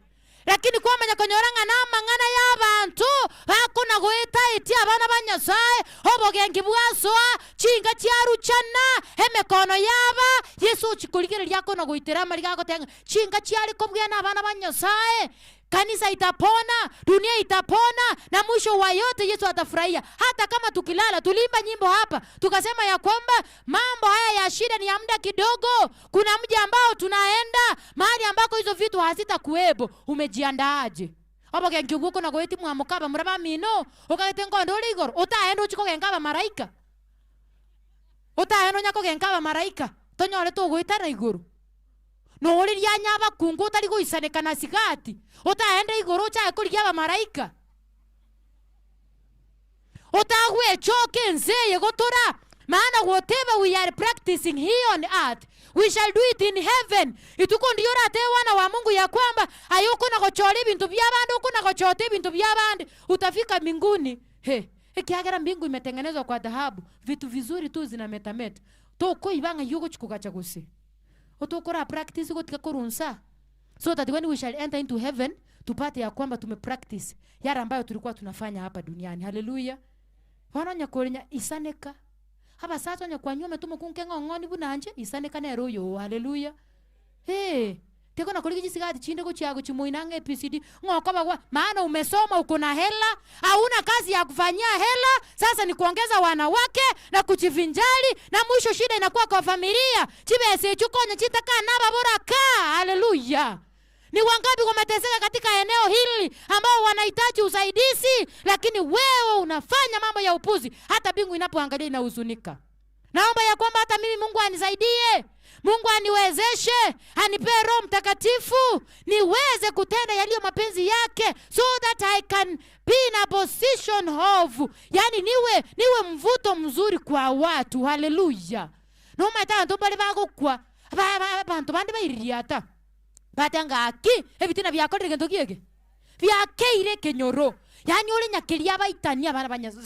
Lakini kwamanya konyora ng'a namang'ana y'abanto bakona goetaetia abana ba Nyasaye, obogenki bwasoa, chinga chiaruchana, emikono yaba, Yesu ochikorigereria akona goitera amariga agoteba ng'a chinga chiare kobwena abana ba Nyasaye, kanisa itapona, dunia itapona, na mwisho wa yote Yesu atafurahia. Hata kama tukilala, tulimba nyimbo hapa, tukasema ya kwamba mambo haya ya shida ni ya muda kidogo. Kuna mji ambao tunaenda, mahali ambako hizo vitu hazitakuwepo. Umejiandaaje? Obogenki obwo na goeti mwamukaba muraba mino, okagete nkondo ore igoro, otaenda ochikogenka abamaraika. Otaenda onyakogenka abamaraika, tonyore togoetana igoro. Nooriria nya abakungu otari goisaneka na sigati, otaenda igoro ochae korigia abamaraika. Otagwechoka ense eye gotora, maana whatever we are practicing here on earth, we shall do it in heaven. Ituko ndiyo rate wana wa Mungu ya kwamba ayuko na gochora ebintu bya abandi, uko na gochota ebintu bya abandi, utafika mbinguni. He, ekiagera mbingu imetengenezwa kwa dhahabu, vitu vizuri tu zinametameta. Toko ibanga yuko chikugacha gose. Otokora practice gotika korunsa. So that when we shall enter into heaven, tupate ya kwamba tumepractice yale ambayo tulikuwa tunafanya hapa duniani. Haleluya. Wana nyakorenya isaneka. Abasacha nyakwanyume tumukunke ng'ong'oni bunanje isaneka nero yo. Haleluya. Hey, teko na koligi jisigati chinde gochiago chimoinanga APCD ng'okoba kwa maana umesoma uko na hela, hauna kazi ya kufanyia hela, sasa ni kuongeza wanawake na kujivinjari, na mwisho shida inakuwa kwa familia. Chibese chukonya chitaka naba bora ka. Haleluya. Ni wangapi wameteseka katika eneo hili ambao wanahitaji usaidizi, lakini wewe unafanya mambo ya upuzi. Hata mbingu inapoangalia inahuzunika. Naomba ya kwamba hata mimi Mungu anisaidie, Mungu aniwezeshe, anipe Roho Mtakatifu niweze kutenda yaliyo mapenzi yake, so that I can be in a position of, yani niwe mvuto mzuri kwa watu. Haleluya. Noma abantu bali bagokwa, abantu bandi baiririata. Batanga aki ebitina byakorire gento kieke. Byakeire kenyoro. Yani ore nyakeria baitania bana banyazo.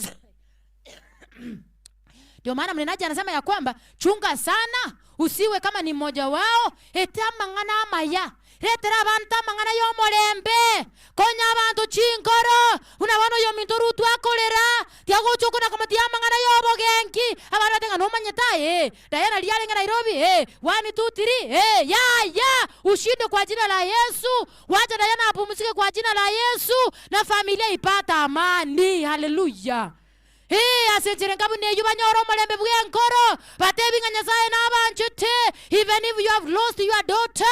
Ndio maana mnenaji anasema ya kwamba chunga sana usiwe kama ni mmoja wao, eta mang'ana amaya. Retera abanto amang'ana y'omorembe. Konya abanto chinkoro. Buna bono oyo ominto Rutu akorera. Tiagocha okona komotia amang'ana y'obogenki. Abana batenga nomanyete aye. Diana riarenge Nairobi. 1 2 3. Ya ya. Ushinde kwa jina la Yesu. Wacha Diana apumzike kwa jina la Yesu na familia ipata amani. Haleluya. Ase nkabu neyu banyora omulembe bw'enkoro batebinga Nyasaye n'abanchete. Even if you have lost your daughter,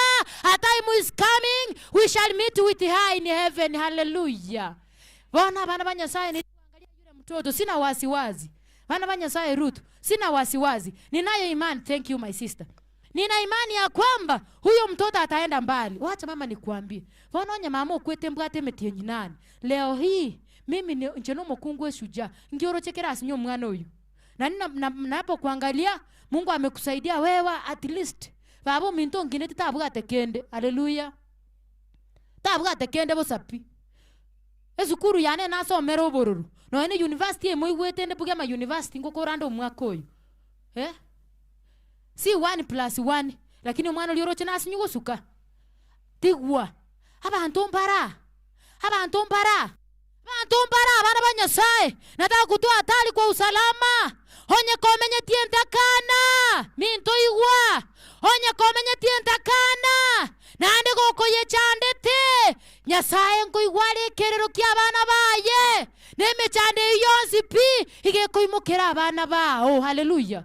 a time is coming, we shall meet with her in heaven. Hallelujah. Bwana bana ba Nyasaye, niliangalia yule mtoto sina wasiwasi. Bana ba Nyasaye Ruth, sina wasiwasi. Ninayo imani. Thank you my sister. Nina imani ya kwamba huyo mtoto ataenda mbali. Wacha mama nikuambie. Bono mama okwete mbwate metienyi nani. Leo hii mimi ni ncheno mukungwe shujaa. Ngiorochekera asinyo mwana uyu. Na ninapo kuangalia Mungu amekusaidia wewe at least. Babo minto ngine titabwate kende. Hallelujah. Tabwate kende bosapi. Esukuru yane nasomera obororo. No ene university emoigwete ne Bugema University ngokoranda omwaka oyu. Si 1 + 1 lakini omwana olioroche nasinyu gosuka. Tigwa. Abantu mbara. Abantu mbara. Bantu mbara abana ba Nyasaye. Nataka kutoa hatari kwa usalama. Onye komenye tientakana. Minto igwa. Onye komenye tientakana. Nande gokoye chandete. Nyasaye nkoigware kerero kia abana baye. Nemechande yonsi pi igekoimokera abana bao. Hallelujah.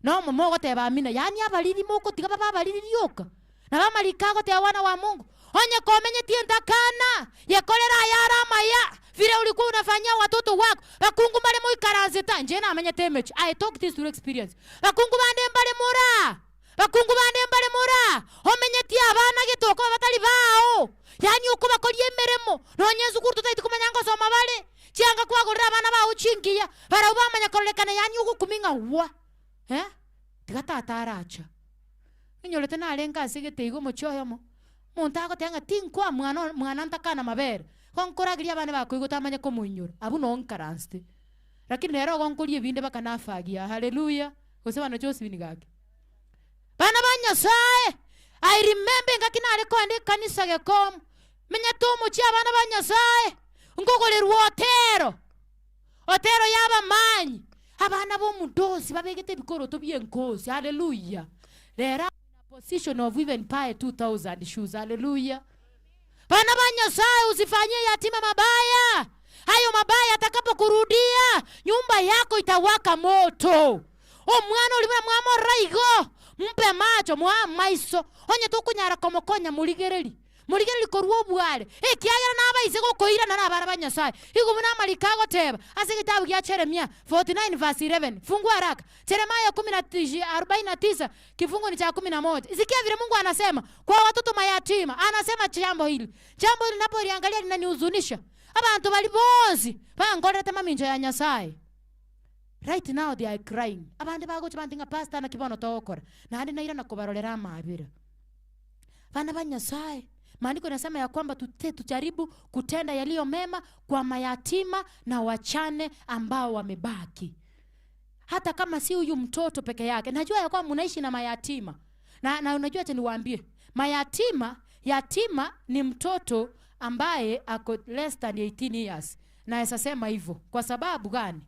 No momo goteba amina. Yani abaliri moko tiga baba abaliri rioka. Na bamalika goteba wana wa Mungu. Onye komenye tientakana. Yekolera yara maya. Vile ulikuwa unafanyia watoto wako. Bakungu mbale moikaranzeta. Nje na amenya temechi. I talk this through experience. Bakungu bande mbale mura. Bakungu bande mbale mura. Omenye tia abana gitoko batali bao. Yani uko bakorie emeremo. Nonye zukuru tutaiti kumanyango soma bale. Chianga kwagorera abana bao chingiya. Bara ubamanya korolekana yani uko kuminga wa. Tiga tata. Inyolete nalenga asigete igo mochoyomo. Muntu agotenga tinkwa mwana mwana ntakana mabere. Konkoragiria abana bako igo tamanya komuinyura. Abu no nkaranste. Lakini lero gonkorie binde bakanafagia. Hallelujah. Gose bano chose binigake. Bana ba Nyasaye. I remember ngakinare kwande kanisa gekom. Menya tomo chi abana ba Nyasaye. Ngogolerwa otero. Otero yaba manyi. Abana bo mudosi babegete bikoroto byenkosi. Hallelujah. Lera position of even pay 2000 shoes. Hallelujah. Bana ba Nyasaye, usifanyie yatima mabaya. Hayo mabaya atakapokurudia, nyumba yako itawaka moto. Omwana ulibona mwamo raigo, mpe macho mwa maiso. Onye tukunyara komokonya muligereri. Muligereri korwa obware. Ekiagera nabaise gokoira na abana ba Nyasaye. Igo muna malikago teba. Ase kitabu kya Jeremia 49 verse 11. Fungua haraka. Jeremia 49 kifungu ni cha 11. Sikia vile Mungu anasema kwa watoto mayatima. Anasema jambo hili. Jambo hili ninapoliangalia linanihuzunisha. Abantu bali bonzi bangoreta maminjo ya Nyasaye. Right now they are crying. Abandi bagocha bandinga pastor na kibono tokora. Na handi naira na kubarolera mabira. Bana ba Nyasaye. Maandiko yanasema ya kwamba tujaribu kutenda yaliyo mema kwa mayatima na wachane ambao wamebaki. Hata kama si huyu mtoto peke yake. Najua ya kwamba mnaishi na mayatima. Na unajua acha niwaambie. Mayatima, yatima ni mtoto ambaye ako less than 18 years. Na sasema hivyo. Kwa sababu gani?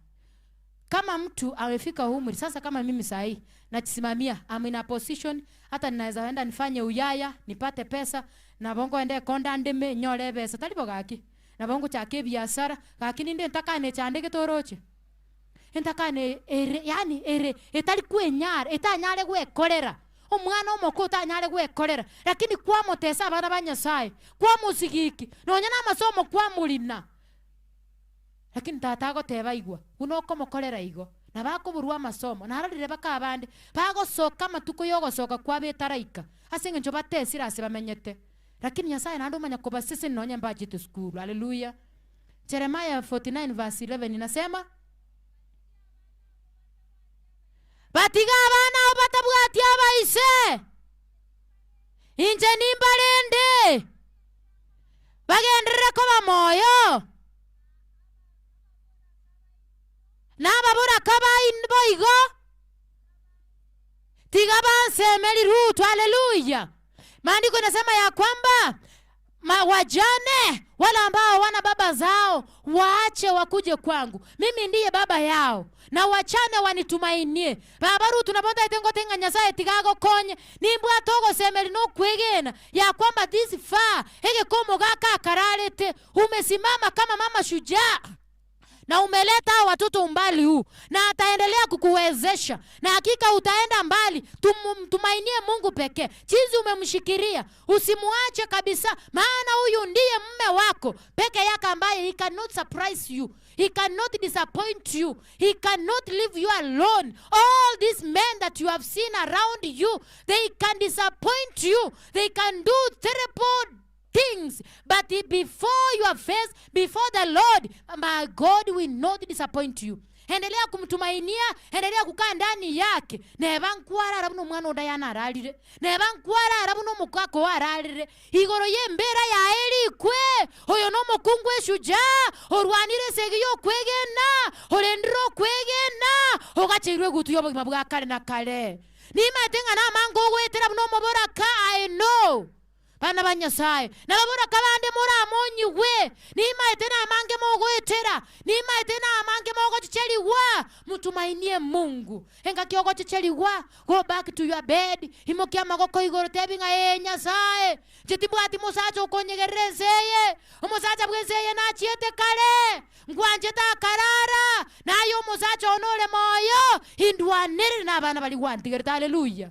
Kama mtu amefika umri, sasa kama mimi sahi najisimamia, I'm in a position hata ninaweza enda nifanye uyaya, nipate pesa, na bongo ende konda ndeme nyore pesa talibo gaki. Na bongo chake biashara, gaki ninde ntakane chandeke toroche. Ntakane ere, yani ere etali kwenyara, etanyare gwekorera. Omwana omoko tanyare gwekorera, lakini kwa motesa abana ba Nyasaye, kwa musigiki, nonya na masomo kwa mulina. Lakini tata agoteba igwa unoko mokorera igo na bakoburwa masomo na hararire bakabande bagosoka matuko yogosoka kwa betaraika ase ngencho batesira ase bamenyete. Lakini Nyasaye nando manya koba sisi nonya mbajite school. Hallelujah. Jeremiah 49 verse 11 inasema batiga abana obatabwati abaise inje nimbarende bagenderere koba moyo nababura kabain boigo tiga bansemeri Ruth. Hallelujah. Maandiko inasema ya kwamba wajane wale ambao hawana baba zao waache wakuje kwangu, mimi ndiye baba yao, na wachane wanitumainie. Baba Rutu nabonda itengo tenga Nyasaye tigagokonye nimbwa togosemeri no kwegena ya kwamba this far ege komo gaka kararete umesimama kama mama shujaa na umeleta hawa watoto umbali huu, na ataendelea kukuwezesha, na hakika utaenda mbali. Tumainie Mungu pekee, jinsi umemshikiria usimuache kabisa, maana huyu ndiye mume wako peke yake ambaye he cannot surprise you, he cannot disappoint you, he cannot leave you alone. All these men that you have seen around you, they can disappoint you, they can do terrible things, but before your face, before the Lord, my God will not disappoint you. Endelea kumtumainia, endelea kukaa ndani yake. Neba nkwara buno omwana ondayana ararire, neba nkwara buno omukako ararire, igoro y'embera ya erikwe oyo n'omukungu eshujaa orwanire esegi y'okwegena orendire okwegena ogacheirwe egutu y'obogima bwa kare na kare. Nimaete ng'a namange ogwetera buno omoboraka. I know bana ba Nyasaye nababora kabande muramonyiwe nimaete namange mogwetera nimaete namange mogochicheliwa. Mutumainie Mungu engaki ogochicheliwa. Go back to your bed, imokia magoko igoro tebinga e Nyasaye chitibwati musacha okonyegerezeye omusacha bwezeye nachiete kare ngwanjete akarara nayo omusacha onore moyo indwanire n'abana bali gwantigerete. Hallelujah.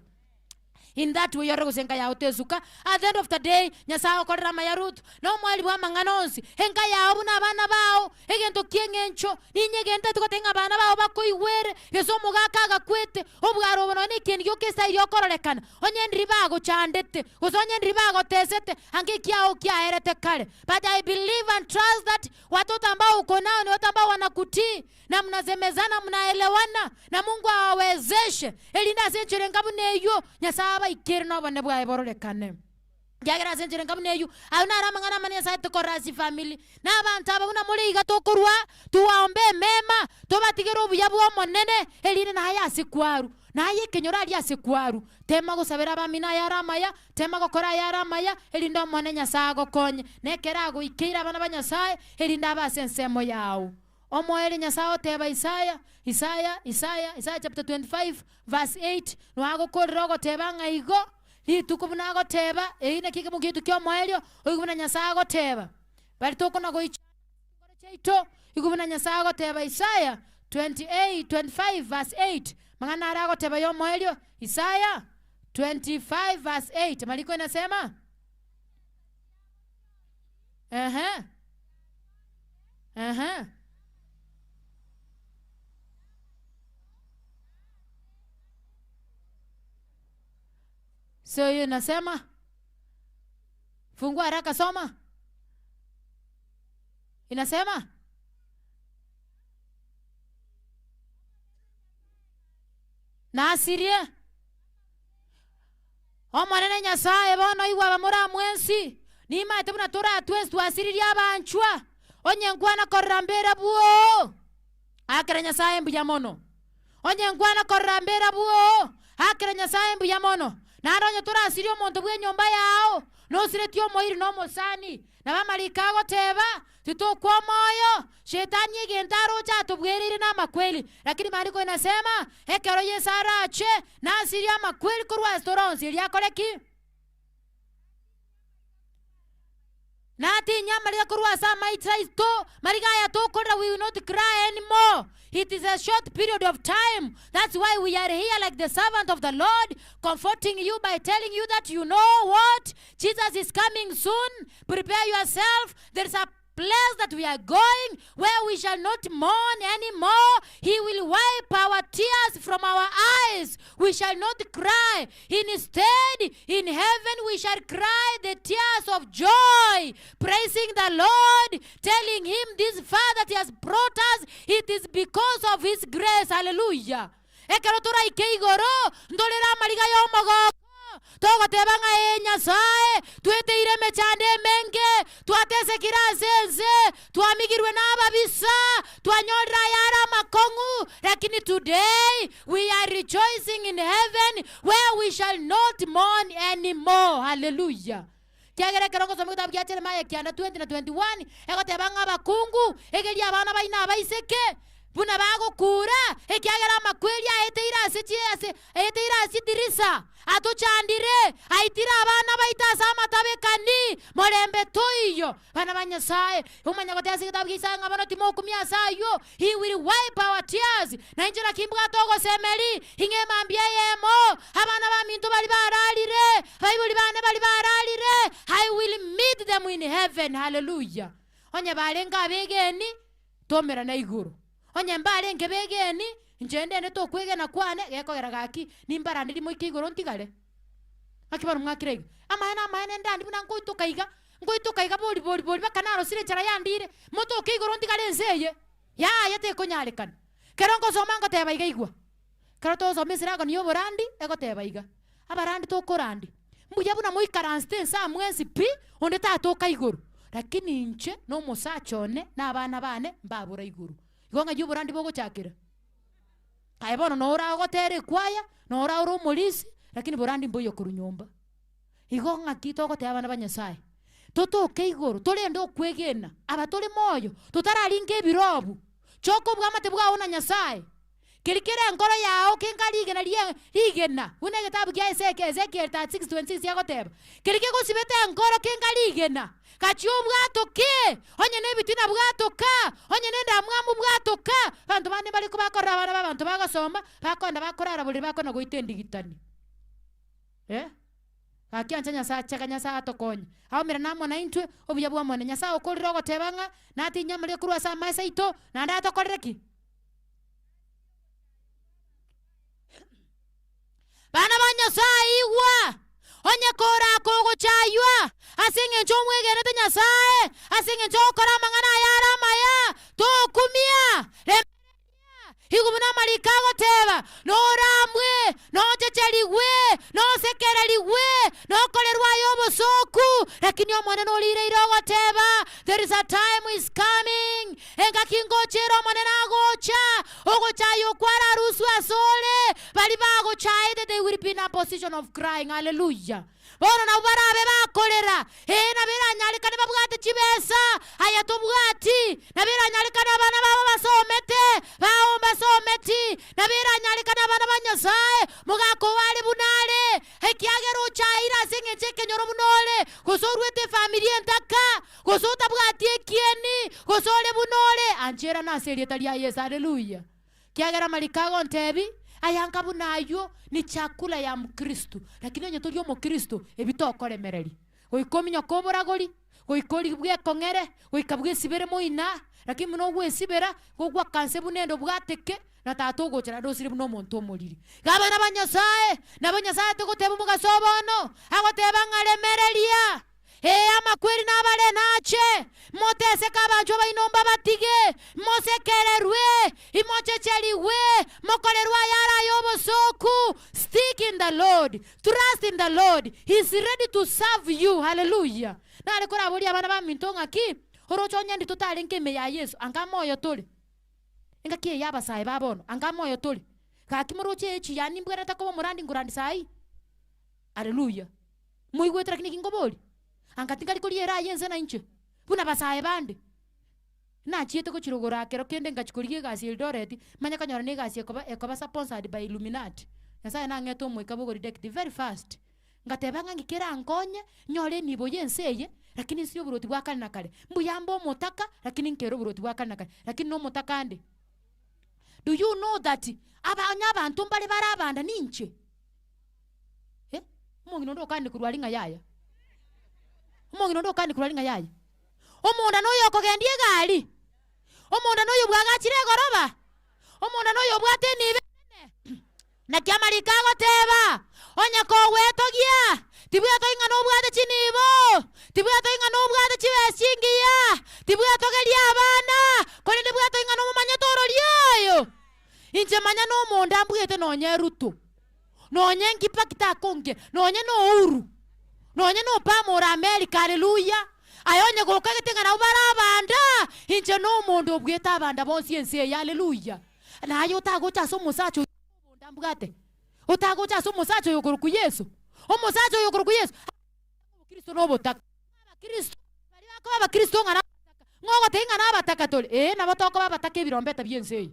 In that way yore gusenga yao tezuka. At the end of the day Nyasaye okorera maya Ruth no mwali bwa mang'ana onsi enka yao buna abana bao egento kieng'encho ninyegente tugotenga abana bao bakoigwere gese omogaka agakwete obwaro obo nonye ekindu gioka esai riokororekana onye ndiri bagochandete gose onye ndiri bagotesete ange kiao kiaerete kare. But I believe and trust that watoto ambao uko nao ni watu ambao wanakutii na mnasemezana, mnaelewana, na Mungu awawezeshe elinda asenchere ngabune eyo Nyasaye abaikere nobone bwaye bororekane. Ngiagera asenchere ngabune eyo ayo naramang'ana mane Nyasaye tukorasi family n'abantu aba buna muri iga tokorwa tuwaombe mema tobatigere obuya bw'omonene elinde naye ase kwaru naye kenyora ari ase kwaru tema gosabera abamina yaramaya tema gokora yaramaya elinde omone Nyasaye agokonye nekera agoikeire abana ba Nyasaye elinde abase ensemo yao. Omoere Nyasaye oteba Isaya Isaya Isaya Isaya chapter 25 verse 8 nwagokorera ogoteba ng'a igo rituko buna agoteba eine kike mugitu kio omoerio oigo buna Nyasaye agoteba bari tokona goicha chaito igo buna Nyasaye agoteba Isaya 28 25 verse 8 mang'ana ara agoteba yo omoerio Isaya 25 verse 8 maliko inasema ehe ehe So hiyo nasema fungua haraka soma. Inasema nasirie omonene Nyasaye bono igwa bamura mwensi nimaete buna toratwensi twasiririe abanchwa onye nkwana korera mbera buo akere Nyasaye mbuya mono onye nkwana korera mbera buo akere Nyasaye mbuya mono. Naro onye torasirie omonto bwe enyomba yao nosiretie omoiri nomosani na bamarika agoteba titokwa moyo shetani egento aroche atobwereire na amakweli, lakini maandiko inasema ekero Yesu arache nasirie amakweli korwa ase toronsi eriakore ki natinya mariga korwa ase amaitsa aito mariga aya tokorera. We will not cry anymore. It is a short period of time. That's why we are here like the servant of the Lord, comforting you by telling you that you know what? Jesus is coming soon. Prepare yourself. There's a place that we are going where we shall not mourn anymore. He will wipe our tears from our eyes. We shall not cry. Instead, in heaven we shall cry the tears of joy, praising the Lord, telling him this far that he has brought us, it is because of his grace. Hallelujah. Ekero toraike igoro ndorera amariga y'omogoko togoteba ng'a ee Nyasaye tweteire emechando emenge twatesekire ase ense twamigirwe n'ababisa twanyorire ayare amakwa. akong'u, lakini today we are rejoicing in heaven where we shall not mourn anymore. Hallelujah. Kiagere kero gosoma gitabu kia Jeremiah kianda 20 na 21 egoteba ng'a abakungu egeria abana baina abaiseke buna bagokura ekiagera amakweri aeteire ase chiase aeteire ase dirisa atochandire aitire abana baita ase amatabekani morembe toiyo. Bana ba Nyasaye omanya goteba ase gitabu gia ng'a bono timokumia ase aywo. He will wipe our tears. Na inche nakimbwa togosemeri ing'e mambia yemo abana ba minto bari bararire baibuli bane bari bararire. I will meet them in heaven. Hallelujah. Onye barenga abegeni tomera na iguru. Onye mbarenge begeni njende ne tokwegena kwane gekogera gaki nimbarandiri moike igoro ntigare akibara mwakirega amahena amahena ndandi buna nkoituka iga nkoituka iga bori bori bori bakanaro sire chara yandire motoke igoro ntigare nseye yaya tekonyarekana kero ngosoma ngoteba iga igwa kero tosoma esirago niyo borandi egoteba iga abarandi tokorandi mbuya buna moikaranste nsa mwensi pi onde tatoka igoro lakini inche no musacha one n'abana bane mbabura igoro. Igo ng'a yuborandi bogochakira kae bono nora ogotere kwaya nora oro omorisi lakini borandi mboyo koru nyomba. Igo ng'aki togoteba abana ba Nyasaye totoke igoro torende okwegena aba tore moyo totararinga ebirobu choko bwamate bwao na Nyasaye kirikira enkoro yao kengarigena rigena buna egetabu kia Ezekiel 36:26 yagoteba kirike gosibete enkoro kengarigena kachio bwatoke onye nebitina bwatoka onye nendamwamu bwatoka. Bantu bande bari kubakorera abana babantu bagasoma bakonda bakorara buri bakona goita endigitani Akiancha Nyasaye chaka Nyasaye atokonye aumira namona intwe obuya bwa mone Nyasaye okorire ogoteba ng'a natinyamare kurwa ase amaisa aito naende atokorere ki. Bana ba Nyasaye igwa onye kora kogochaywa ase eng'encho omwegerete Nyasaye ase eng'encho okora amang'ana ayare amaya tokumia igo buna amariko agoteba noramwe nochecherigwe nosekererigwe nokorerwa aye obosoku lakini omone norireire ogoteba there is a time is coming engaki ngochera omone nagocha ogochaya okwararusu asore bari bagochaete they will be in a position of crying. Hallelujah. Bono nabo barabe bakorera naberanyarikane babwate chibesa aya tobwati naberanyarikane abana babo basomete bao basometi naberanyarikane abana ba Nyasaye mugako wale bunare ekiagera ochaira ase eng'encho ekenyoro bunore gose orwete efamiri entaka gose otabwati ekieni gose ore bunore anchera nase erieta ria Yesu. Hallelujah. Kiagera marikago ntebi ayanga bunayo ni chakula ya mkristo lakini onye turi omukristo ebitokoremereri goikominya koboragori goikori bwekong'ere goika bwesibere moina lakini muno gwesibera gogwakanse bunendo bwateke na tata ogochera ndosire buno omonto omoriri. Gabana ba Nyasaye nabo Nyasaye togoteba omogaso bono agoteba ng'aremereria amakweri nabare nache moteseka abanchwa bainomba batige mosekererwe imochecheriwe mokorerwa ayara yobosoku. Stick in the Lord, trust in the Lord, he is ready to serve you. Hallelujah. Nare koraboria abana ba minto ng'aki orocho onyendi totarenke ime ya Yesu anga moyo tore engaki eyabasae babono anga moyo tore gaki moroche echi yani mbwerete koba omorandi ngorandi sai. Hallelujah. Moigwete lakini kingobori angatinga rikoriera ayense na inche buna basae bande nachiete gochirogora kero kende ngachikorigia egasi Eldoret manya kanyora na egasi ekoba sponsored by Illuminati. Nyasaye nang'ete omoika bogori very fast ngateba ng'a ngikera nkonye nyore enibo yense eye lakini nsi oboroti bwa kare na kare mbuyamba omotaka lakini nkere oboroti bwa kare na kare lakini nomotaka nde. Do you know that abanya abantu mbare barabanda ninche omong'ina onde okande korwa ring'a yaya omong'ina onde okande korwa ring'a yaya omonda noyo okogendia egari omonda noyo bwagachire egoroba omonda noyo obwate enibe ene naki amariko agoteba onye kogwetogia tibwetogi ng'a nobwate chinibo tibwetogi ng'a nobwate chibesa chingiya tibwetogeria abana korende bwetogi ng'a nomomanyete orori oyo inche manya nomonda mbwete nonye Ruto nonye Kibaki takonge nonye no Uhuru nonye no Obama ora America. Hallelujah. Ayonye gokagete ng'a nabo barabanda inche nomonda obwete abanda bonsi ense eye. Hallelujah. Naye otagocha ase omosacha oyo obonda mbwate. Otagocha ase omosacha oyo okorokwa Yesu. Omosacha oyo okorokwa Yesu. Kristo nobotaka. Abakristo bari bakoba abakristo ng'a nabataka. Ng'ogoteba ng'a nabataka tore. Ee, nabo tokoba abataka ebirombeta bia ense eye.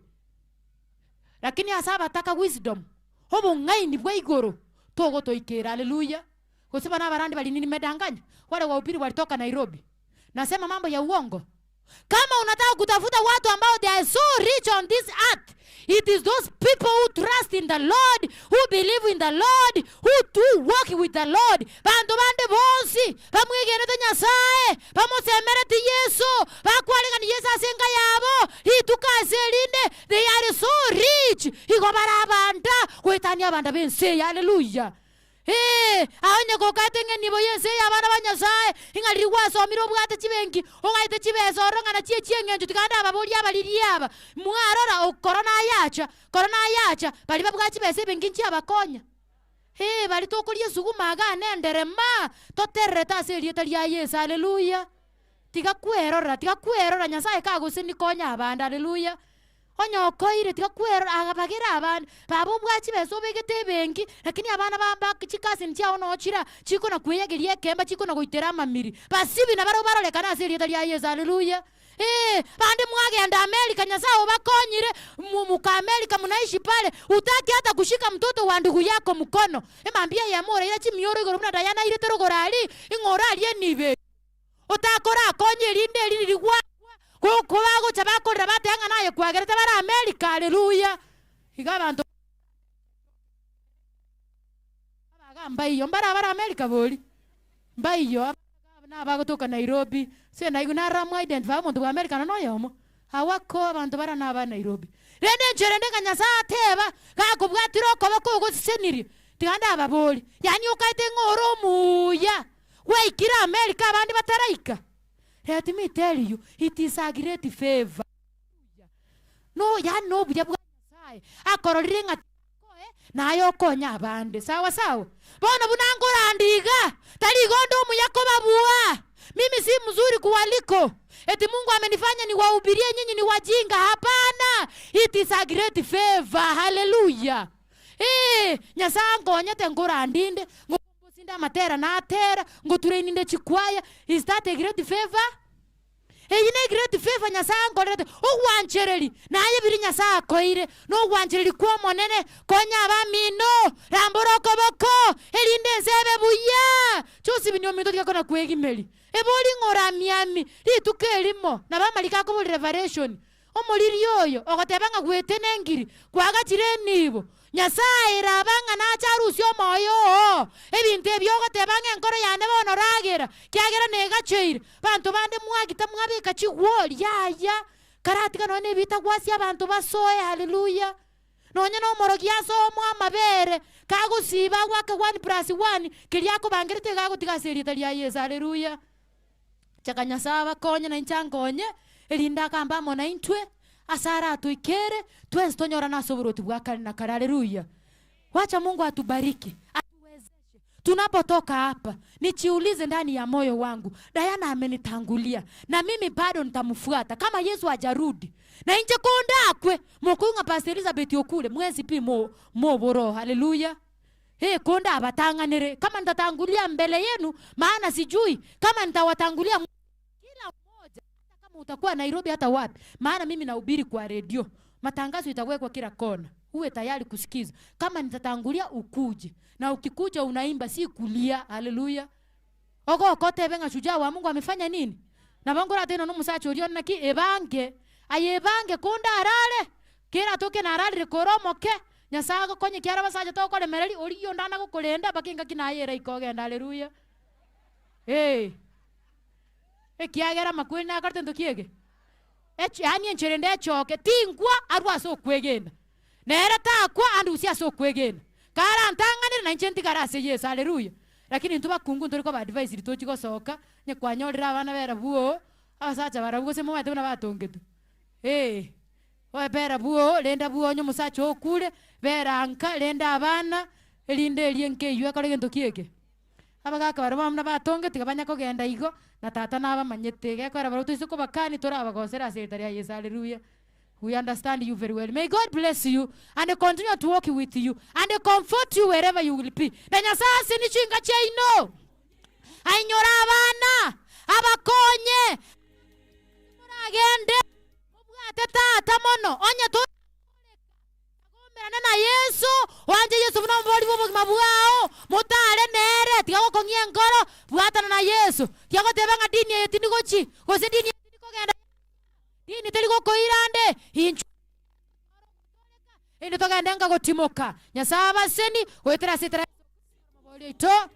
Lakini ase abataka wisdom, obong'aini bwa igoro togotoikera. Haleluya. Gose bana abarandi bari nini medanganya. Wale wahubiri walitoka Nairobi. Nasema mambo ya uongo. Kama unataka kutafuta watu ambao they are so rich on this earth, it is those people who trust in the Lord, who believe in the Lord, who do walk with the Lord. Bantu bande bonsi bamwegenete Nyasaye, bamusemerete Yesu, bakwaregani Yesu ase enka yabo, rituko ase erinde, they are so rich. Igo barabanda gwetania abanda b'ense. Hallelujah. Eh, aonye kokate ng'enibo yense abana ba Nyasaye, ing'a riri gwasomire obwate chibenki, ogaete chibesa oro ng'ana chie chieng'encho tikanda ababori abariri aba. Mwarora korona yacha, korona yacha, bari babwa chibesa ebenki nchiabakonya. Eh, bari tokoria esuguma iga nenderema, totererete ase erieta ria Yesu. Haleluya. Tiga kwerora, tiga kwerora Nyasaye kagose nikonya abande. Haleluya. Onyokoire tiga kwerora agabagera abana baba obwa chibesa obegete ebenki, lakini abana bamba chikasi nchiao nochira chiko na kweyageria ekemba chiko na goitera amamiri basibi na baro barorekana ase erieta ria Yesu. Haleluya. Eh, bande mwagenda Amerika, Nyasaye obakonyire muka Amerika munaishi pale, utaki hata kushika mtoto wa ndugu yako mkono. Emambia ya mora ira chimioro igoro buna Diana irete rogorari ing'ora arie nibe otakora akonye erinde eriri rigwa kubagocha bakorera bateng'a naye kwagerete bara Amerika. Haleluya. Iga abanto abagamba iyo mbara bara Amerika bori mbaiyo nabagotoka Nairobi se naigu naramwa identify omonto bwa Amerika noyomo awako abantu bara naba Nairobi rende nchere ndeka Nyasaye ateba gakobwatire okoboko ogosesenirie tiganda ababori yani okaete ng'oro omuya waikire Amerika abandi bataraika. Let me tell you, it is a great favor. No, ya no buya bwa Nyasaye akororire ng'a nayo okonya abande. Sawa sawa. Bono bunangorandiga tari gondo omuyako babua. Mimi si mzuri kuwaliko. Eti Mungu amenifanya niwahubirie nyinyi ni wajinga. Hapana. It is a great favor. Hallelujah. Eh, Nyasaye ngonyete ngorandinde ngosinda amatera natera ngotureninde chikwaya. Is that a great favor? Eyi ne great favor Nyasaye ngorete ogwanchereri naye biri Nyasaye akoire nogwanchereri kwa monene konya abamino rambora okoboko erinde ensebe buya chosi binyo minto tikakona kwegimeri ebori ng'ora miami rituko erimo nabamalika akobori revelation omoriri oyo ogoteba ng'a gwete nengiri kwagachire enibo Nyasaye rabanga nacharusia omoyo oo ebinto ebio ogoteba ng'a enkoro yane bono ragera kiagera negacheire banto bande mwagita mwabeka chigwori yaya karatika nonye ebita gwasia abanto basoe. Haleluya. Nonye nomorogi ase omwe amabere kagosiba gwake 1+1 keria akobangerete gagotiga ase erieta ria Yesu. Haleluya. Chaka Nyasaye abakonye na inche ankonye erinde akamba amo na intwe asara atuikere twensi tonyora nase oboroti bwa kare na kare. Haleluya. Wacha Mungu atubariki, atuwezeshe. Tunapotoka hapa nichiulize ndani ya moyo wangu, Diana amenitangulia na mimi bado nitamfuata kama Yesu hajarudi. Na inje konda akwe mokunga Pastor Elizabeth okule mwezi pi mo moboro. Haleluya. Hey, konda abatanganire kama nitatangulia mbele yenu, maana sijui kama nitawatangulia kila mmoja, hata kama utakuwa Nairobi hata wapi, maana mimi nahubiri kwa redio, matangazo itawekwa kila kona, uwe tayari kusikiza. Kama nitatangulia ukuje, na ukikuja unaimba si kulia. Haleluya. Ogo okote benga shujaa wa Mungu amefanya nini? Na bangora tena no musacho oriona naki ebange ayebange kunda arare kira toke na arare koromoke Nyasaye agokonye kiara basacha tokoremereri oriyo ndana gokorenda bakinga kinayera ikogenda. Haleluya. Eh. Ekiagera makweri nakorete ntokiege. Yani encherende echoke tingwa arwa ase okwegena. Nere takwa andu si ase okwegena. Kara ntanganire na inche ntigara ase Yesu. Haleluya. Lakini ntubakungu ntoriko ba advice ritochi gosoka nyekwanyorera abana bera buo abasacha barabwo se momate buna batongetu. Eh. Oe bera buo renda buo onye omosacha okure bera nka renda abana erinde erie nkeywo ekore gento kieke. Abagaka barabwo bamuna batongete banya kogenda igo na tata nabamanyete gekora barabwo toise kobakani torabagosera ase erieta ria Yesu. Haleluya. We understand you very well. May God bless you and continue to walk with you and comfort you wherever you will be. Na Nyasaye sinichinga chaino. Ainyora abana abakonye muragende mubwate tata mono onye tu gomerana na Yesu wanje Yesu buna mboli bubugima bwao mutare nere tiga gokong'ia ngoro bwatana na Yesu tiga goteba ng'a dini eye tindigochi gose dini tindikogenda dini teri gokoirande inchu indi togende nga gotimoka Nyasaye abaseni goetera sitera ito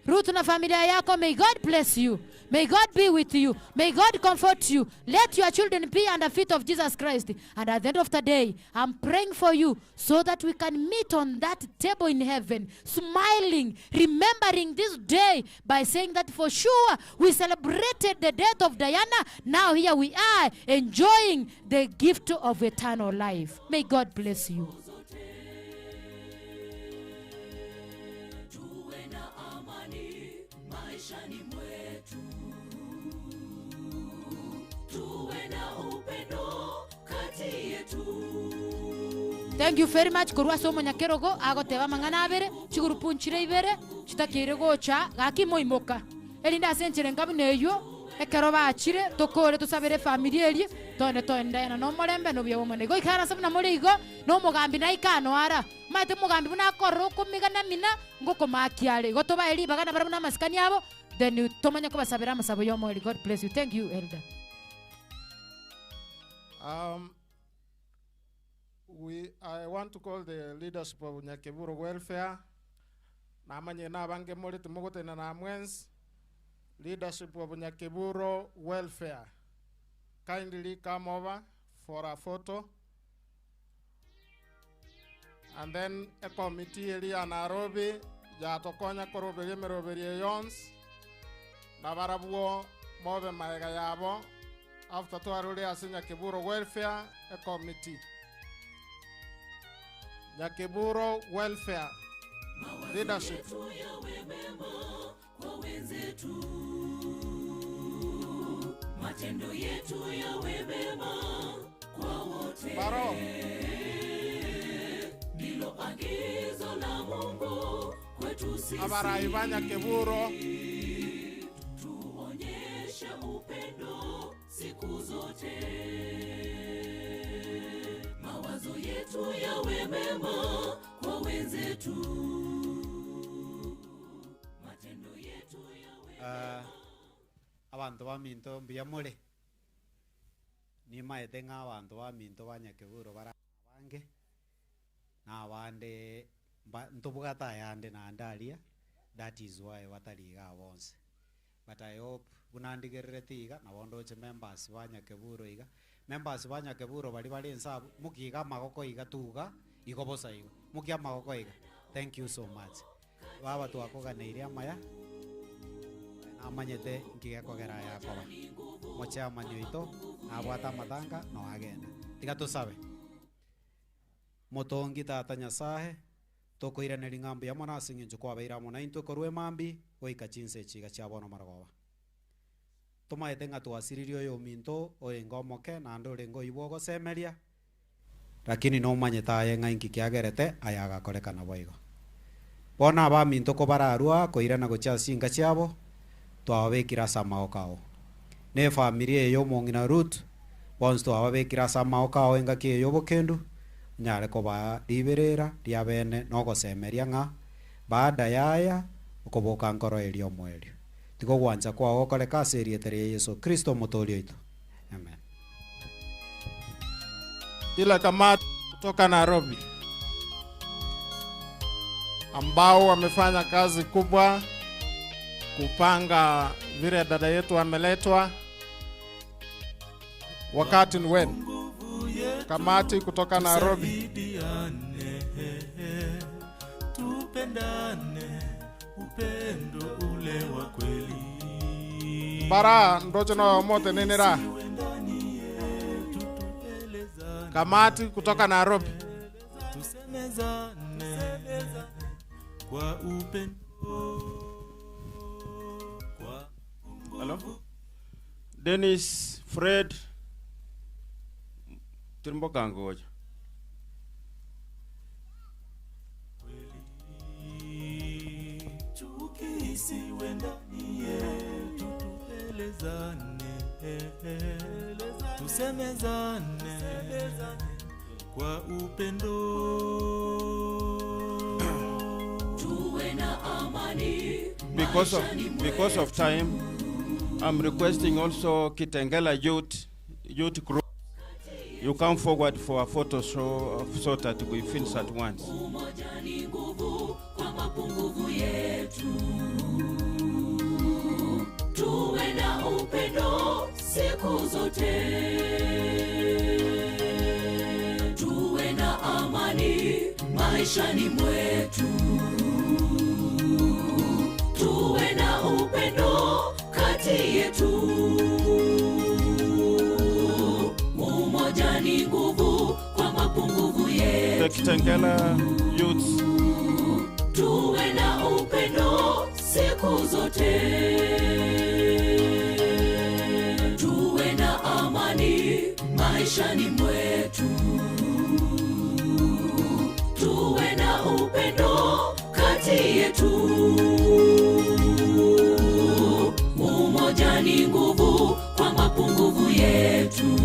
Ruth na familia yako, may God bless you. May God be with you. May God comfort you. Let your children be under the feet of Jesus Christ. And at the end of the day, I'm praying for you so that we can meet on that table in heaven, smiling, remembering this day by saying that for sure we celebrated the death of Diana. Now here we are enjoying the gift of eternal life. May God bless you. Tuwe na amani maishani mwetu, tuwe na upendo kati yetu. Thank you very much. Korwa somo nyakerogo agoteba mang'ana abere chigurupu nchire ibere chitakire gocha gaki moimoka erinda ase enchere nkabuna eywo ekero bachire tokore tusabere family erie tone toendena no morembe no bia omone goikara ase buna more igo no mogambi naikano ara maete mogambi buna akorora okomigana mina ngokomakia are igo tobae ribaga barabwo na amasikani abo then tomanye kobasabera amasabo ya omori. God bless you. Thank you, elder. I want to call the leadership of Nyakeburo Welfare. Namanye na bange muri tumugotena na mwenzi. Leadership of Nyakeburo Welfare, kindly come over for a photo. And then a committee area Nairobi yatokonya koroberie meroberie yons na barabwo mobe maega yabo after twarure ase Nyakeburo Welfare a committee. Nyakeburo Welfare leadership. Kwa wenzetu, matendo yetu yawe mema kwa wote. Baro. Ndilo agizo la Mungu kwetu sisi. Abarai ba Nyakeburo, tuonyeshe upendo siku zote. Mawazo yetu yawe mema kwa wenzetu. Abantu baminto mbuya more nimaete ng'a abanto baminto ba Nyakeburo bara bange na abande ntobwata ayande naende aria, that is why batariga bonse, but I hope bunandigererete iga nabo ndoche members ba Nyakeburo iga members ba Nyakeburo bari bari ensabu mukiga amagoko iga tuga igo bosa igo mukia amagoko iga. Thank you so much baba twakoganeirie amaya amanyete nkigekogera yakoba moche amanyo ito nabwata amatanga no agenda tiga tusabe motongi tata Nyasaye tokoiraneri ng'ambu ya mwana ase eng'encho kwabeire amo naintwe korwa emambi goika chinse chiga chia bono marogoba tomaete ng'a twasiririe oyo ominto orenge omoke naende orenge oywo ogosemeria lakini nomanyete aye ng'a inki kiagerete aya agakorekana boigo bono abaminto kobararua koirana gochia ase chinka chiabo twababekire ase amagoko ao na efamiri eye omong'ina Ruth bonsi twababekire ase amagoko ao engaki eye obokendu onyare koba riberera ria bene na ogosemeria ng'a baada yaya okoboka nkoro eria omoerio tigo gwancha kwao gokoreka ase erieta ria Yesu Kristo omotoori oito. Amen. Ila kamati kutoka Nairobi ambao wamefanya kazi kubwa kupanga vile dada yetu ameletwa. Wakati ni wenu. Kamati kutoka Nairobi. Tupendane, upendo ule wa kweli. Bara ndocho na mote nenera. Kamati kutoka Nairobi. Tusemezane kwa upendo. Hello? Dennis Fred Tirimboka ngoja. Chuki isiwe ndani yetu, tuelezane, tusemezane kwa upendo. Tuwe na amani. Because of time, I'm requesting also Kitengela youth group. You come forward for a photo show so that we finish at once. Umoja ni nguvu kwa mapungufu yetu. Tuwe na upendo siku zote. Tuwe na amani maishani mwetu. Tuwe na upendo kati yetu. Umoja ni nguvu kwa mapungufu yetu. The Kitengela youths. Tuwe na upendo siku zote. Tuwe na amani maishani mwetu. Tuwe na upendo kati yetu. Umoja ni nguvu kwa mapungufu yetu.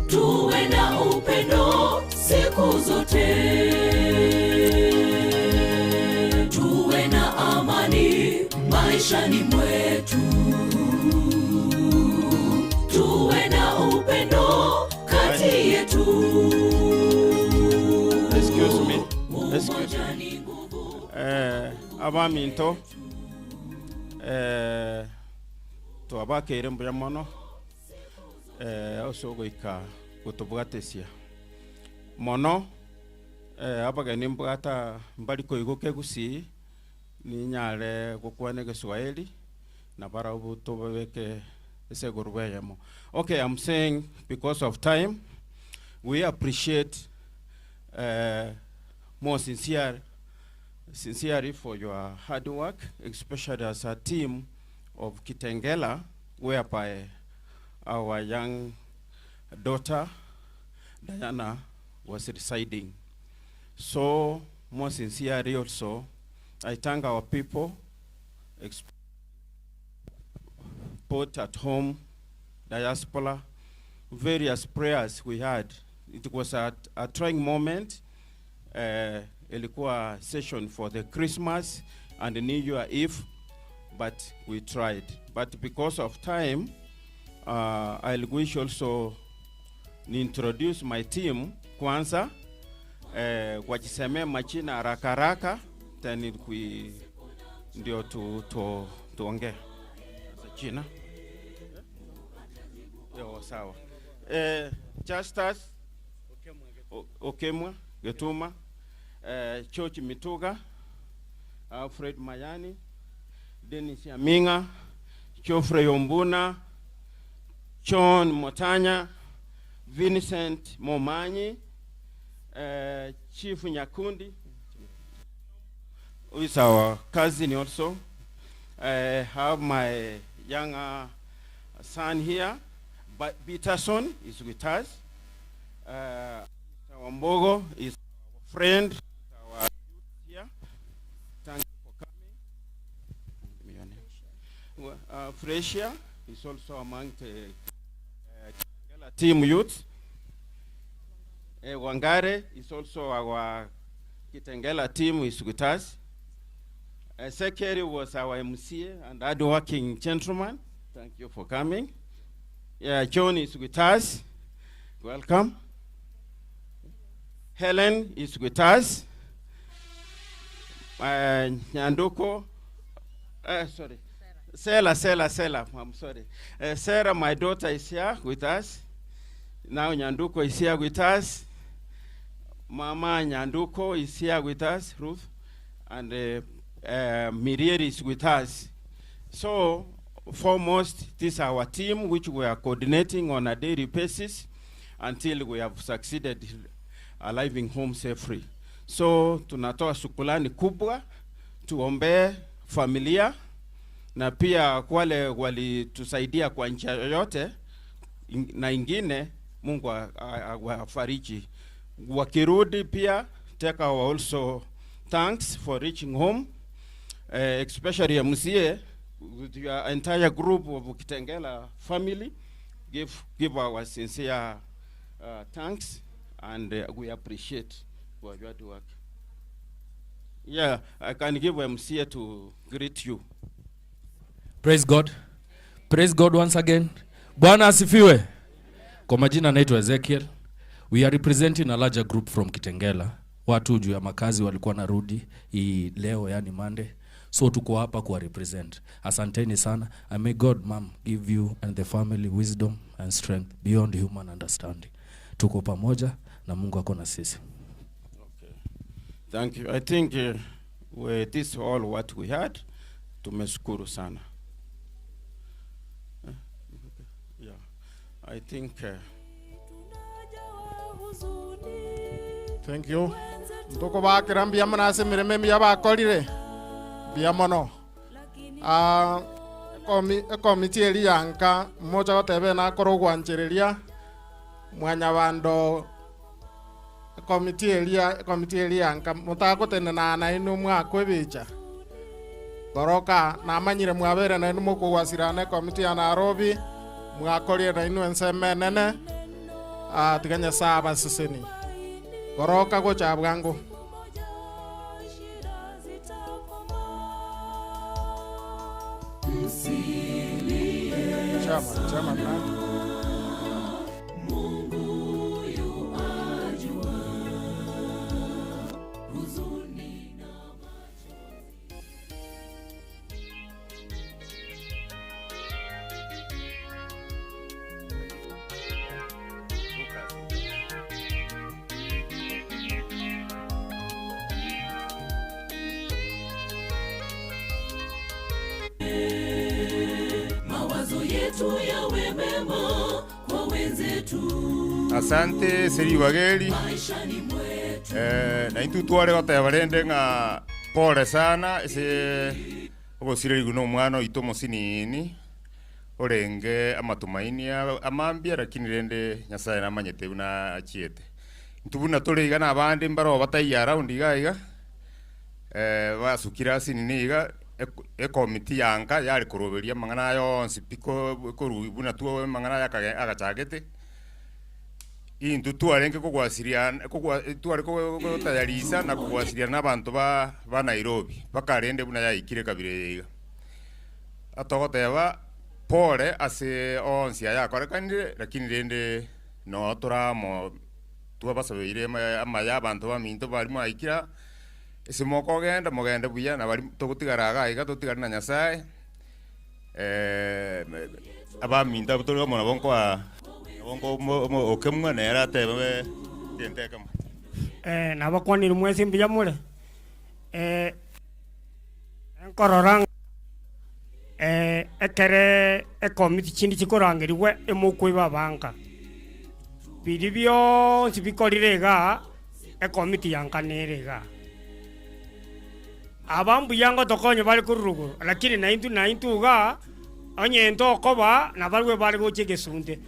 Tuwe na upendo siku zote. Tuwe na amani maishani mwetu. Tuwe na upendo kati yetu. Excuse me. Excuse me. Abaminto twabakere mbuya mono osogoika gutubwatesia mono abageni mbwata mbali koigoke gusi ninyare gukwane Kiswahili na barabu tubeke esegurweyemo. Okay, I'm saying because of time, we appreciate more sincerely for your hard work, especially as a team of Kitengela, whereby our young daughter Diana was residing. So more sincerely also, I thank our people, both at home, diaspora, various prayers we had. It was a trying moment. Ilikuwa session for the Christmas and the New Year Eve, but we tried. But because of time, I'll wish also introduce my team kwanza, wachiseme machina haraka haraka, then we ndio tuongee. China. Yo, sawa. Justus Okemwa Getuma, Church Mituga, Alfred Mayani, Dennis Aminga, Chofre Yombuna, John Motanya, Vincent Momanyi, Chief Nyakundi, who is our cousin also. I have my younger son here, but Peterson is with us. Mr. Wambogo is our friend, our youth here. Thank you for coming. Give me your name. Fresia is also among the team youth. Wangare is also our Kitengela team is with us. Sekeri was our MC and hardworking gentleman. Thank you for coming. Yeah, John is with us. Welcome. Helen is with us. Nyanduko, sorry. Sela, I'm sorry. Sarah, my daughter, is here with us. Now Nyanduko is here with us. Mama Nyanduko is here with us, Ruth. And Miriel is with us. So, foremost, this is our team, which we are coordinating on a daily basis until we have succeeded arriving home safely. So, tunatoa shukrani kubwa, tuombe familia, na pia wale walitusaidia kwa njia yoyote, Na ingine Mungu awafariji. Wakirudi pia take our also thanks for reaching home, especially MCA with your entire group of Kitengela family. Give our sincere thanks, and we appreciate for your work. Yeah, I can give MCA to greet you. Praise God. Praise God once again. Bwana asifiwe. Kwa majina naitwa Ezekiel. We are representing a larger group from Kitengela. Watu juu ya makazi walikuwa narudi hii leo, yani Monday. So tuko hapa kuwa represent. Asanteni sana. And may God, ma'am, give you and the family wisdom and strength beyond human understanding. Tuko pamoja na Mungu ako na sisi. Okay. Thank you. I think this all what we had. Tumeshukuru sana. Yeah. I think Thank you. Ndoko bakira mbia manase mireme mbia bakorire. Mbia mono. Komiti eri yanka mmoja gotebe na korogwanchereria mwanyabando komiti eri yanka mutagotene na inu mwakwebicha. Goroka namanyire mwabere na inu mukugwasirane komiti ya Nairobi mwakorie na inu enseme nene tiganya saba siseni. Goroka gocha bwangu. Chama na. Mungu yu ajua huzuni na machozi. Mawazo yetu yawe mema kwa wenzetu. Asante seri wageri. Na intu tware gotebarende ng'a pole sana ese ogosire iguno mwana oito mosinini orenge amatumaini amambia lakini rende Nyasaye namanyete buna achiete. Ntubuna tore iga na abande mbaro bataiya around iga iga basukira sinini iga ekomiti yanka yari kuroberia mang'ana yonsi piko koru buna tuo mang'ana agachagete intu twarenge kogwasiria tware kogotayarisa na kogwasiria n'abantu ba Nairobi bakarende buna yaikire kabire iga atogoteba pole ase onsi ayakorekanire lakini rende no toramo twabasabeire amaya abantu baminto bari mwaikira ese mokogenda mogende buya na bari togotigara iga totigara na Nyasaye abaminta turi mona bonko bonko okemwa nera tebe tienteka nabakwanire mwesi mbuya mure nkorora ekere ekomiti chindi chikorangeriwe emokwe babanka biri byonsi bikorire iga ekomiti yankanere iga abambu yango tokonye bari kuruguru lakini na intu ga onye ntokoba na barwe bari goche gesunte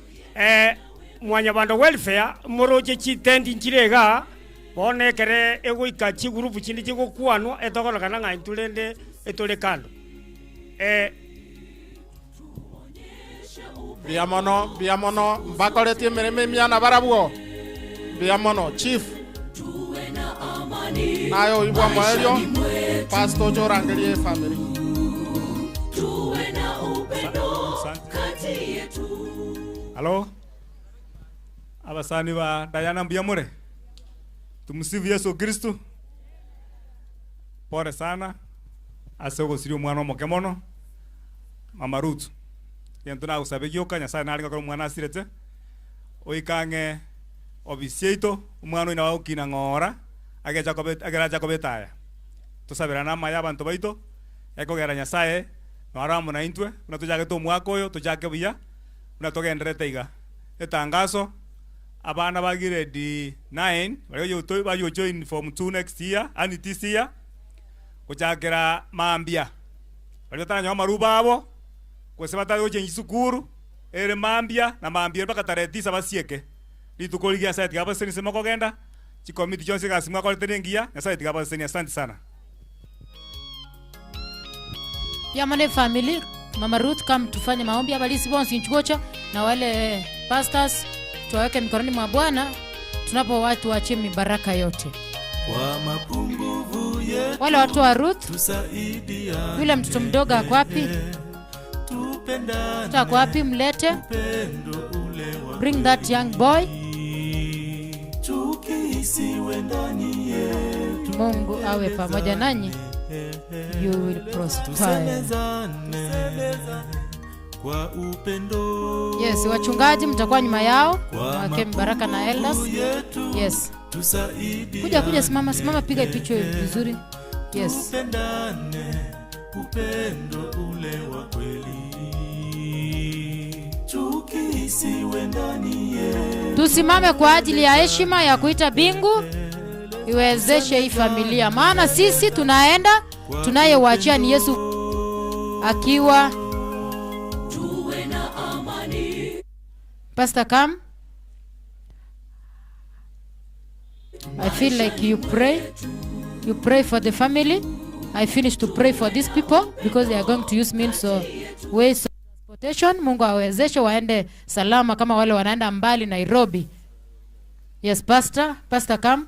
mwanyabando welfare moroche chitendi nchirega bonekere egoika chigurupu chindi chigokwanwa etokorokana ng'a intulende etore kando biamono mbakoretie mireme miana barabwo biamono chief nayo ibwa mwaelio pastor Jorangerie family tuwe na upendo kati yetu. Halo abasani ba Diana Mbuyamure, tumsifu Yesu Kristo. Pole sana ase ogosiria omwana omoke mono Mama Ruth gento nagosabe gioka Nyasaye naringa kora omwana asirete oikang'e obisi yaito omwana oino agokina ng'ora ageracha kobetaya tosabera amaya abanto baito ekogera Nyasaye noara amo na intwe buna tochagete omwaka oyo tochake buya buna togenderete iga etangaso abana ba grade 9 bari bayo join form 2 next year and this year gochakera mambia bari bataranywa amaruba abo kwese batari gochenji sukuru Ere mambia na mambia mpaka tarehe 9 basieke. Litukoligia site gaba seni sema kogenda. Chikomiti chonse gasimwa kwa tenengia na site gaba seni. Asante sana. Yamane family, Mama Ruth come tufanye maombi abalisi bonsi nchugocha na wale pastors tuwaweke mikononi mwa Bwana tunapo watu waachie mibaraka yote. Kwa mapungufu yetu wale watu wa Ruth, tusaidiane. Yule mtoto mdogo ako wapi? Tupendane. Mtoto ako wapi? Mlete. Upendo ule wa Bring that young boy. Chuki isiwe ndani yetu. Mungu awe pamoja nanyi. You will prosper. Tusemezane kwa upendo. Yes, wachungaji mtakuwa nyuma yao. Kwa Wake baraka na elders. Yes. Tusaidiane. Kuja simama, simama, piga picha vizuri. Yes. Tupendane, upendo ule wa kweli. Chuki isiwe ndani yetu. Tusimame kwa ajili ya heshima ya kuita bingu iwezeshe hii familia, maana sisi tunaenda, tunayewachia ni Yesu akiwa tuwe na amani. Pastor, come. I feel like you pray. You pray for the family. I finish to pray for these people because they are going to use means of ways of transportation. Mungu awezeshe waende salama kama wale wanaenda mbali Nairobi. Yes, Pastor. Pastor, come.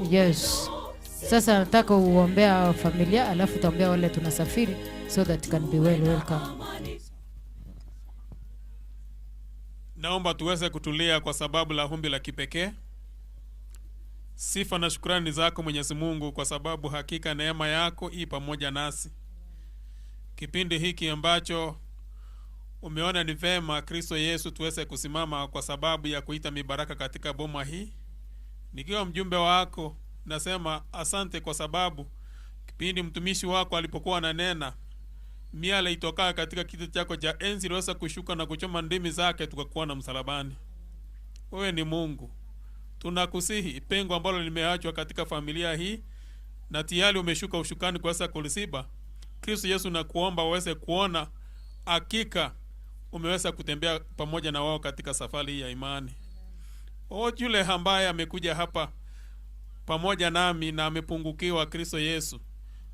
Yes. Sasa nataka uombea familia alafu utaombea wale tunasafiri so that can be well welcome. Naomba tuweze kutulia kwa sababu la humbi la kipekee. Sifa na shukrani zako Mwenyezi Mungu kwa sababu hakika neema yako i pamoja nasi. Kipindi hiki ambacho umeona ni vema Kristo Yesu tuweze kusimama kwa sababu ya kuita mibaraka katika boma hii. Nikiwa mjumbe wako nasema asante kwa sababu kipindi mtumishi wako alipokuwa ananena, miale itokayo katika kiti chako cha enzi iliweza kushuka na kuchoma ndimi zake tukakuwa na msalabani. Wewe ni Mungu. Tunakusihi pengo ambalo limeachwa katika familia hii na tayari umeshuka ushukani kuweza kulisiba. Kristo Yesu nakuomba uweze kuona hakika umeweza kutembea pamoja na wao katika safari hii ya imani. O yule ambaye amekuja hapa pamoja nami na amepungukiwa Kristo Yesu,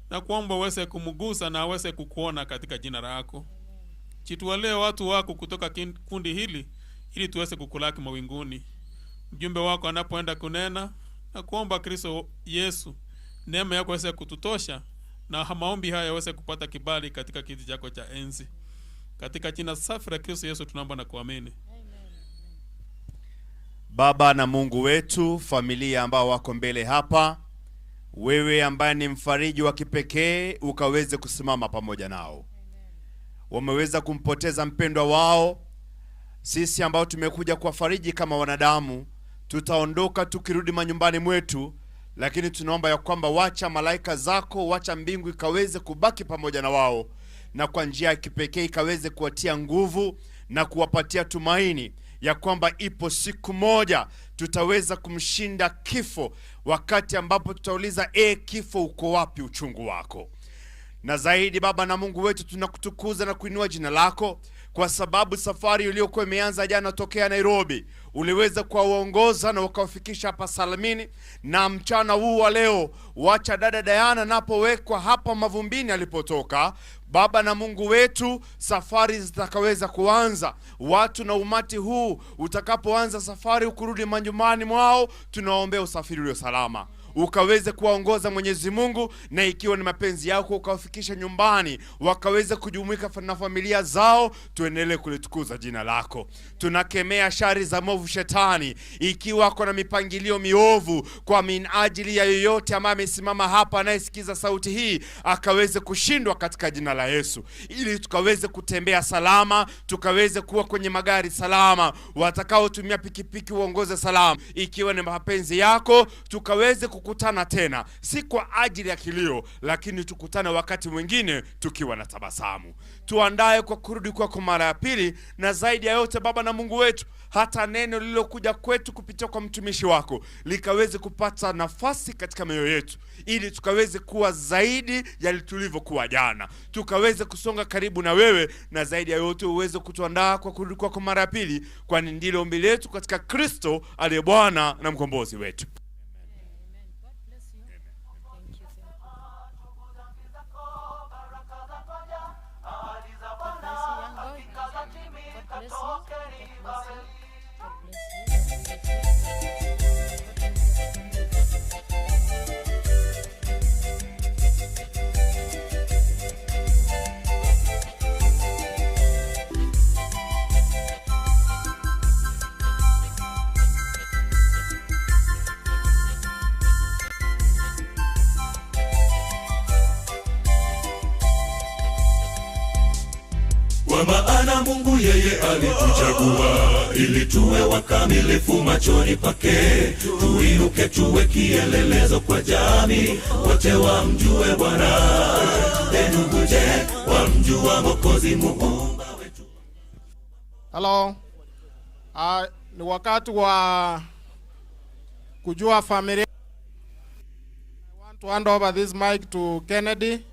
na kuomba uweze kumgusa na aweze kukuona katika jina lako. Jitwalie watu wako kutoka kundi hili ili tuweze kukulaki mawinguni. Mjumbe wako anapoenda kunena, na kuomba Kristo Yesu neema yako iweze kututosha na maombi haya yaweze kupata kibali katika kiti chako cha enzi. Katika jina safi la Kristo Yesu tunaomba na kuamini. Baba na Mungu wetu, familia ambao wako mbele hapa, wewe ambaye ni mfariji wa kipekee ukaweze kusimama pamoja nao. Wameweza kumpoteza mpendwa wao. Sisi ambao tumekuja kuwafariji kama wanadamu, tutaondoka tukirudi manyumbani mwetu, lakini tunaomba ya kwamba wacha malaika zako, wacha mbingu ikaweze kubaki pamoja na wao, na kwa njia ya kipekee ikaweze kuwatia nguvu na kuwapatia tumaini ya kwamba ipo siku moja tutaweza kumshinda kifo, wakati ambapo tutauliza, kifo uko wapi uchungu wako? Na zaidi Baba na Mungu wetu, tunakutukuza na kuinua jina lako kwa sababu safari iliyokuwa imeanza jana tokea Nairobi uliweza kuwaongoza na ukawafikisha hapa salamini, na mchana huu wa leo wacha dada Diana napowekwa hapa mavumbini alipotoka. Baba na Mungu wetu, safari zitakaweza kuanza. Watu na umati huu utakapoanza safari ukurudi majumbani mwao, tunaombea usafiri ulio salama, ukaweze kuwaongoza Mwenyezi Mungu, na ikiwa ni mapenzi yako ukawafikisha nyumbani, wakaweze kujumuika na familia zao. Tuendelee kulitukuza jina lako. Tunakemea shari za movu shetani, ikiwa kuna mipangilio miovu kwa minajili ya yoyote ambaye amesimama hapa anayesikiza sauti hii, akaweze kushindwa katika jina la Yesu, ili tukaweze kutembea salama, tukaweze kuwa kwenye magari salama, watakaotumia pikipiki uongoze salama, ikiwa ni mapenzi yako tukaweze kukutana tena, si kwa ajili ya kilio, lakini tukutane wakati mwingine tukiwa na tabasamu. Tuandae kwa kurudi kwako mara ya pili, na zaidi ya yote Baba na Mungu wetu, hata neno lililokuja kwetu kupitia kwa mtumishi wako likaweze kupata nafasi katika mioyo yetu, ili tukaweze kuwa zaidi ya tulivyokuwa jana, tukaweze kusonga karibu na wewe, na zaidi ya yote uweze kutuandaa kwa kurudi kwako mara ya pili, kwani ndilo ombi letu katika Kristo aliye Bwana na mkombozi wetu. Kwa maana Mungu yeye alituchagua ili tuwe wakamilifu machoni pake, tuinuke tuwe kielelezo kwa jamii, wote wamjue Bwana. Ndugu, je, wamjua Mwokozi Muumba wetu? Hello. Ni wakati wa kujua familia. I want to hand over this mic to Kennedy.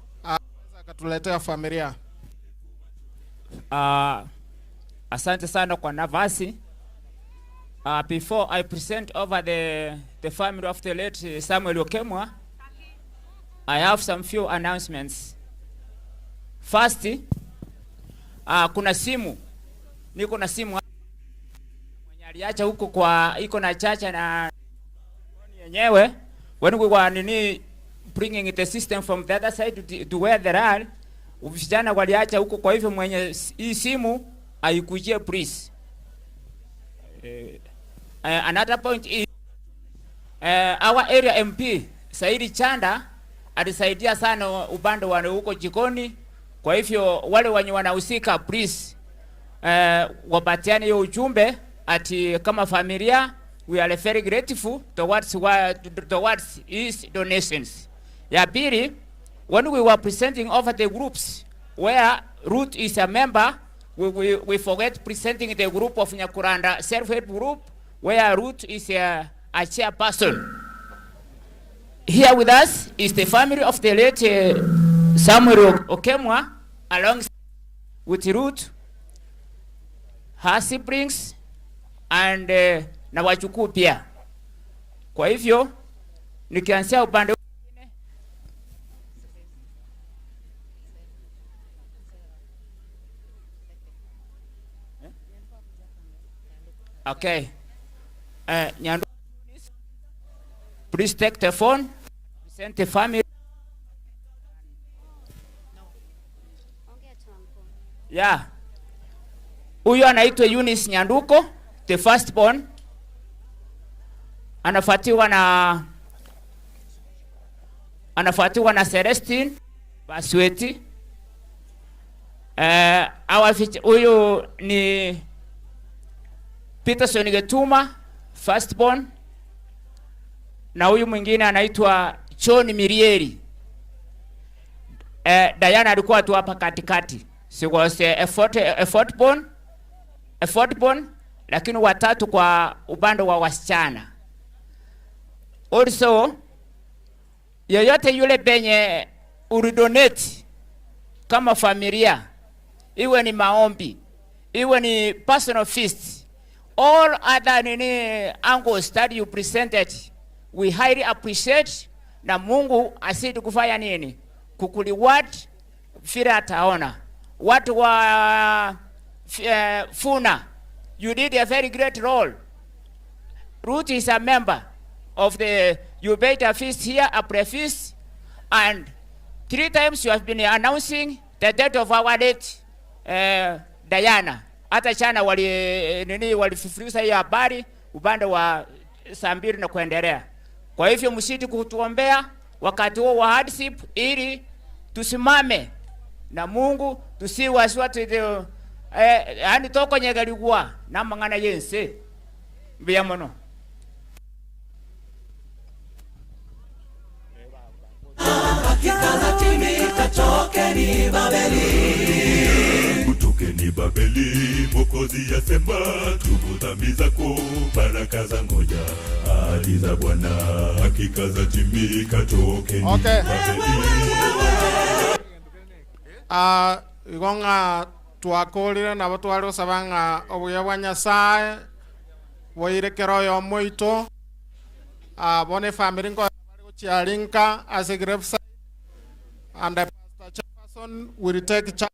Akatuletea familia. Asante sana kwa nafasi. Before I present over the family of the late Samuel Okemwa, I have some few announcements. First, kuna simu. Niko na simu mwenye aliacha huko kwa iko na chacha na yenyewe. When we were nini bringing the system from the other side to where they are, vijana waliacha huko, kwa hivyo mwenye hii simu aikujie please. Another point is our area MP Saidi Chanda alisaidia sana upande wa huko jikoni. Kwa hivyo wale wenye wanahusika please, wapatiane hiyo ujumbe ati kama familia we are very grateful towards his donations. Ya pili, when we were presenting over the groups where Ruth is a member, we forget presenting the group of Nyakuranda self-help group where Ruth is a chairperson. Here with us is the family of the late Samuel Okemwa, along with Ruth, her siblings, and na wajukuu pia. Kwa hivyo nikianzia upande Okay. Nyandu, please take the phone, present the family. Yeah. Huyu anaitwa Eunice Nyanduko, the first born. Anafuatiwa na Celestine Basweti. Huyu ni Peterson Getuma, first born. Na huyu mwingine anaitwa John Mirieri. Diana alikuwa tu hapa katikati. She was a fourth born, lakini watatu kwa upande wa wasichana. Also, yeyote yule penye ulidonate kama familia, iwe ni maombi, iwe ni personal feast, all other nini angles that you presented, we highly appreciate, na Mungu asidi kufanya nini? Kukureward vile ataona. Watu wa Funa, you did a very great role. Ruth is a member of the Ubeta feast here, a pre-feast, and 3 times you have been announcing the death of our late Diana. Hata chana walifufuliza hiyo habari upande wa saa 2 na kuendelea. Kwa hivyo msiti kutuombea wakati huo wa hardship, ili tusimame na Mungu, tusiwasiwasi yani toko nyegaligwa na mangana yense. Mbia mono. Hakika zatimika, tokeni Babeli. Tokeni Babeli, Mwokozi yasema, tubu dhambi zako, baraka za ngoja, ahadi za Bwana hakika zatimika, tokeni Okay. Babeli. Igo ng'a twakorire nabo twari gosaba ng'a obuya bwa Nyasaye bwairekera oyo moito bono efamiri nko bari gochiarinka ase graveside and the pastor chairperson will take charge.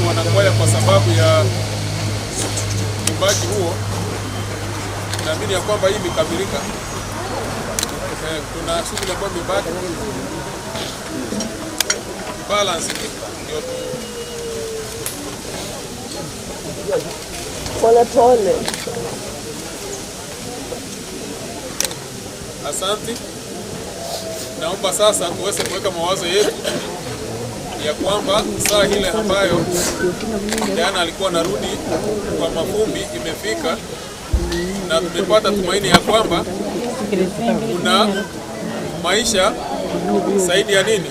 Wanakwaya kwa sababu ya uimbaji huo. Naamini ya kwamba hii imekamilika. Kuna shughuli ambayo imebaki. Balance ndio Pole pole. Asante. Naomba sasa tuweze kuweka mawazo yetu ya kwamba saa ile ambayo Diana alikuwa narudi kwa mavumbi imefika, na tumepata tumaini ya kwamba kuna maisha zaidi ya nini,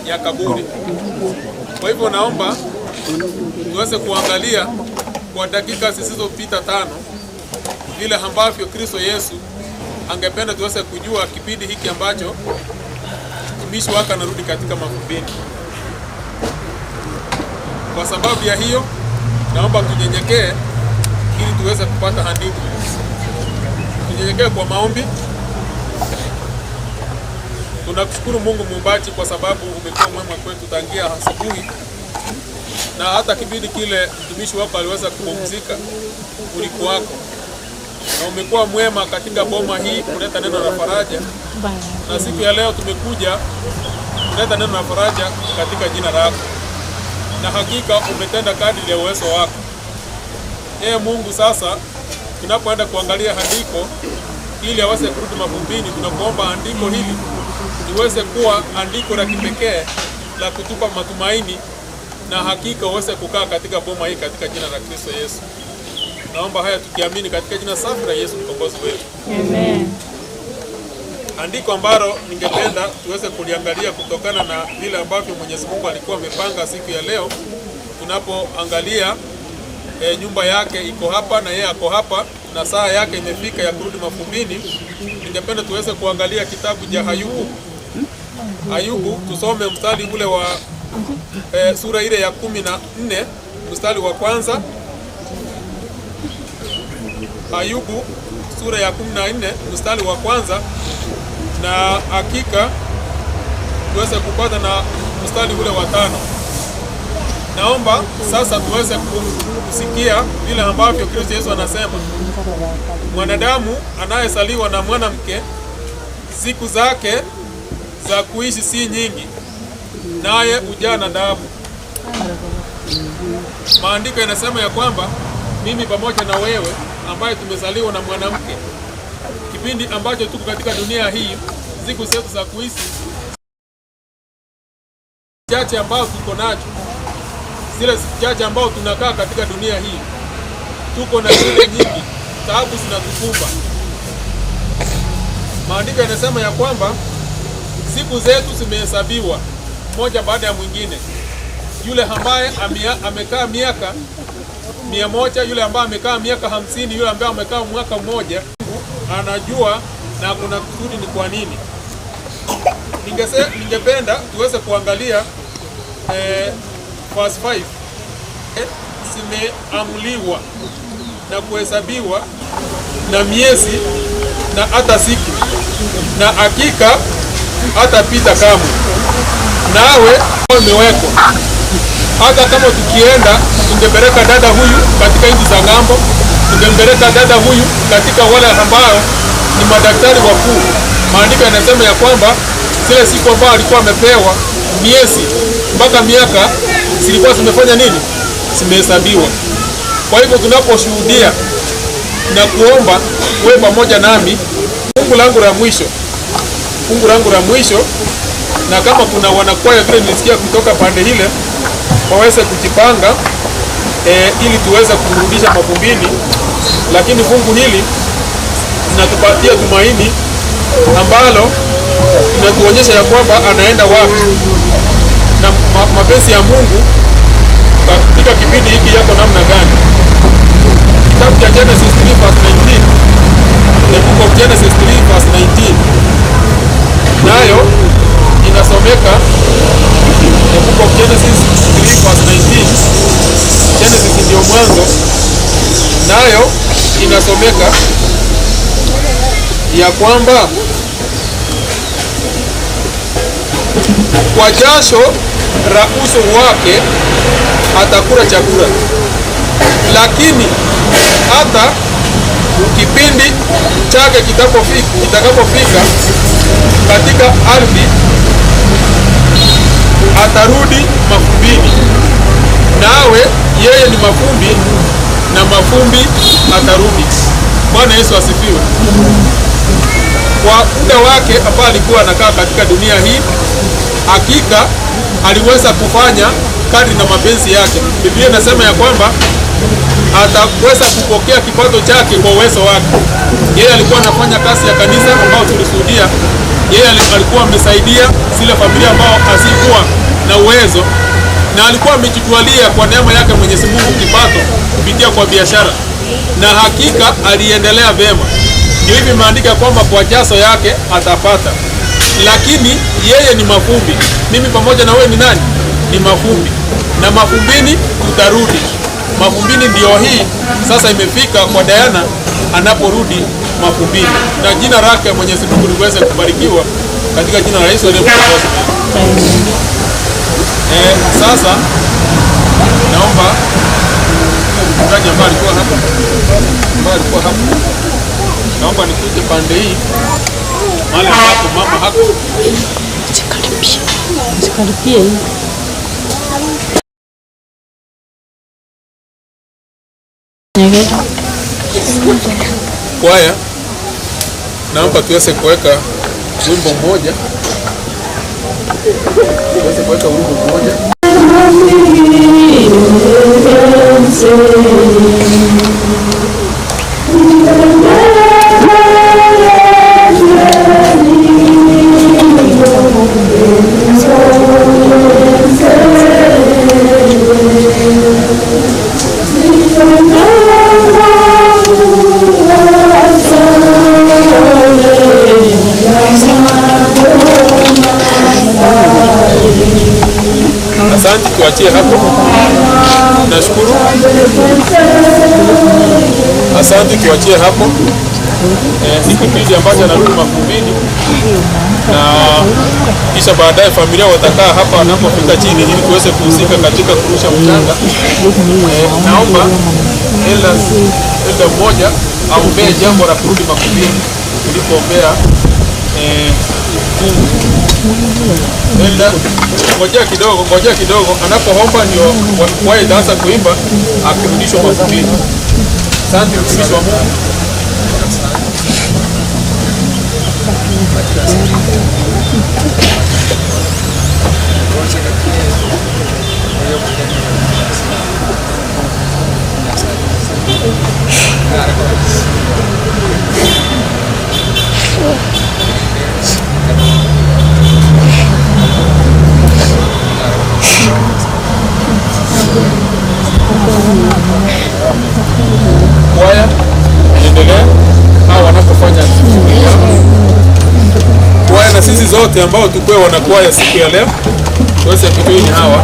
ya kaburi. Kwa hivyo naomba tuweze kuangalia kwa dakika zisizopita 5 vile ambavyo Kristo Yesu angependa tuweze kujua kipindi hiki ambacho mtumishi wake anarudi katika mavumbini. Kwa sababu ya hiyo, naomba tunyenyekee ili tuweze kupata andiko. Tunyenyekee kwa maombi. Tunakushukuru Mungu muumbaji kwa sababu umekuwa mwema kwetu tangia asubuhi, na hata kipindi kile mtumishi wako aliweza kupumzika ulikuwako, na umekuwa mwema katika boma hii kuleta neno la faraja, na siku ya leo tumekuja kuleta neno la faraja katika jina lako, na hakika umetenda kadri ya uwezo wako. Ee Mungu, sasa tunapoenda kuangalia andiko ili aweze kurudi mavumbini, tunakuomba andiko hili liweze kuwa andiko la kipekee la kutupa matumaini, na hakika uweze kukaa katika boma hii katika jina la Kristo Yesu. Naomba haya tukiamini katika jina safi la Yesu mkombozi wetu. Amen. Andiko ambalo ningependa tuweze kuliangalia kutokana na vile ambavyo Mwenyezi Mungu alikuwa amepanga siku ya leo, tunapoangalia nyumba yake iko hapa na yeye ako hapa na saa yake imefika ya kurudi mavumbini. Ningependa tuweze kuangalia kitabu cha Ayubu. Ayubu, tusome mstari ule wa sura ile ya 14 mstari wa kwanza. Ayubu sura ya 14 mstari wa kwanza, na hakika tuweze kupata na mstari ule wa 5. Naomba sasa tuweze kusikia vile ambavyo Kristo Yesu anasema, mwanadamu anayesaliwa na mwanamke siku zake za kuishi si nyingi, naye hujaa na taabu. Maandiko yanasema ya kwamba mimi pamoja na wewe ambaye tumezaliwa na mwanamke, kipindi ambacho tuko katika dunia hii, siku zetu za kuishi chache ambao tuko nacho, zile chache ambao tunakaa katika dunia hii, tuko na shida nyingi, taabu zinatukumba. Maandiko yanasema ya kwamba siku zetu zimehesabiwa moja baada ya mwingine. Yule ambaye amekaa miaka 100, yule ambaye amekaa miaka 50, yule ambaye amekaa mwaka mmoja, anajua na kuna kusudi ni kwa nini. Ningependa tuweze kuangalia verse 5. Zimeamuliwa na kuhesabiwa na miezi na hata siku, na hakika hatapita kamwe, nawe umewekwa. Hata kama tukienda tungepeleka dada huyu katika nchi za ng'ambo, tungempeleka dada huyu katika wale ambao ni madaktari wakuu. Maandiko yanasema ya kwamba zile siku ambayo alikuwa amepewa miezi mpaka miaka zilikuwa zimefanya nini? Zimehesabiwa. Kwa hivyo tunaposhuhudia na kuomba, wewe pamoja nami, fungu langu la mwisho, fungu langu la mwisho, na kama kuna wanakwaya vile nilisikia kutoka pande ile, waweze kujipanga ili tuweze kurudisha mavumbini. Lakini fungu hili linatupatia tumaini ambalo linatuonyesha ya kwamba anaenda wapi na mapenzi ya Mungu katika kipindi hiki yako namna gani. Kitabu cha Genesis 3 verse 19, the book of Genesis 3 verse 19, nayo inasomeka, the book of Genesis 3 verse 19. Genesis ndio mwanzo, nayo inasomeka ya kwamba kwa jasho la uso wake atakula chakula, lakini hata kipindi chake kitakapofika katika ardhi, atarudi mafumbini, nawe yeye ni mafumbi na mafumbi atarudi. Bwana Yesu asifiwe. Kwa muda wake ambaye alikuwa anakaa katika dunia hii, hakika aliweza kufanya kadri na mapenzi yake. Biblia inasema ya kwamba ataweza kupokea kipato chake kwa uwezo wake. Yeye alikuwa anafanya kazi ya kanisa ambayo tulishuhudia. Yeye alikuwa amesaidia zile familia ambao hazikuwa na uwezo, na alikuwa amejitwalia kwa neema yake Mwenyezi Mungu kipato kupitia kwa biashara, na hakika aliendelea vema. Ndio hivi imeandika kwamba kwa jaso yake atapata, lakini yeye ni mafumbi. Mimi pamoja na wewe ni nani? Ni mafumbi, na mafumbini tutarudi. Mafumbini ndio hii sasa imefika kwa Diana anaporudi mafumbini, na jina lake Mwenyezi Mungu liweze kubarikiwa katika jina la Yesu aliye Mwokozi. Sasa naomba mchungaji ambaye alikuwa hapa, naomba nikuje pande hii mahali ambapo mama hako. Sikaribie. Kwaya, naomba tuweze kuweka wimbo mmoja. Tuweze kuweka wimbo mmoja. Asante, tuachie hapo. Nashukuru. Asante, tuachie hapo. Ni kipindi ambacho anarudi mafumbini, na kisha baadaye familia watakaa hapa wanapofika chini ili tuweze kuhusika katika kurusha mchanga. Naomba elda mmoja aombee jambo la kurudi mafumbini tulipoombea Mungu. Elda, ngojea kidogo, anapoomba ndio wao itaanza kuimba akirudishwa mafumbini. Asante mtumishi wa Mungu. Kwaya endelea hao wanapofanya shughuli yao. Kwaya na sisi zote ambao tukue wanakwaya siku ya leo tuweze kujoin hawa.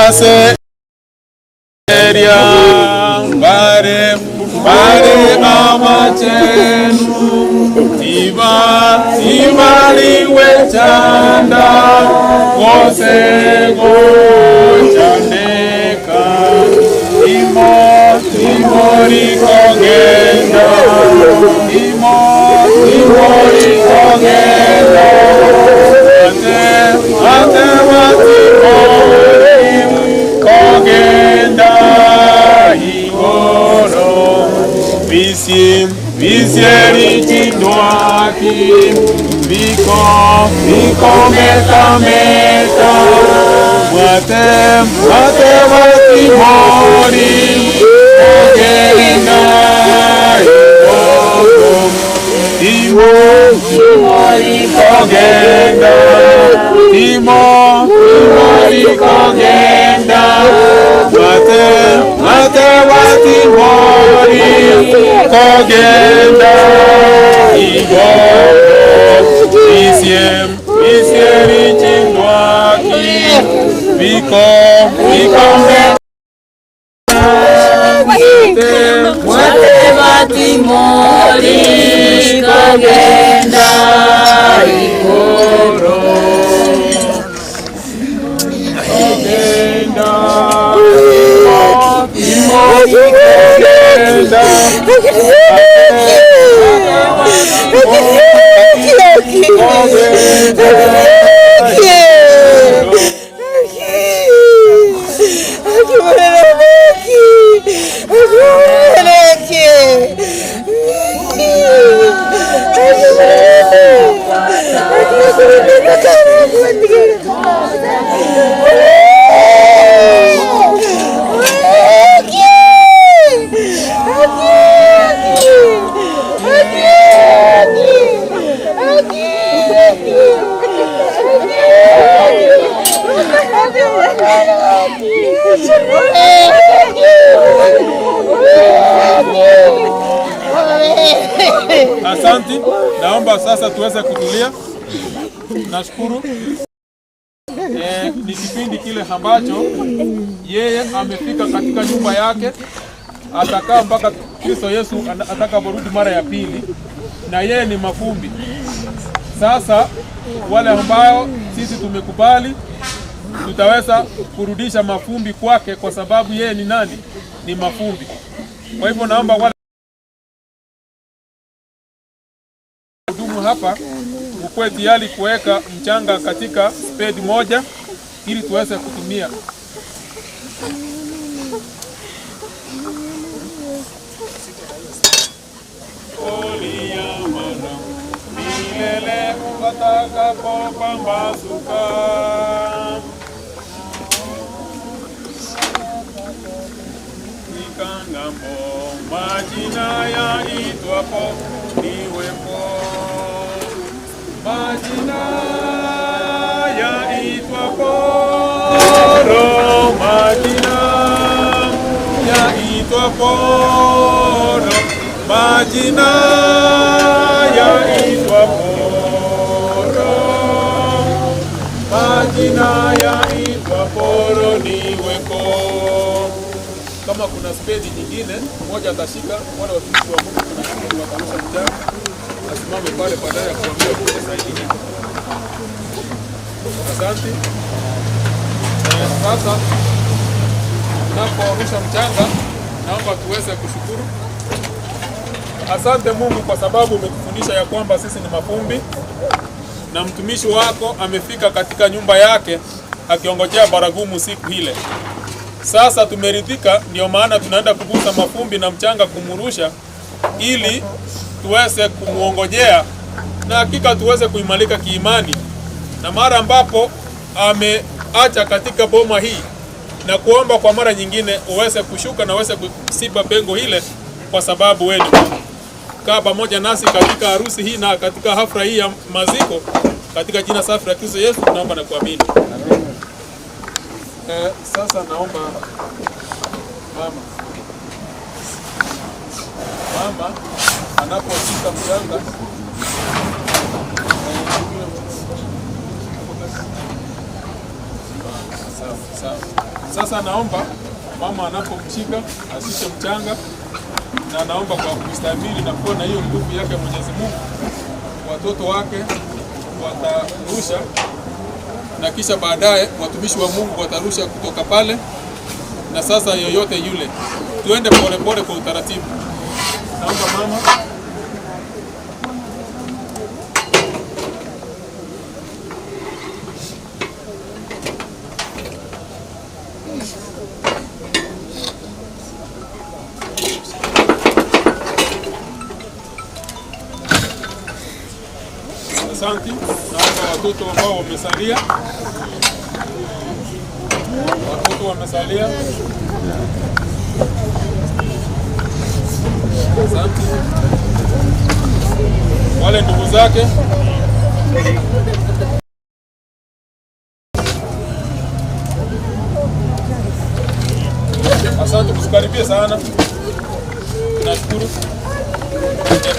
Ase area bare bare amachenu tiba tibaliwe chanda gose gochandeka imo timorikogenda imo timorikogenda ate ate matimori kogenda igoro visi visieri chindwaki viko viko meta meta mate mate matimori kogenda Kogenda Timo Kogenda Mate Mate Watimori Kogenda Igo Isiem Isieri Chindwaki Biko Biko Timori kogenda ikoro kogenda Timori kogenda Asante, naomba sasa tuweze kutulia. Nashukuru. Ni kipindi kile ambacho yeye amefika katika nyumba yake, atakaa mpaka Kristo Yesu atakaporudi mara ya pili, na yeye ni mafumbi. Sasa wale ambao sisi tumekubali tutaweza kurudisha mafumbi kwake, kwa sababu yeye ni nani? Ni mafumbi. Kwa hivyo naomba wale hudumu hapa mkuwe tayari kuweka mchanga katika spade moja ili tuweze kutumia. Milele ukatakapopambazuka. Fika ng'ambo, majina yaitwapo niwepo. Majina yaitwapo, majina yaitwapo, majina yaitwapo, majina yaitwapo niweko. Kama kuna spedi nyingine, mmoja atashika, wale watumishi wa Mungu kuna watarusha mchanga, asimame pale badala ya kuambia kuja saidi. Asante. Sasa tunaporusha mchanga, naomba tuweze kushukuru. Asante Mungu kwa sababu umetufundisha ya kwamba sisi ni mafumbi, na mtumishi wako amefika katika nyumba yake akiongojea baragumu siku ile. Sasa tumeridhika, ndio maana tunaenda kugusa mafumbi na mchanga kumurusha ili tuweze kumuongojea na hakika tuweze kuimalika kiimani. Na mara ambapo ameacha katika boma hii, na kuomba kwa mara nyingine uweze kushuka na uweze kusiba pengo ile, kwa sababu wewe ni Mungu. Kaa pamoja nasi katika harusi hii na katika hafla hii ya maziko, katika jina safi la Kristo Yesu tunaomba na kuamini. Sasa naomba mama anaposhika mchanga sawa. Sasa naomba mama anapomshika ashike mchanga, na naomba kwa kustahimili na kuwa na hiyo nguvu yake Mwenyezi Mungu, watoto wake watarusha, na kisha baadaye watumishi wa Mungu watarusha kutoka pale. Na sasa yoyote yule, tuende pole pole kwa utaratibu. Naomba mama Asante. Naomba watoto ambao wamesalia, watoto wamesalia. Asante. Wale ndugu zake. Asante, msikaribie sana. Tunashukuru.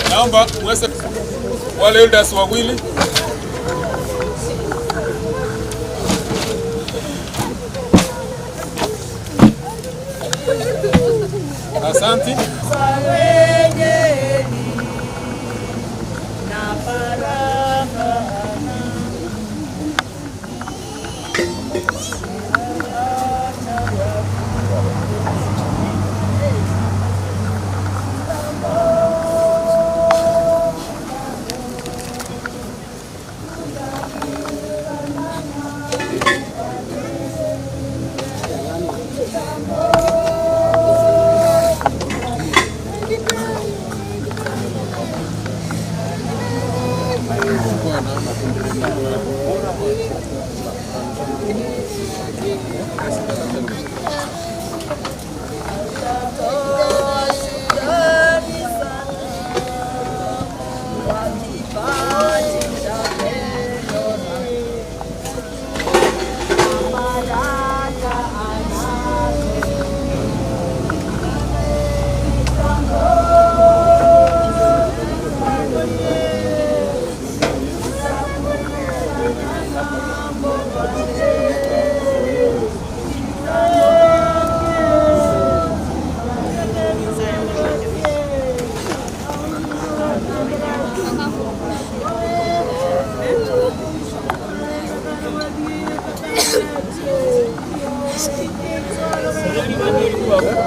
Naomba muweze wale elders wawili. Asante.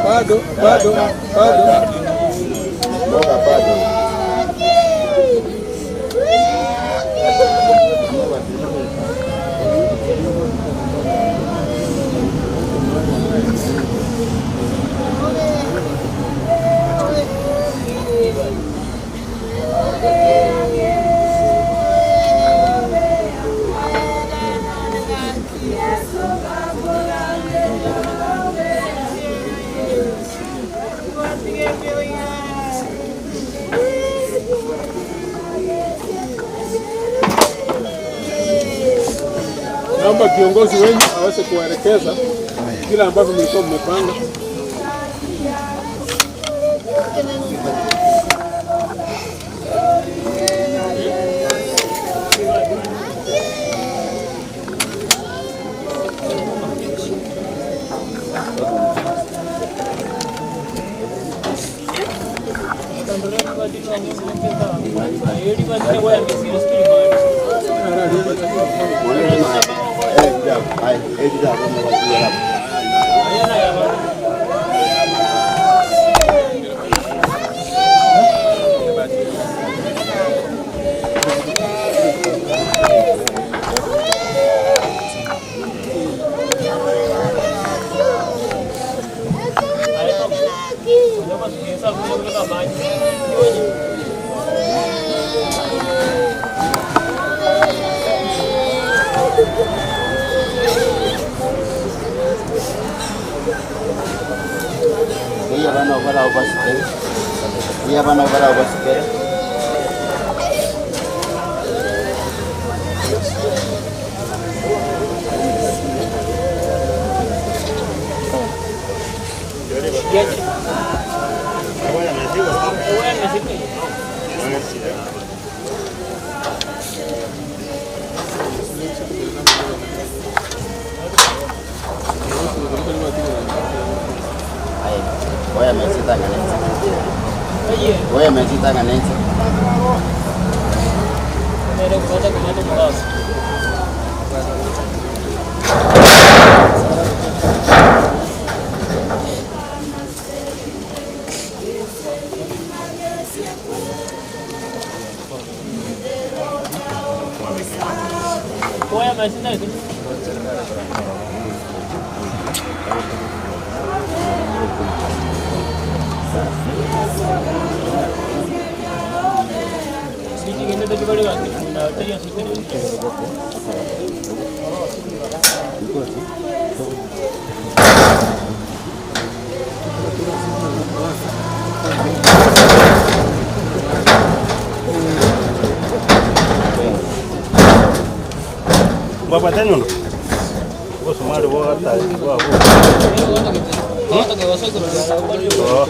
Bado, bado, bado. Mboga bado. Naomba kiongozi wenu aweze kuwaelekeza kila ambavyo mlikuwa mmepanga. Baba tena. Bosomali bwata bwa. Oh.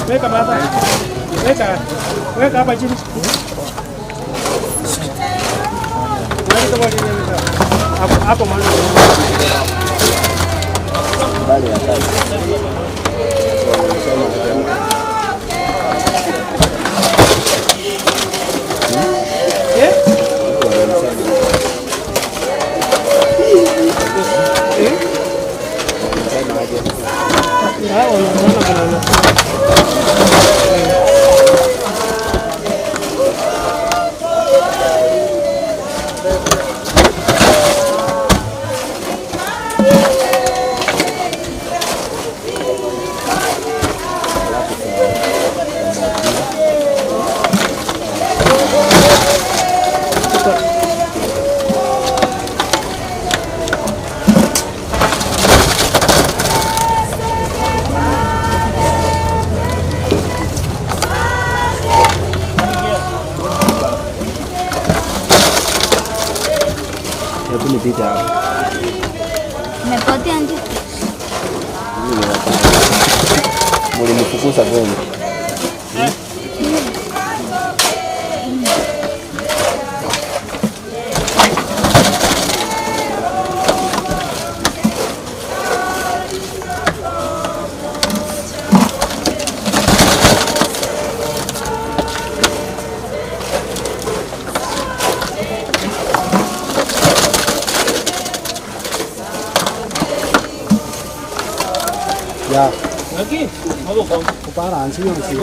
Weka baba. Weka. Weka hapa chini. Hapo hapo mwana. Bali ya kazi. Eh? Hebu nipite hapo. Umepotea ndio. Mlinifukuza kwenu. Ya. Balance hiyo si.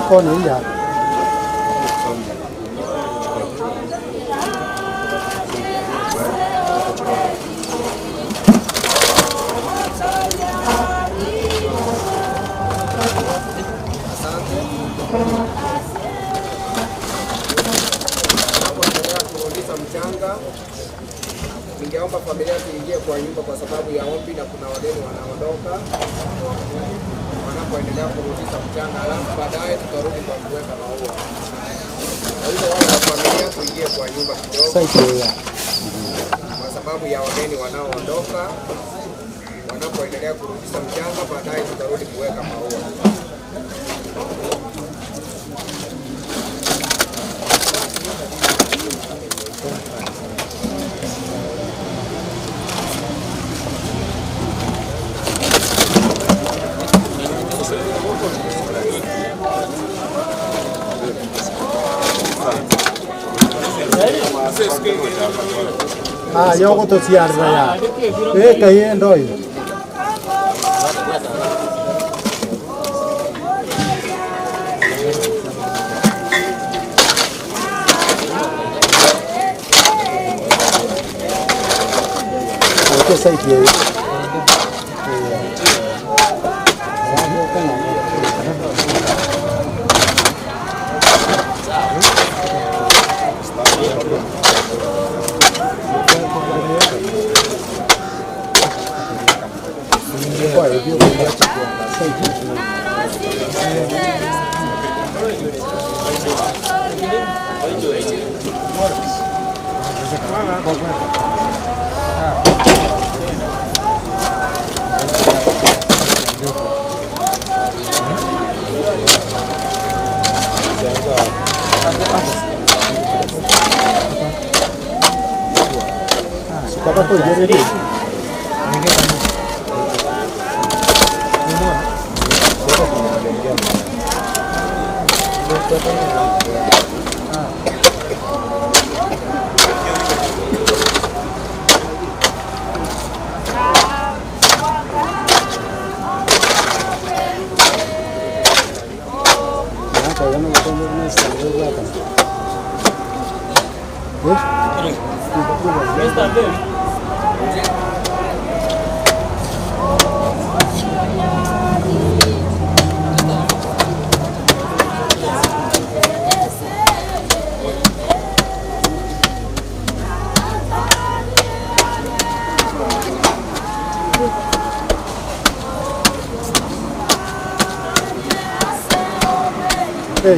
Kona hii hapa. Tunapoendelea kurudisha mchanga, ningeomba familia tuingie kwa nyumba kwa sababu ya ombi na kuna wageni wanaondoka wanapoendelea kurudisha mchanga, alafu baadaye tutarudi kwa kuweka maua. Kwa hivyo wale wa familia tuingie kwa nyumba kidogo kwa sababu ya wageni wanaoondoka wanapoendelea kurudisha mchanga, baadaye tutarudi kuweka maua. Ah, yo gũtũciarĩra ya. Ĩka ĩ ndoi. Oke site ye.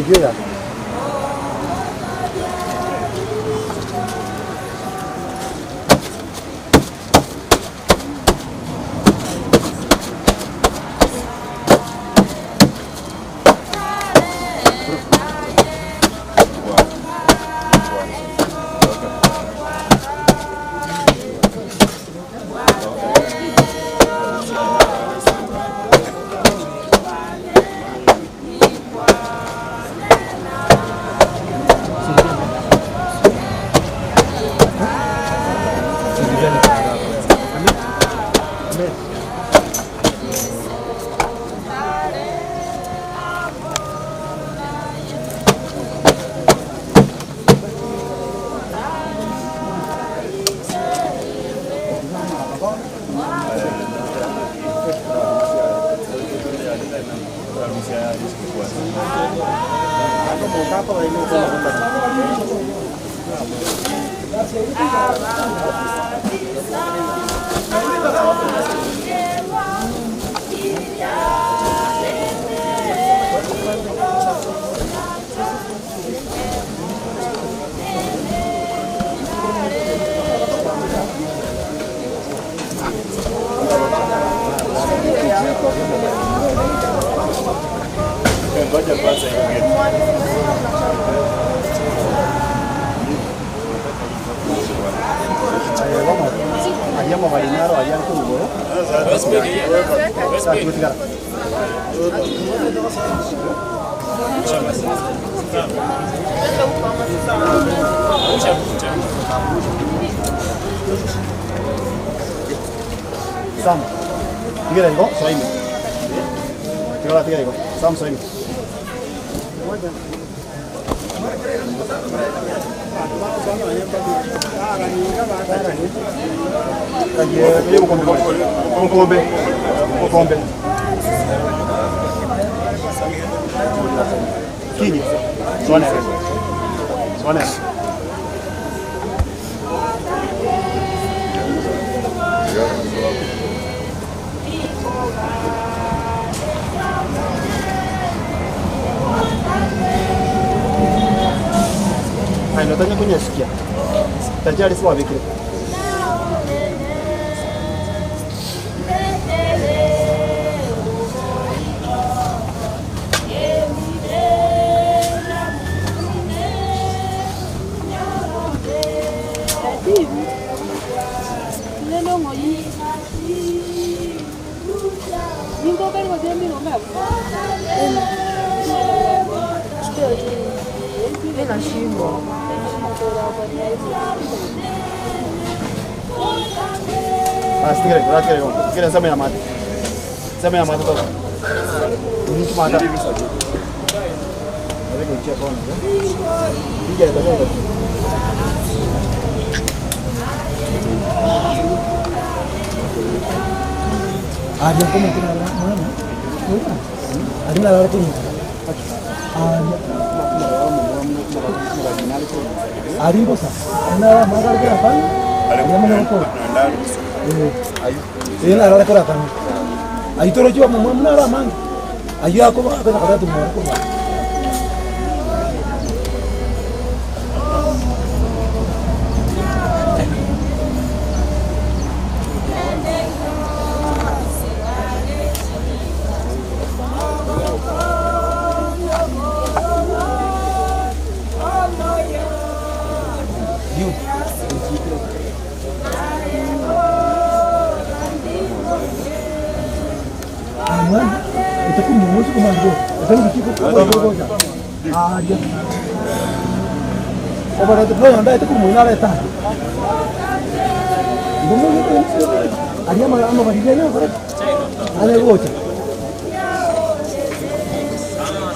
Yeah. Sam, tiga igo, soimi. Tiga igo, Sam soimi. Mukombe. Kini. Sone. Sone. Ay, no tengo kunyasikia. Tajari swa vikire. Tigre, sema ya mate todo. Mata. Ada como que la mano. Ada la la tiene. Ada cosa. Ana más que la pan. Ahí la la corazón. Ahí todo lo lleva mamá la man. Ahí ya como a la tu mamá.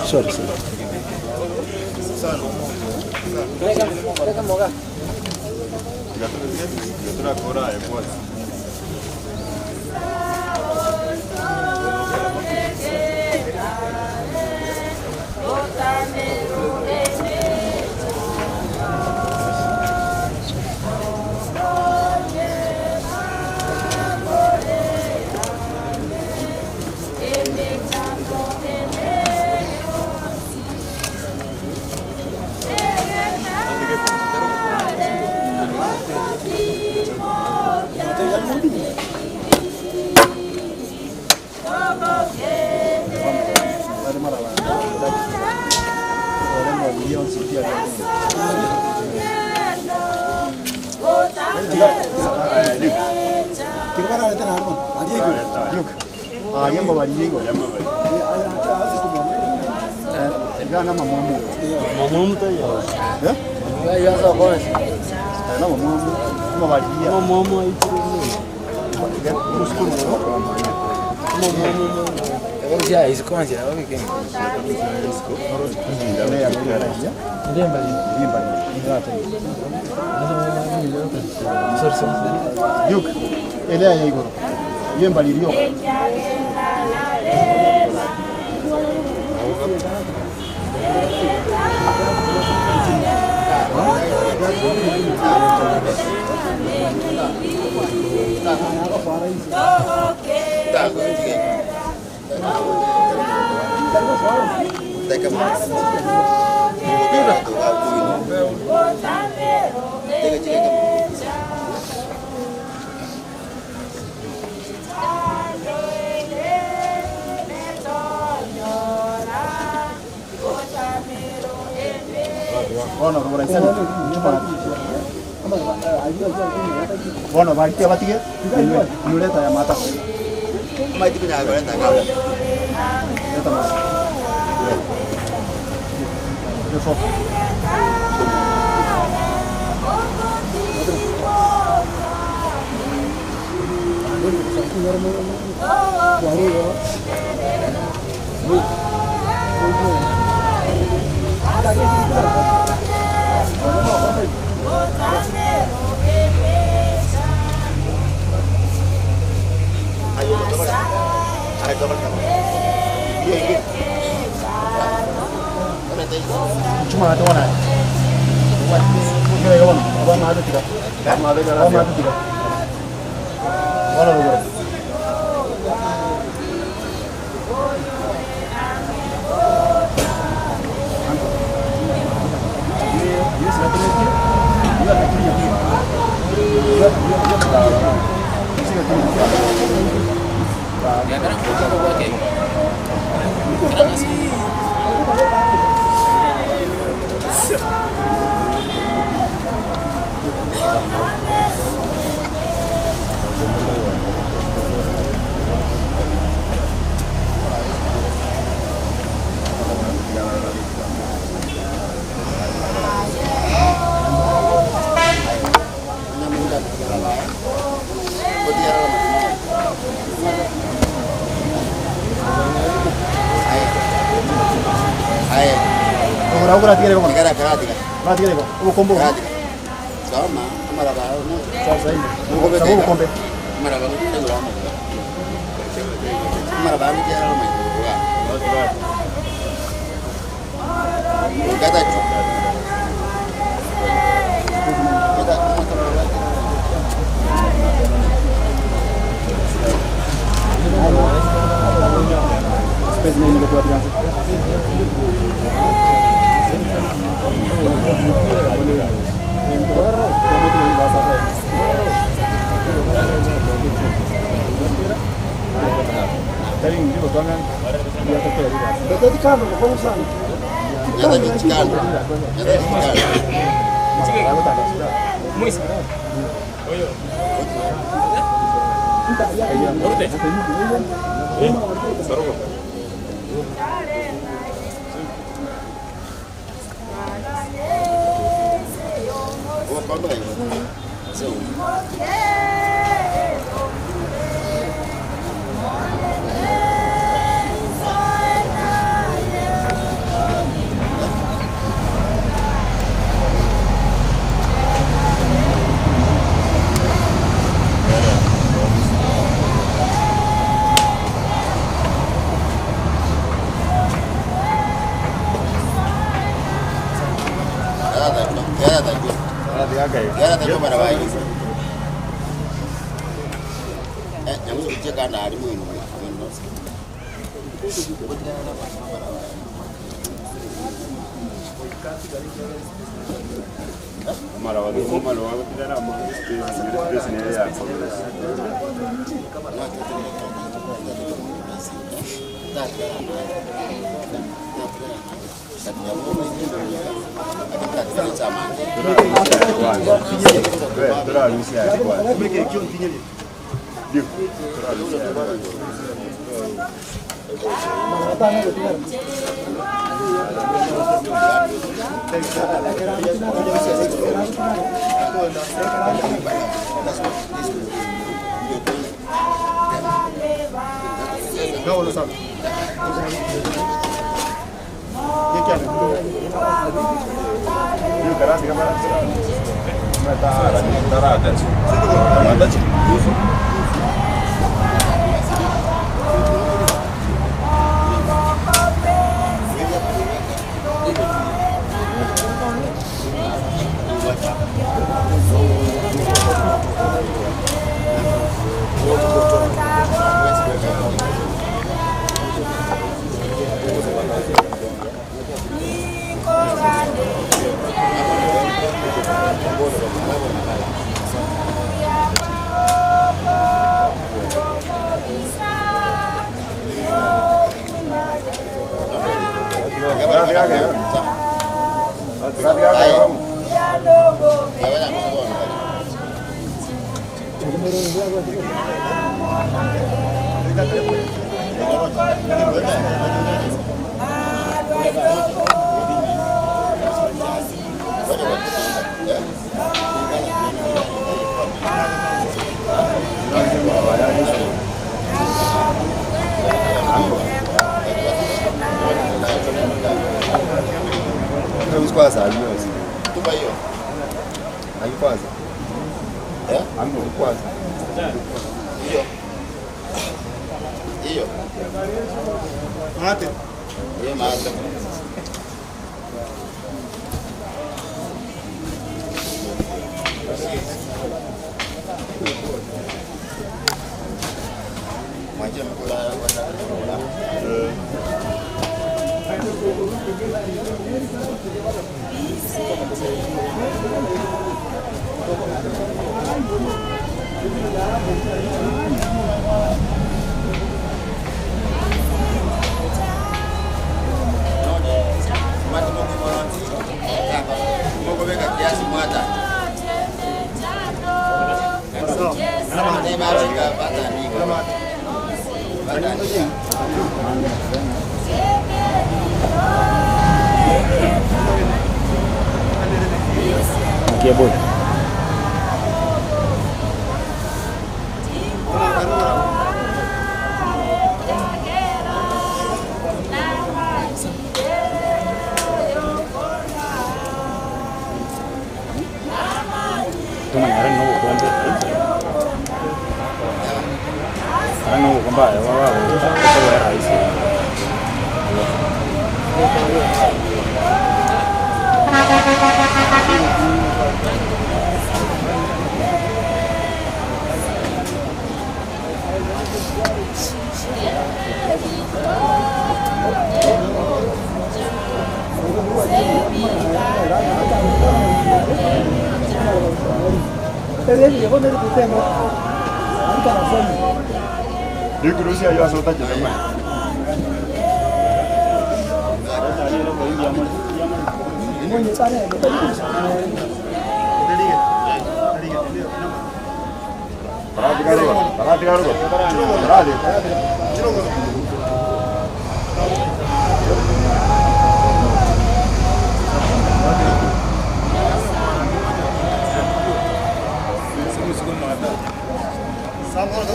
Sorry, sorry. Bueno, batia batige, nuleta ya mata.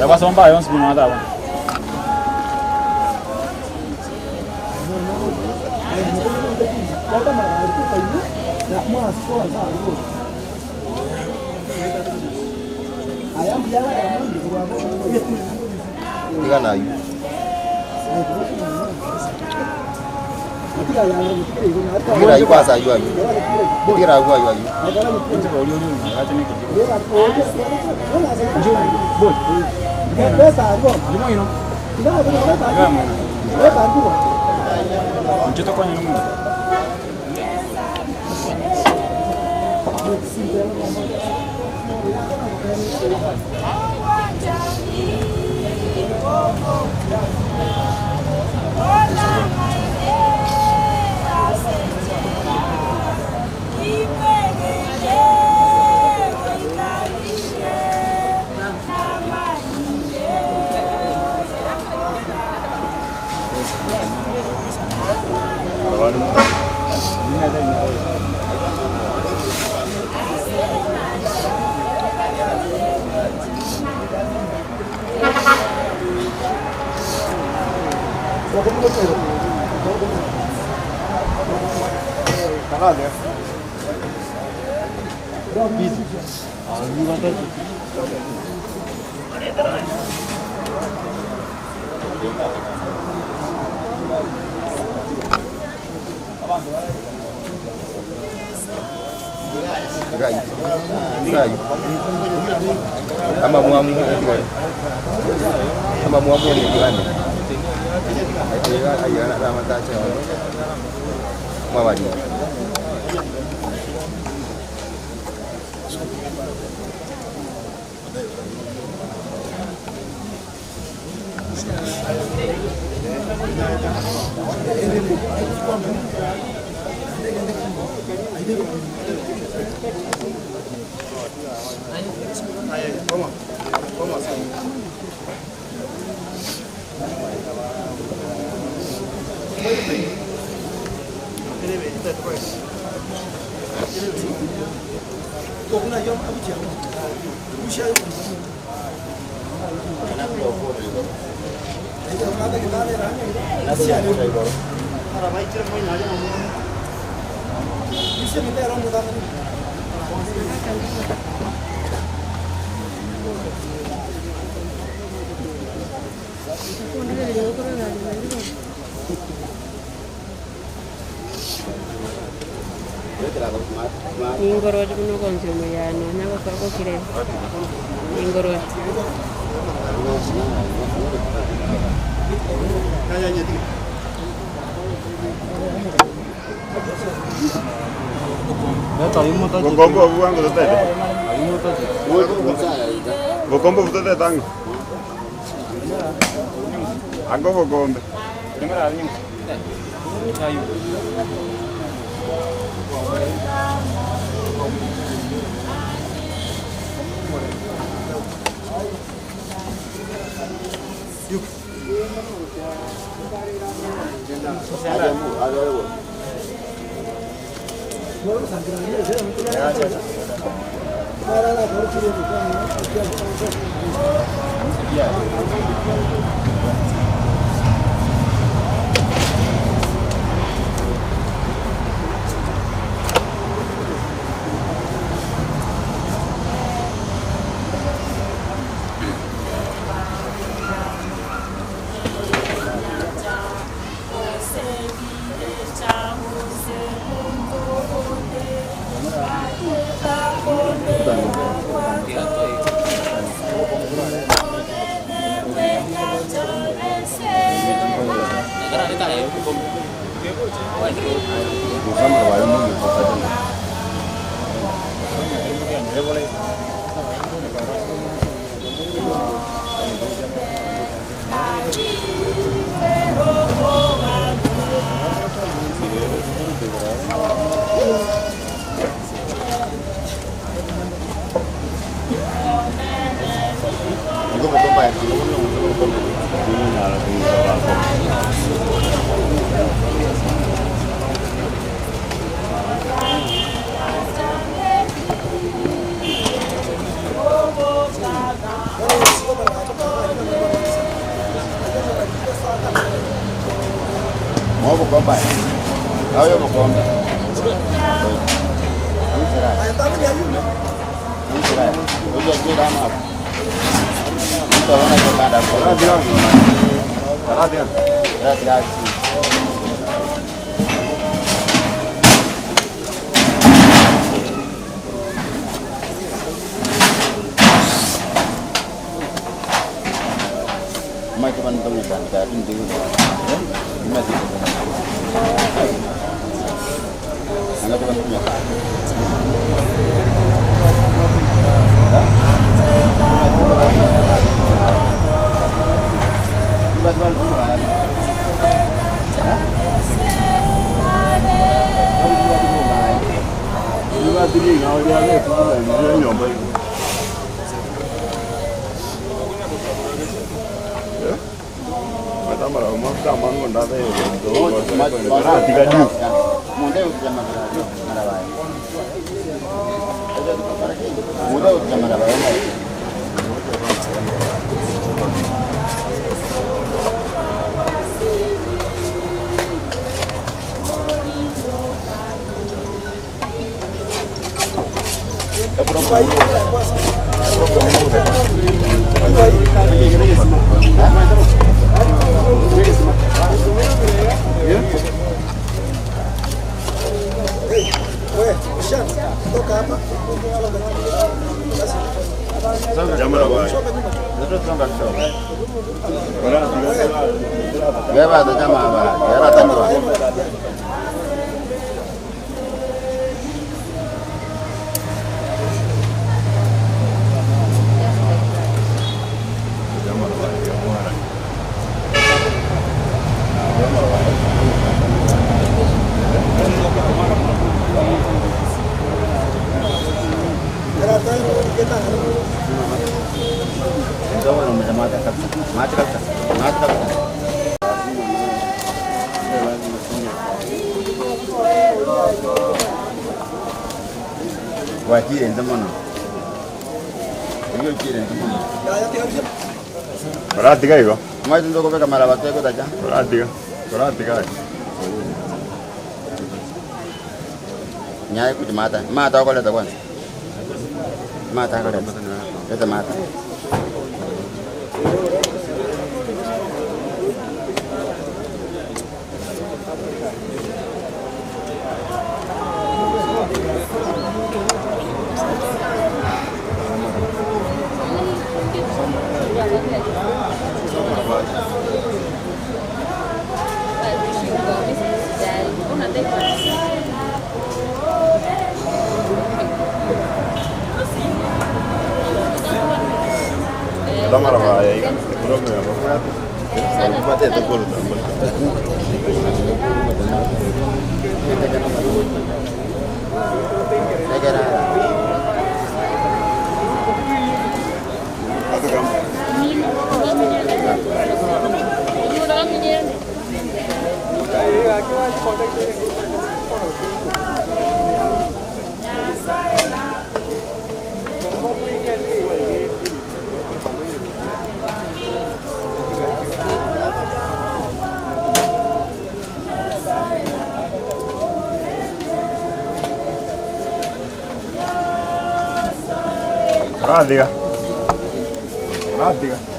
Yabasomba yonse bimada ba. Tigana ayu. Tigira ayu kwasa ayu ayu. Tigira ayu ayu ayu. Ama muamu ama muamu ni gimana? Ayo anak lama tak jauh. Mawadi. Ingoroje kuno konsumo yano nabakora ingoroje. Bokombo wangu tete. Bokombo tete tangu. Ango bokombe. Obukomba. Ayo bukomba. Pratica io. Ma io come camera va te cosa già? Pratica. Pratica. Nyai kuti mata. Mata ko leta kwanza. Mata ko leta. Leta mata. Pratica. Pratica.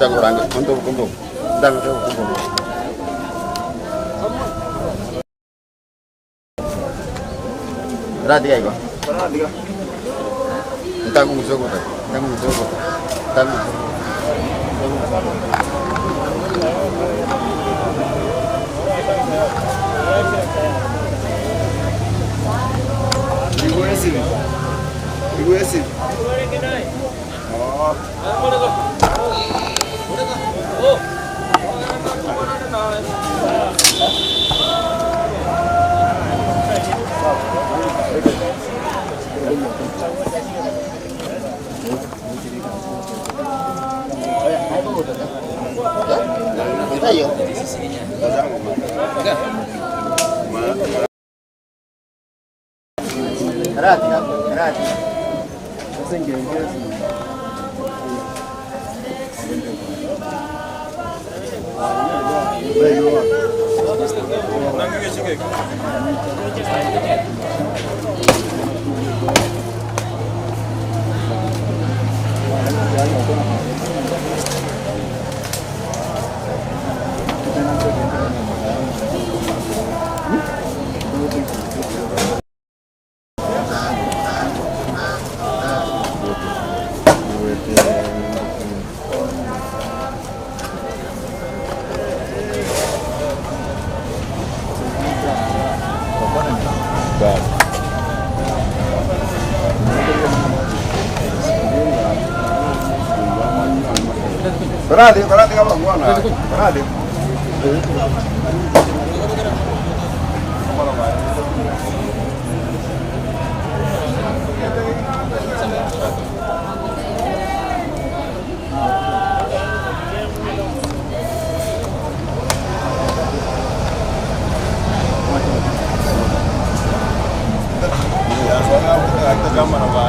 Tango kumbo kumbo. Tango kumbo. Radi iko. Radi. Tango mzogo. Tango mzogo. Tango. Iguesi. Oh. Berarti, berarti apa gua nah? Berarti. Ya, soalnya aku kita gambar apa?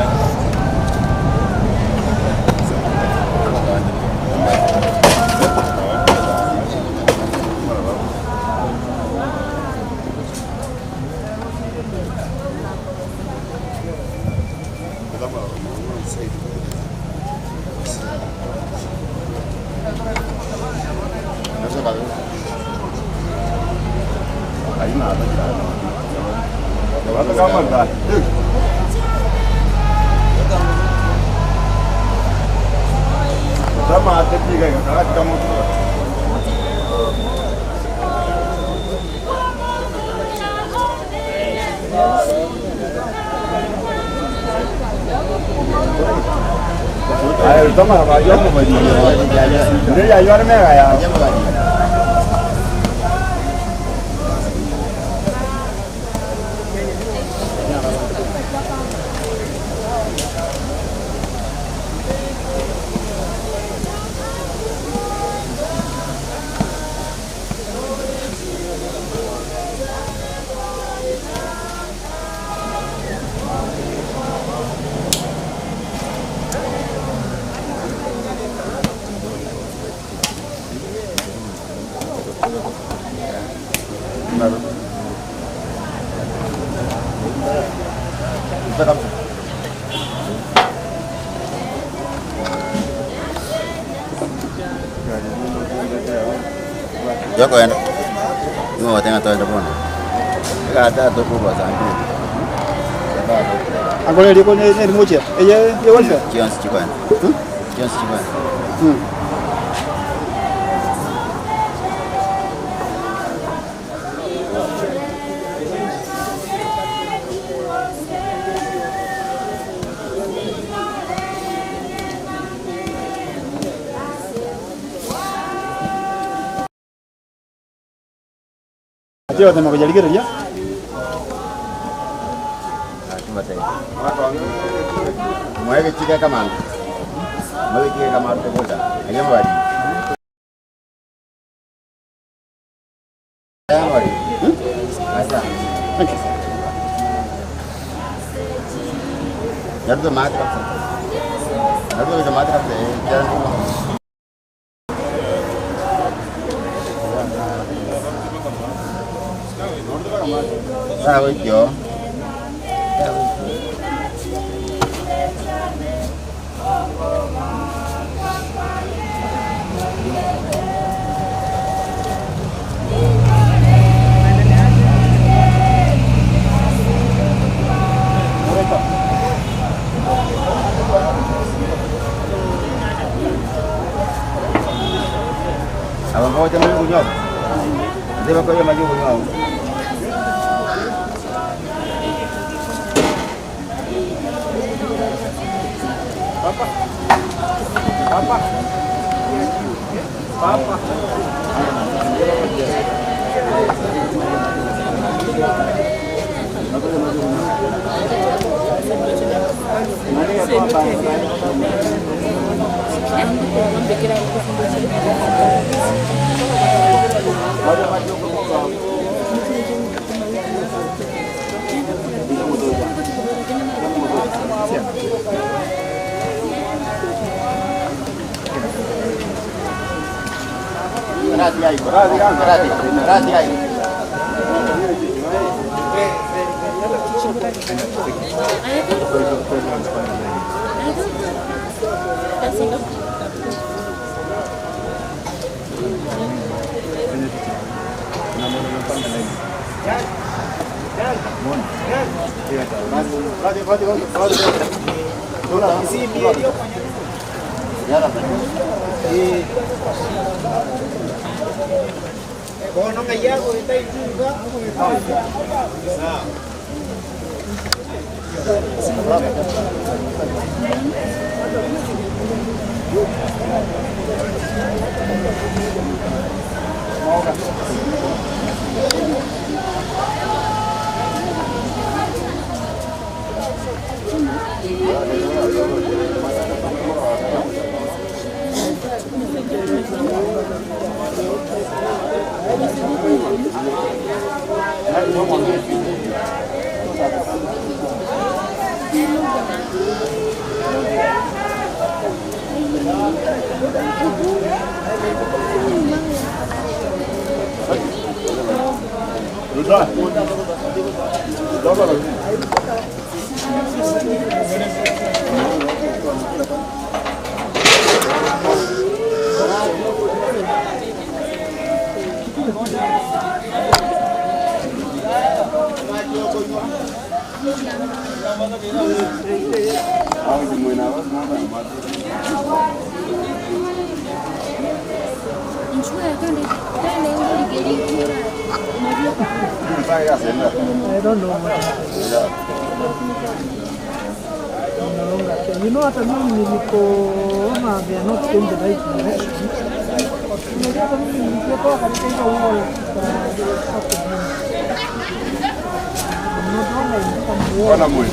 Joko ya, nggak tengah tahu depan. Ada tuh purwa sampai. Aku lihat dia punya ini muja, iya iya welfare. Kion secuan, kion secuan. Ayo, tengo que llegar ya. Mweke chika kama mweke chika kama tukoza anyamwali anyamwali asa thank you naruto maat kabisa naruto maat kabisa jalan. Sawa hiyo. Ngoja maji kunywa. Ndio kwa hiyo maji kunywa. Papa. Papa. Papa. I don't know. You know, hata mimi nilipoona they are not going the right direction. Unajua hata mimi nilipokuwa katika hiyo wall. Ona mwili.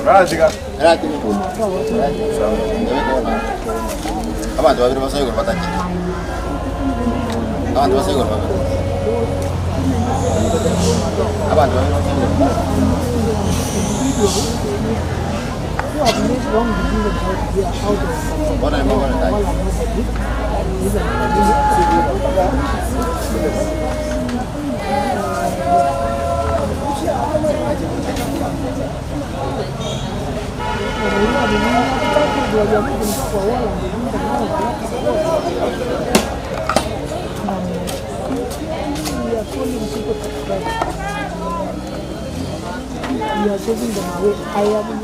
Raziga. Abantu babiri basayigura bataki. Abantu basayigura babiri. Abantu babiri basayigura. You are saving them away. I am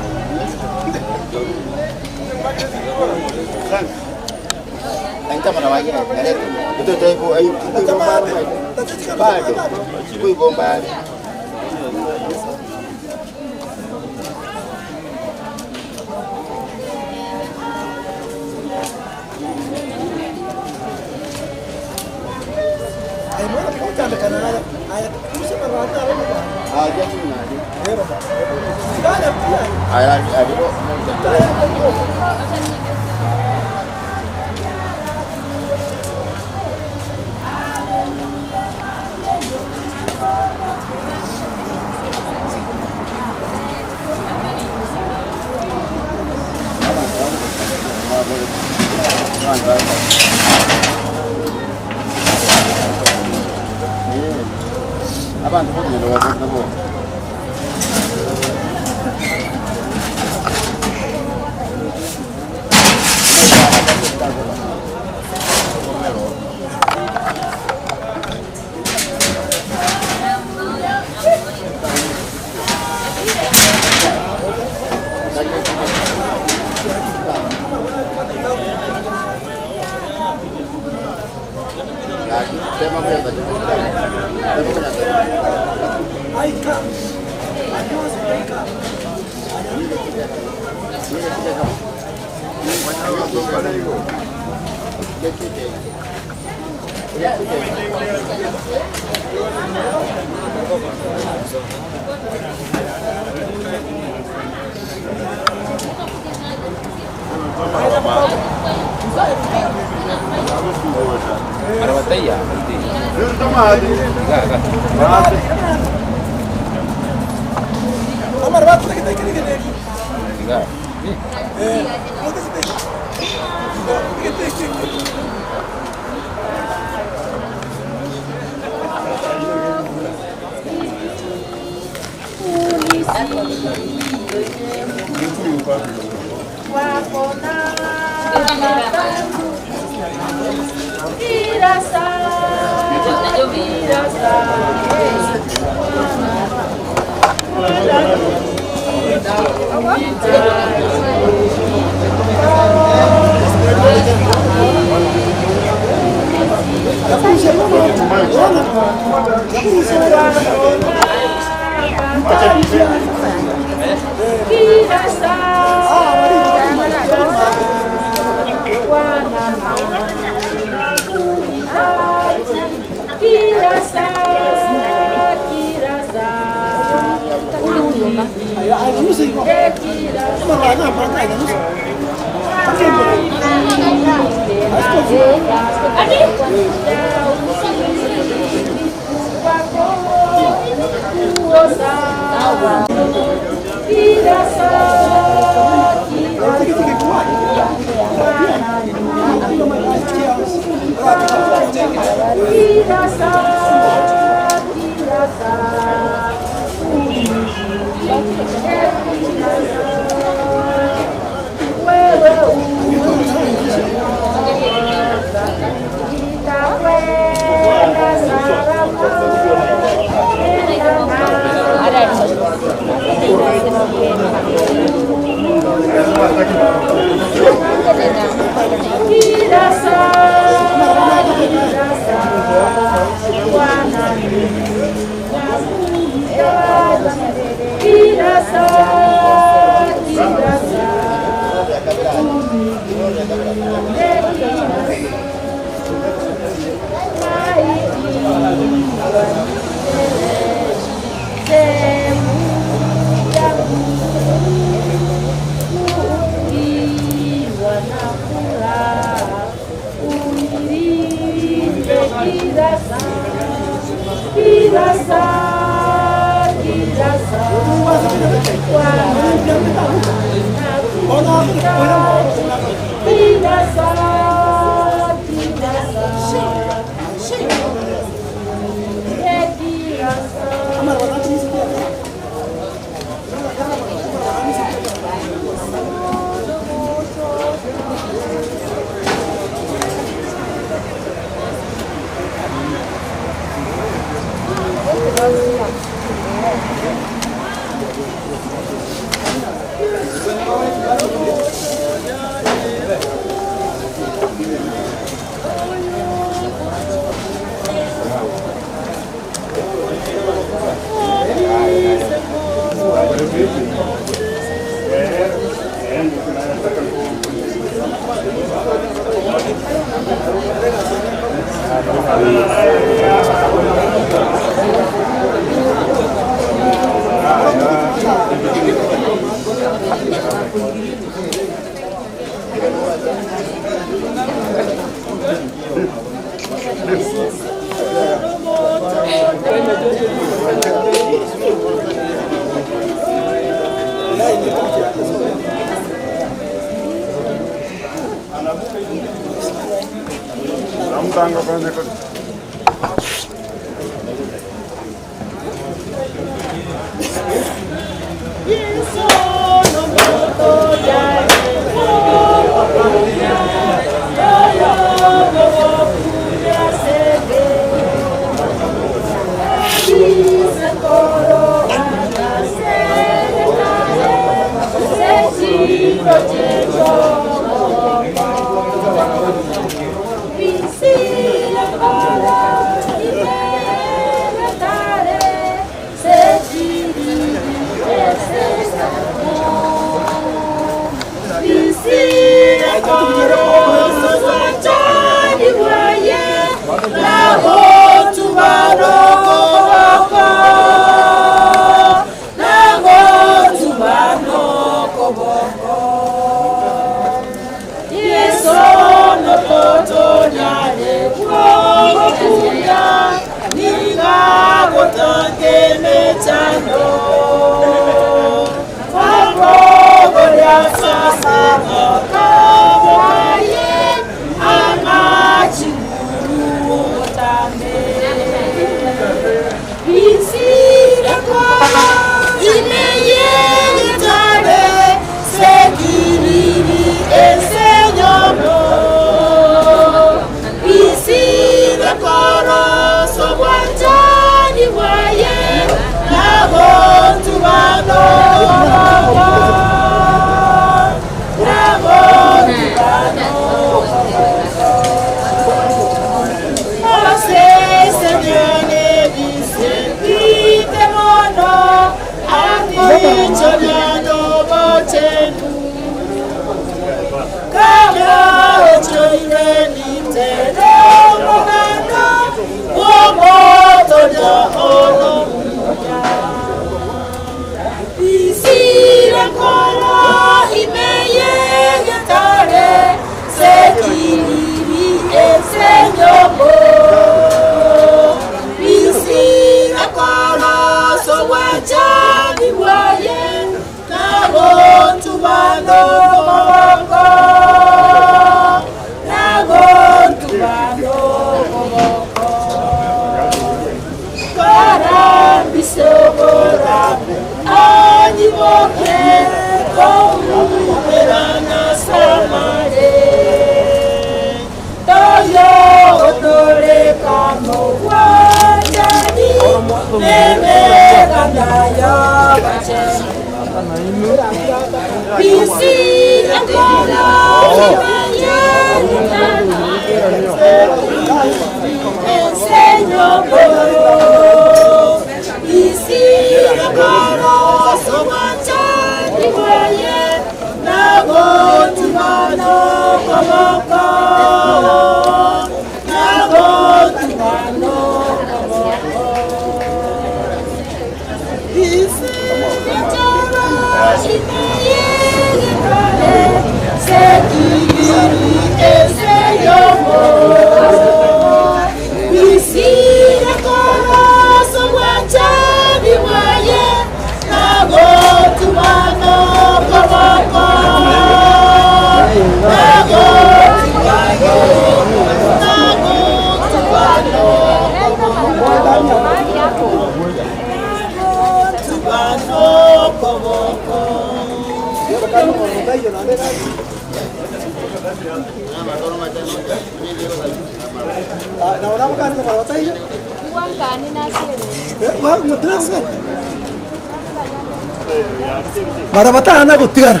Marabatana gutigara.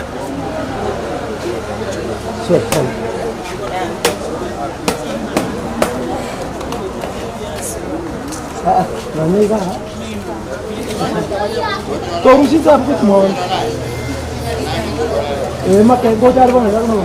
Ah, nani ba? Torusi sa ko mo. Eh ma kay go jar ba na no.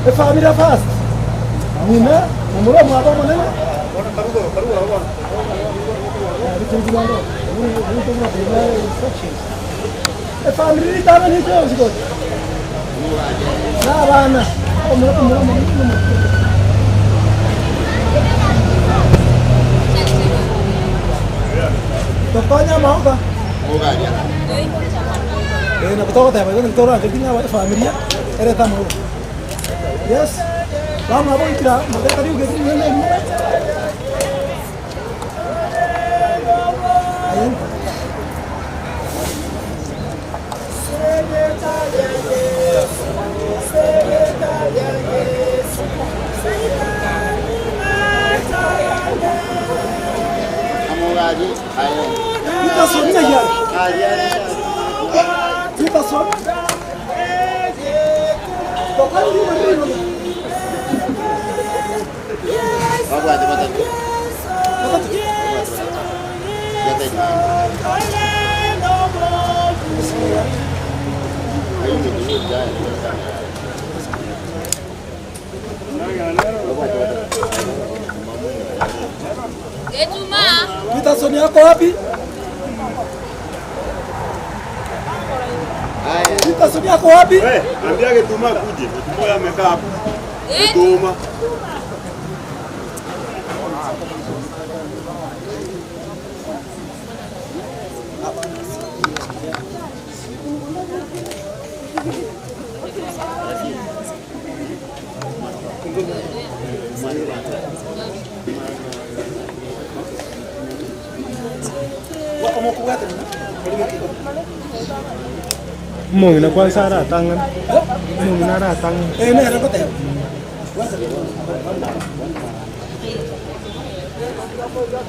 Efamira fast. Nina, umuro mwaba manene. Efamira tana ni teo siko. Na bana. Umuro umuro umuro. Tokonya mauga. Na kutoka tayari kwa ndio ndio familia era mauga. Yes. Vamos a voy a ir a Peterson yako wapi? Peterson yako wapi? Wewe, ambia Getuma kuje. Getuma amekaa hapo. Getuma. Mungina kwanza aratanga. Mungina aratanga. Eh, ne era kote.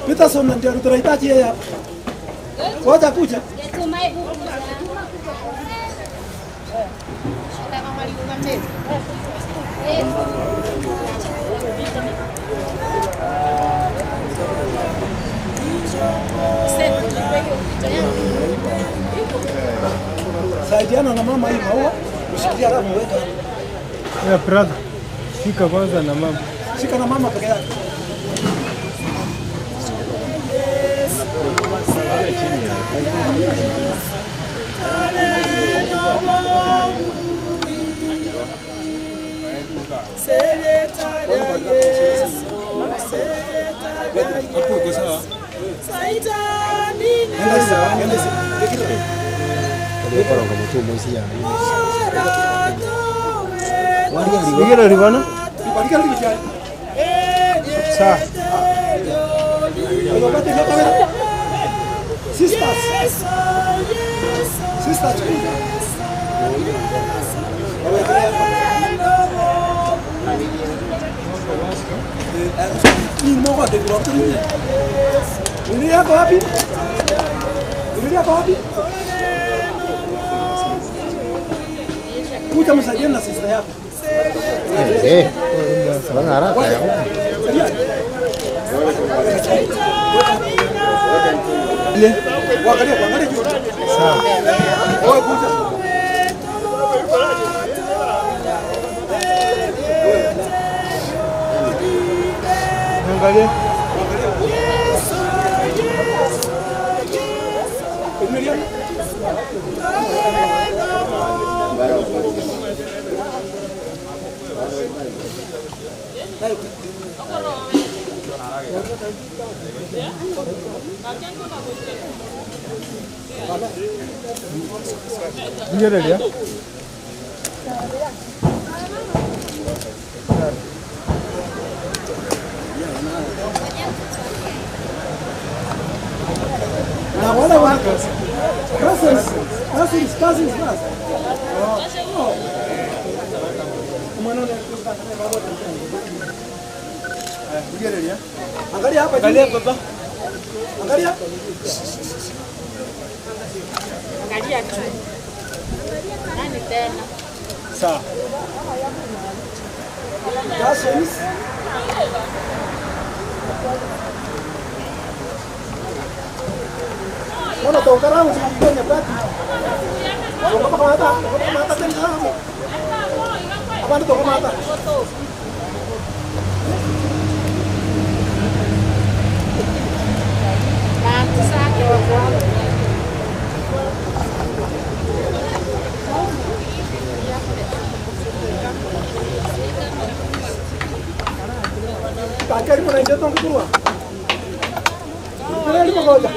Peterson ndio tunahitaji yeye hapa. Ngoja kuja. Saidiana na mama hii maua, ushikilia alafu weka. Yeah, brother. Shika kwanza na mama. Shika na mama peke yake. Sisters. Sisters. Ni mmoja ndio. Ni yako wapi? Ulilia kwa wapi? Kuja msaidie na sister yako. Eh, bana haraka ya. Ile angalia angalia juu. Sawa. Wewe kuja. Angalia. Nigeria. Na wala wako. Cousins, cousins, cousins, cousins. Oh. Angalia hapa. Angalia baba. Angalia. Angalia tu. Nani tena? Sawa. Cousins. Bueno, tocará un pequeño plato. Mata, mata, mata, mata. Kakari mwana ndio ngurua. Ndio ngoja.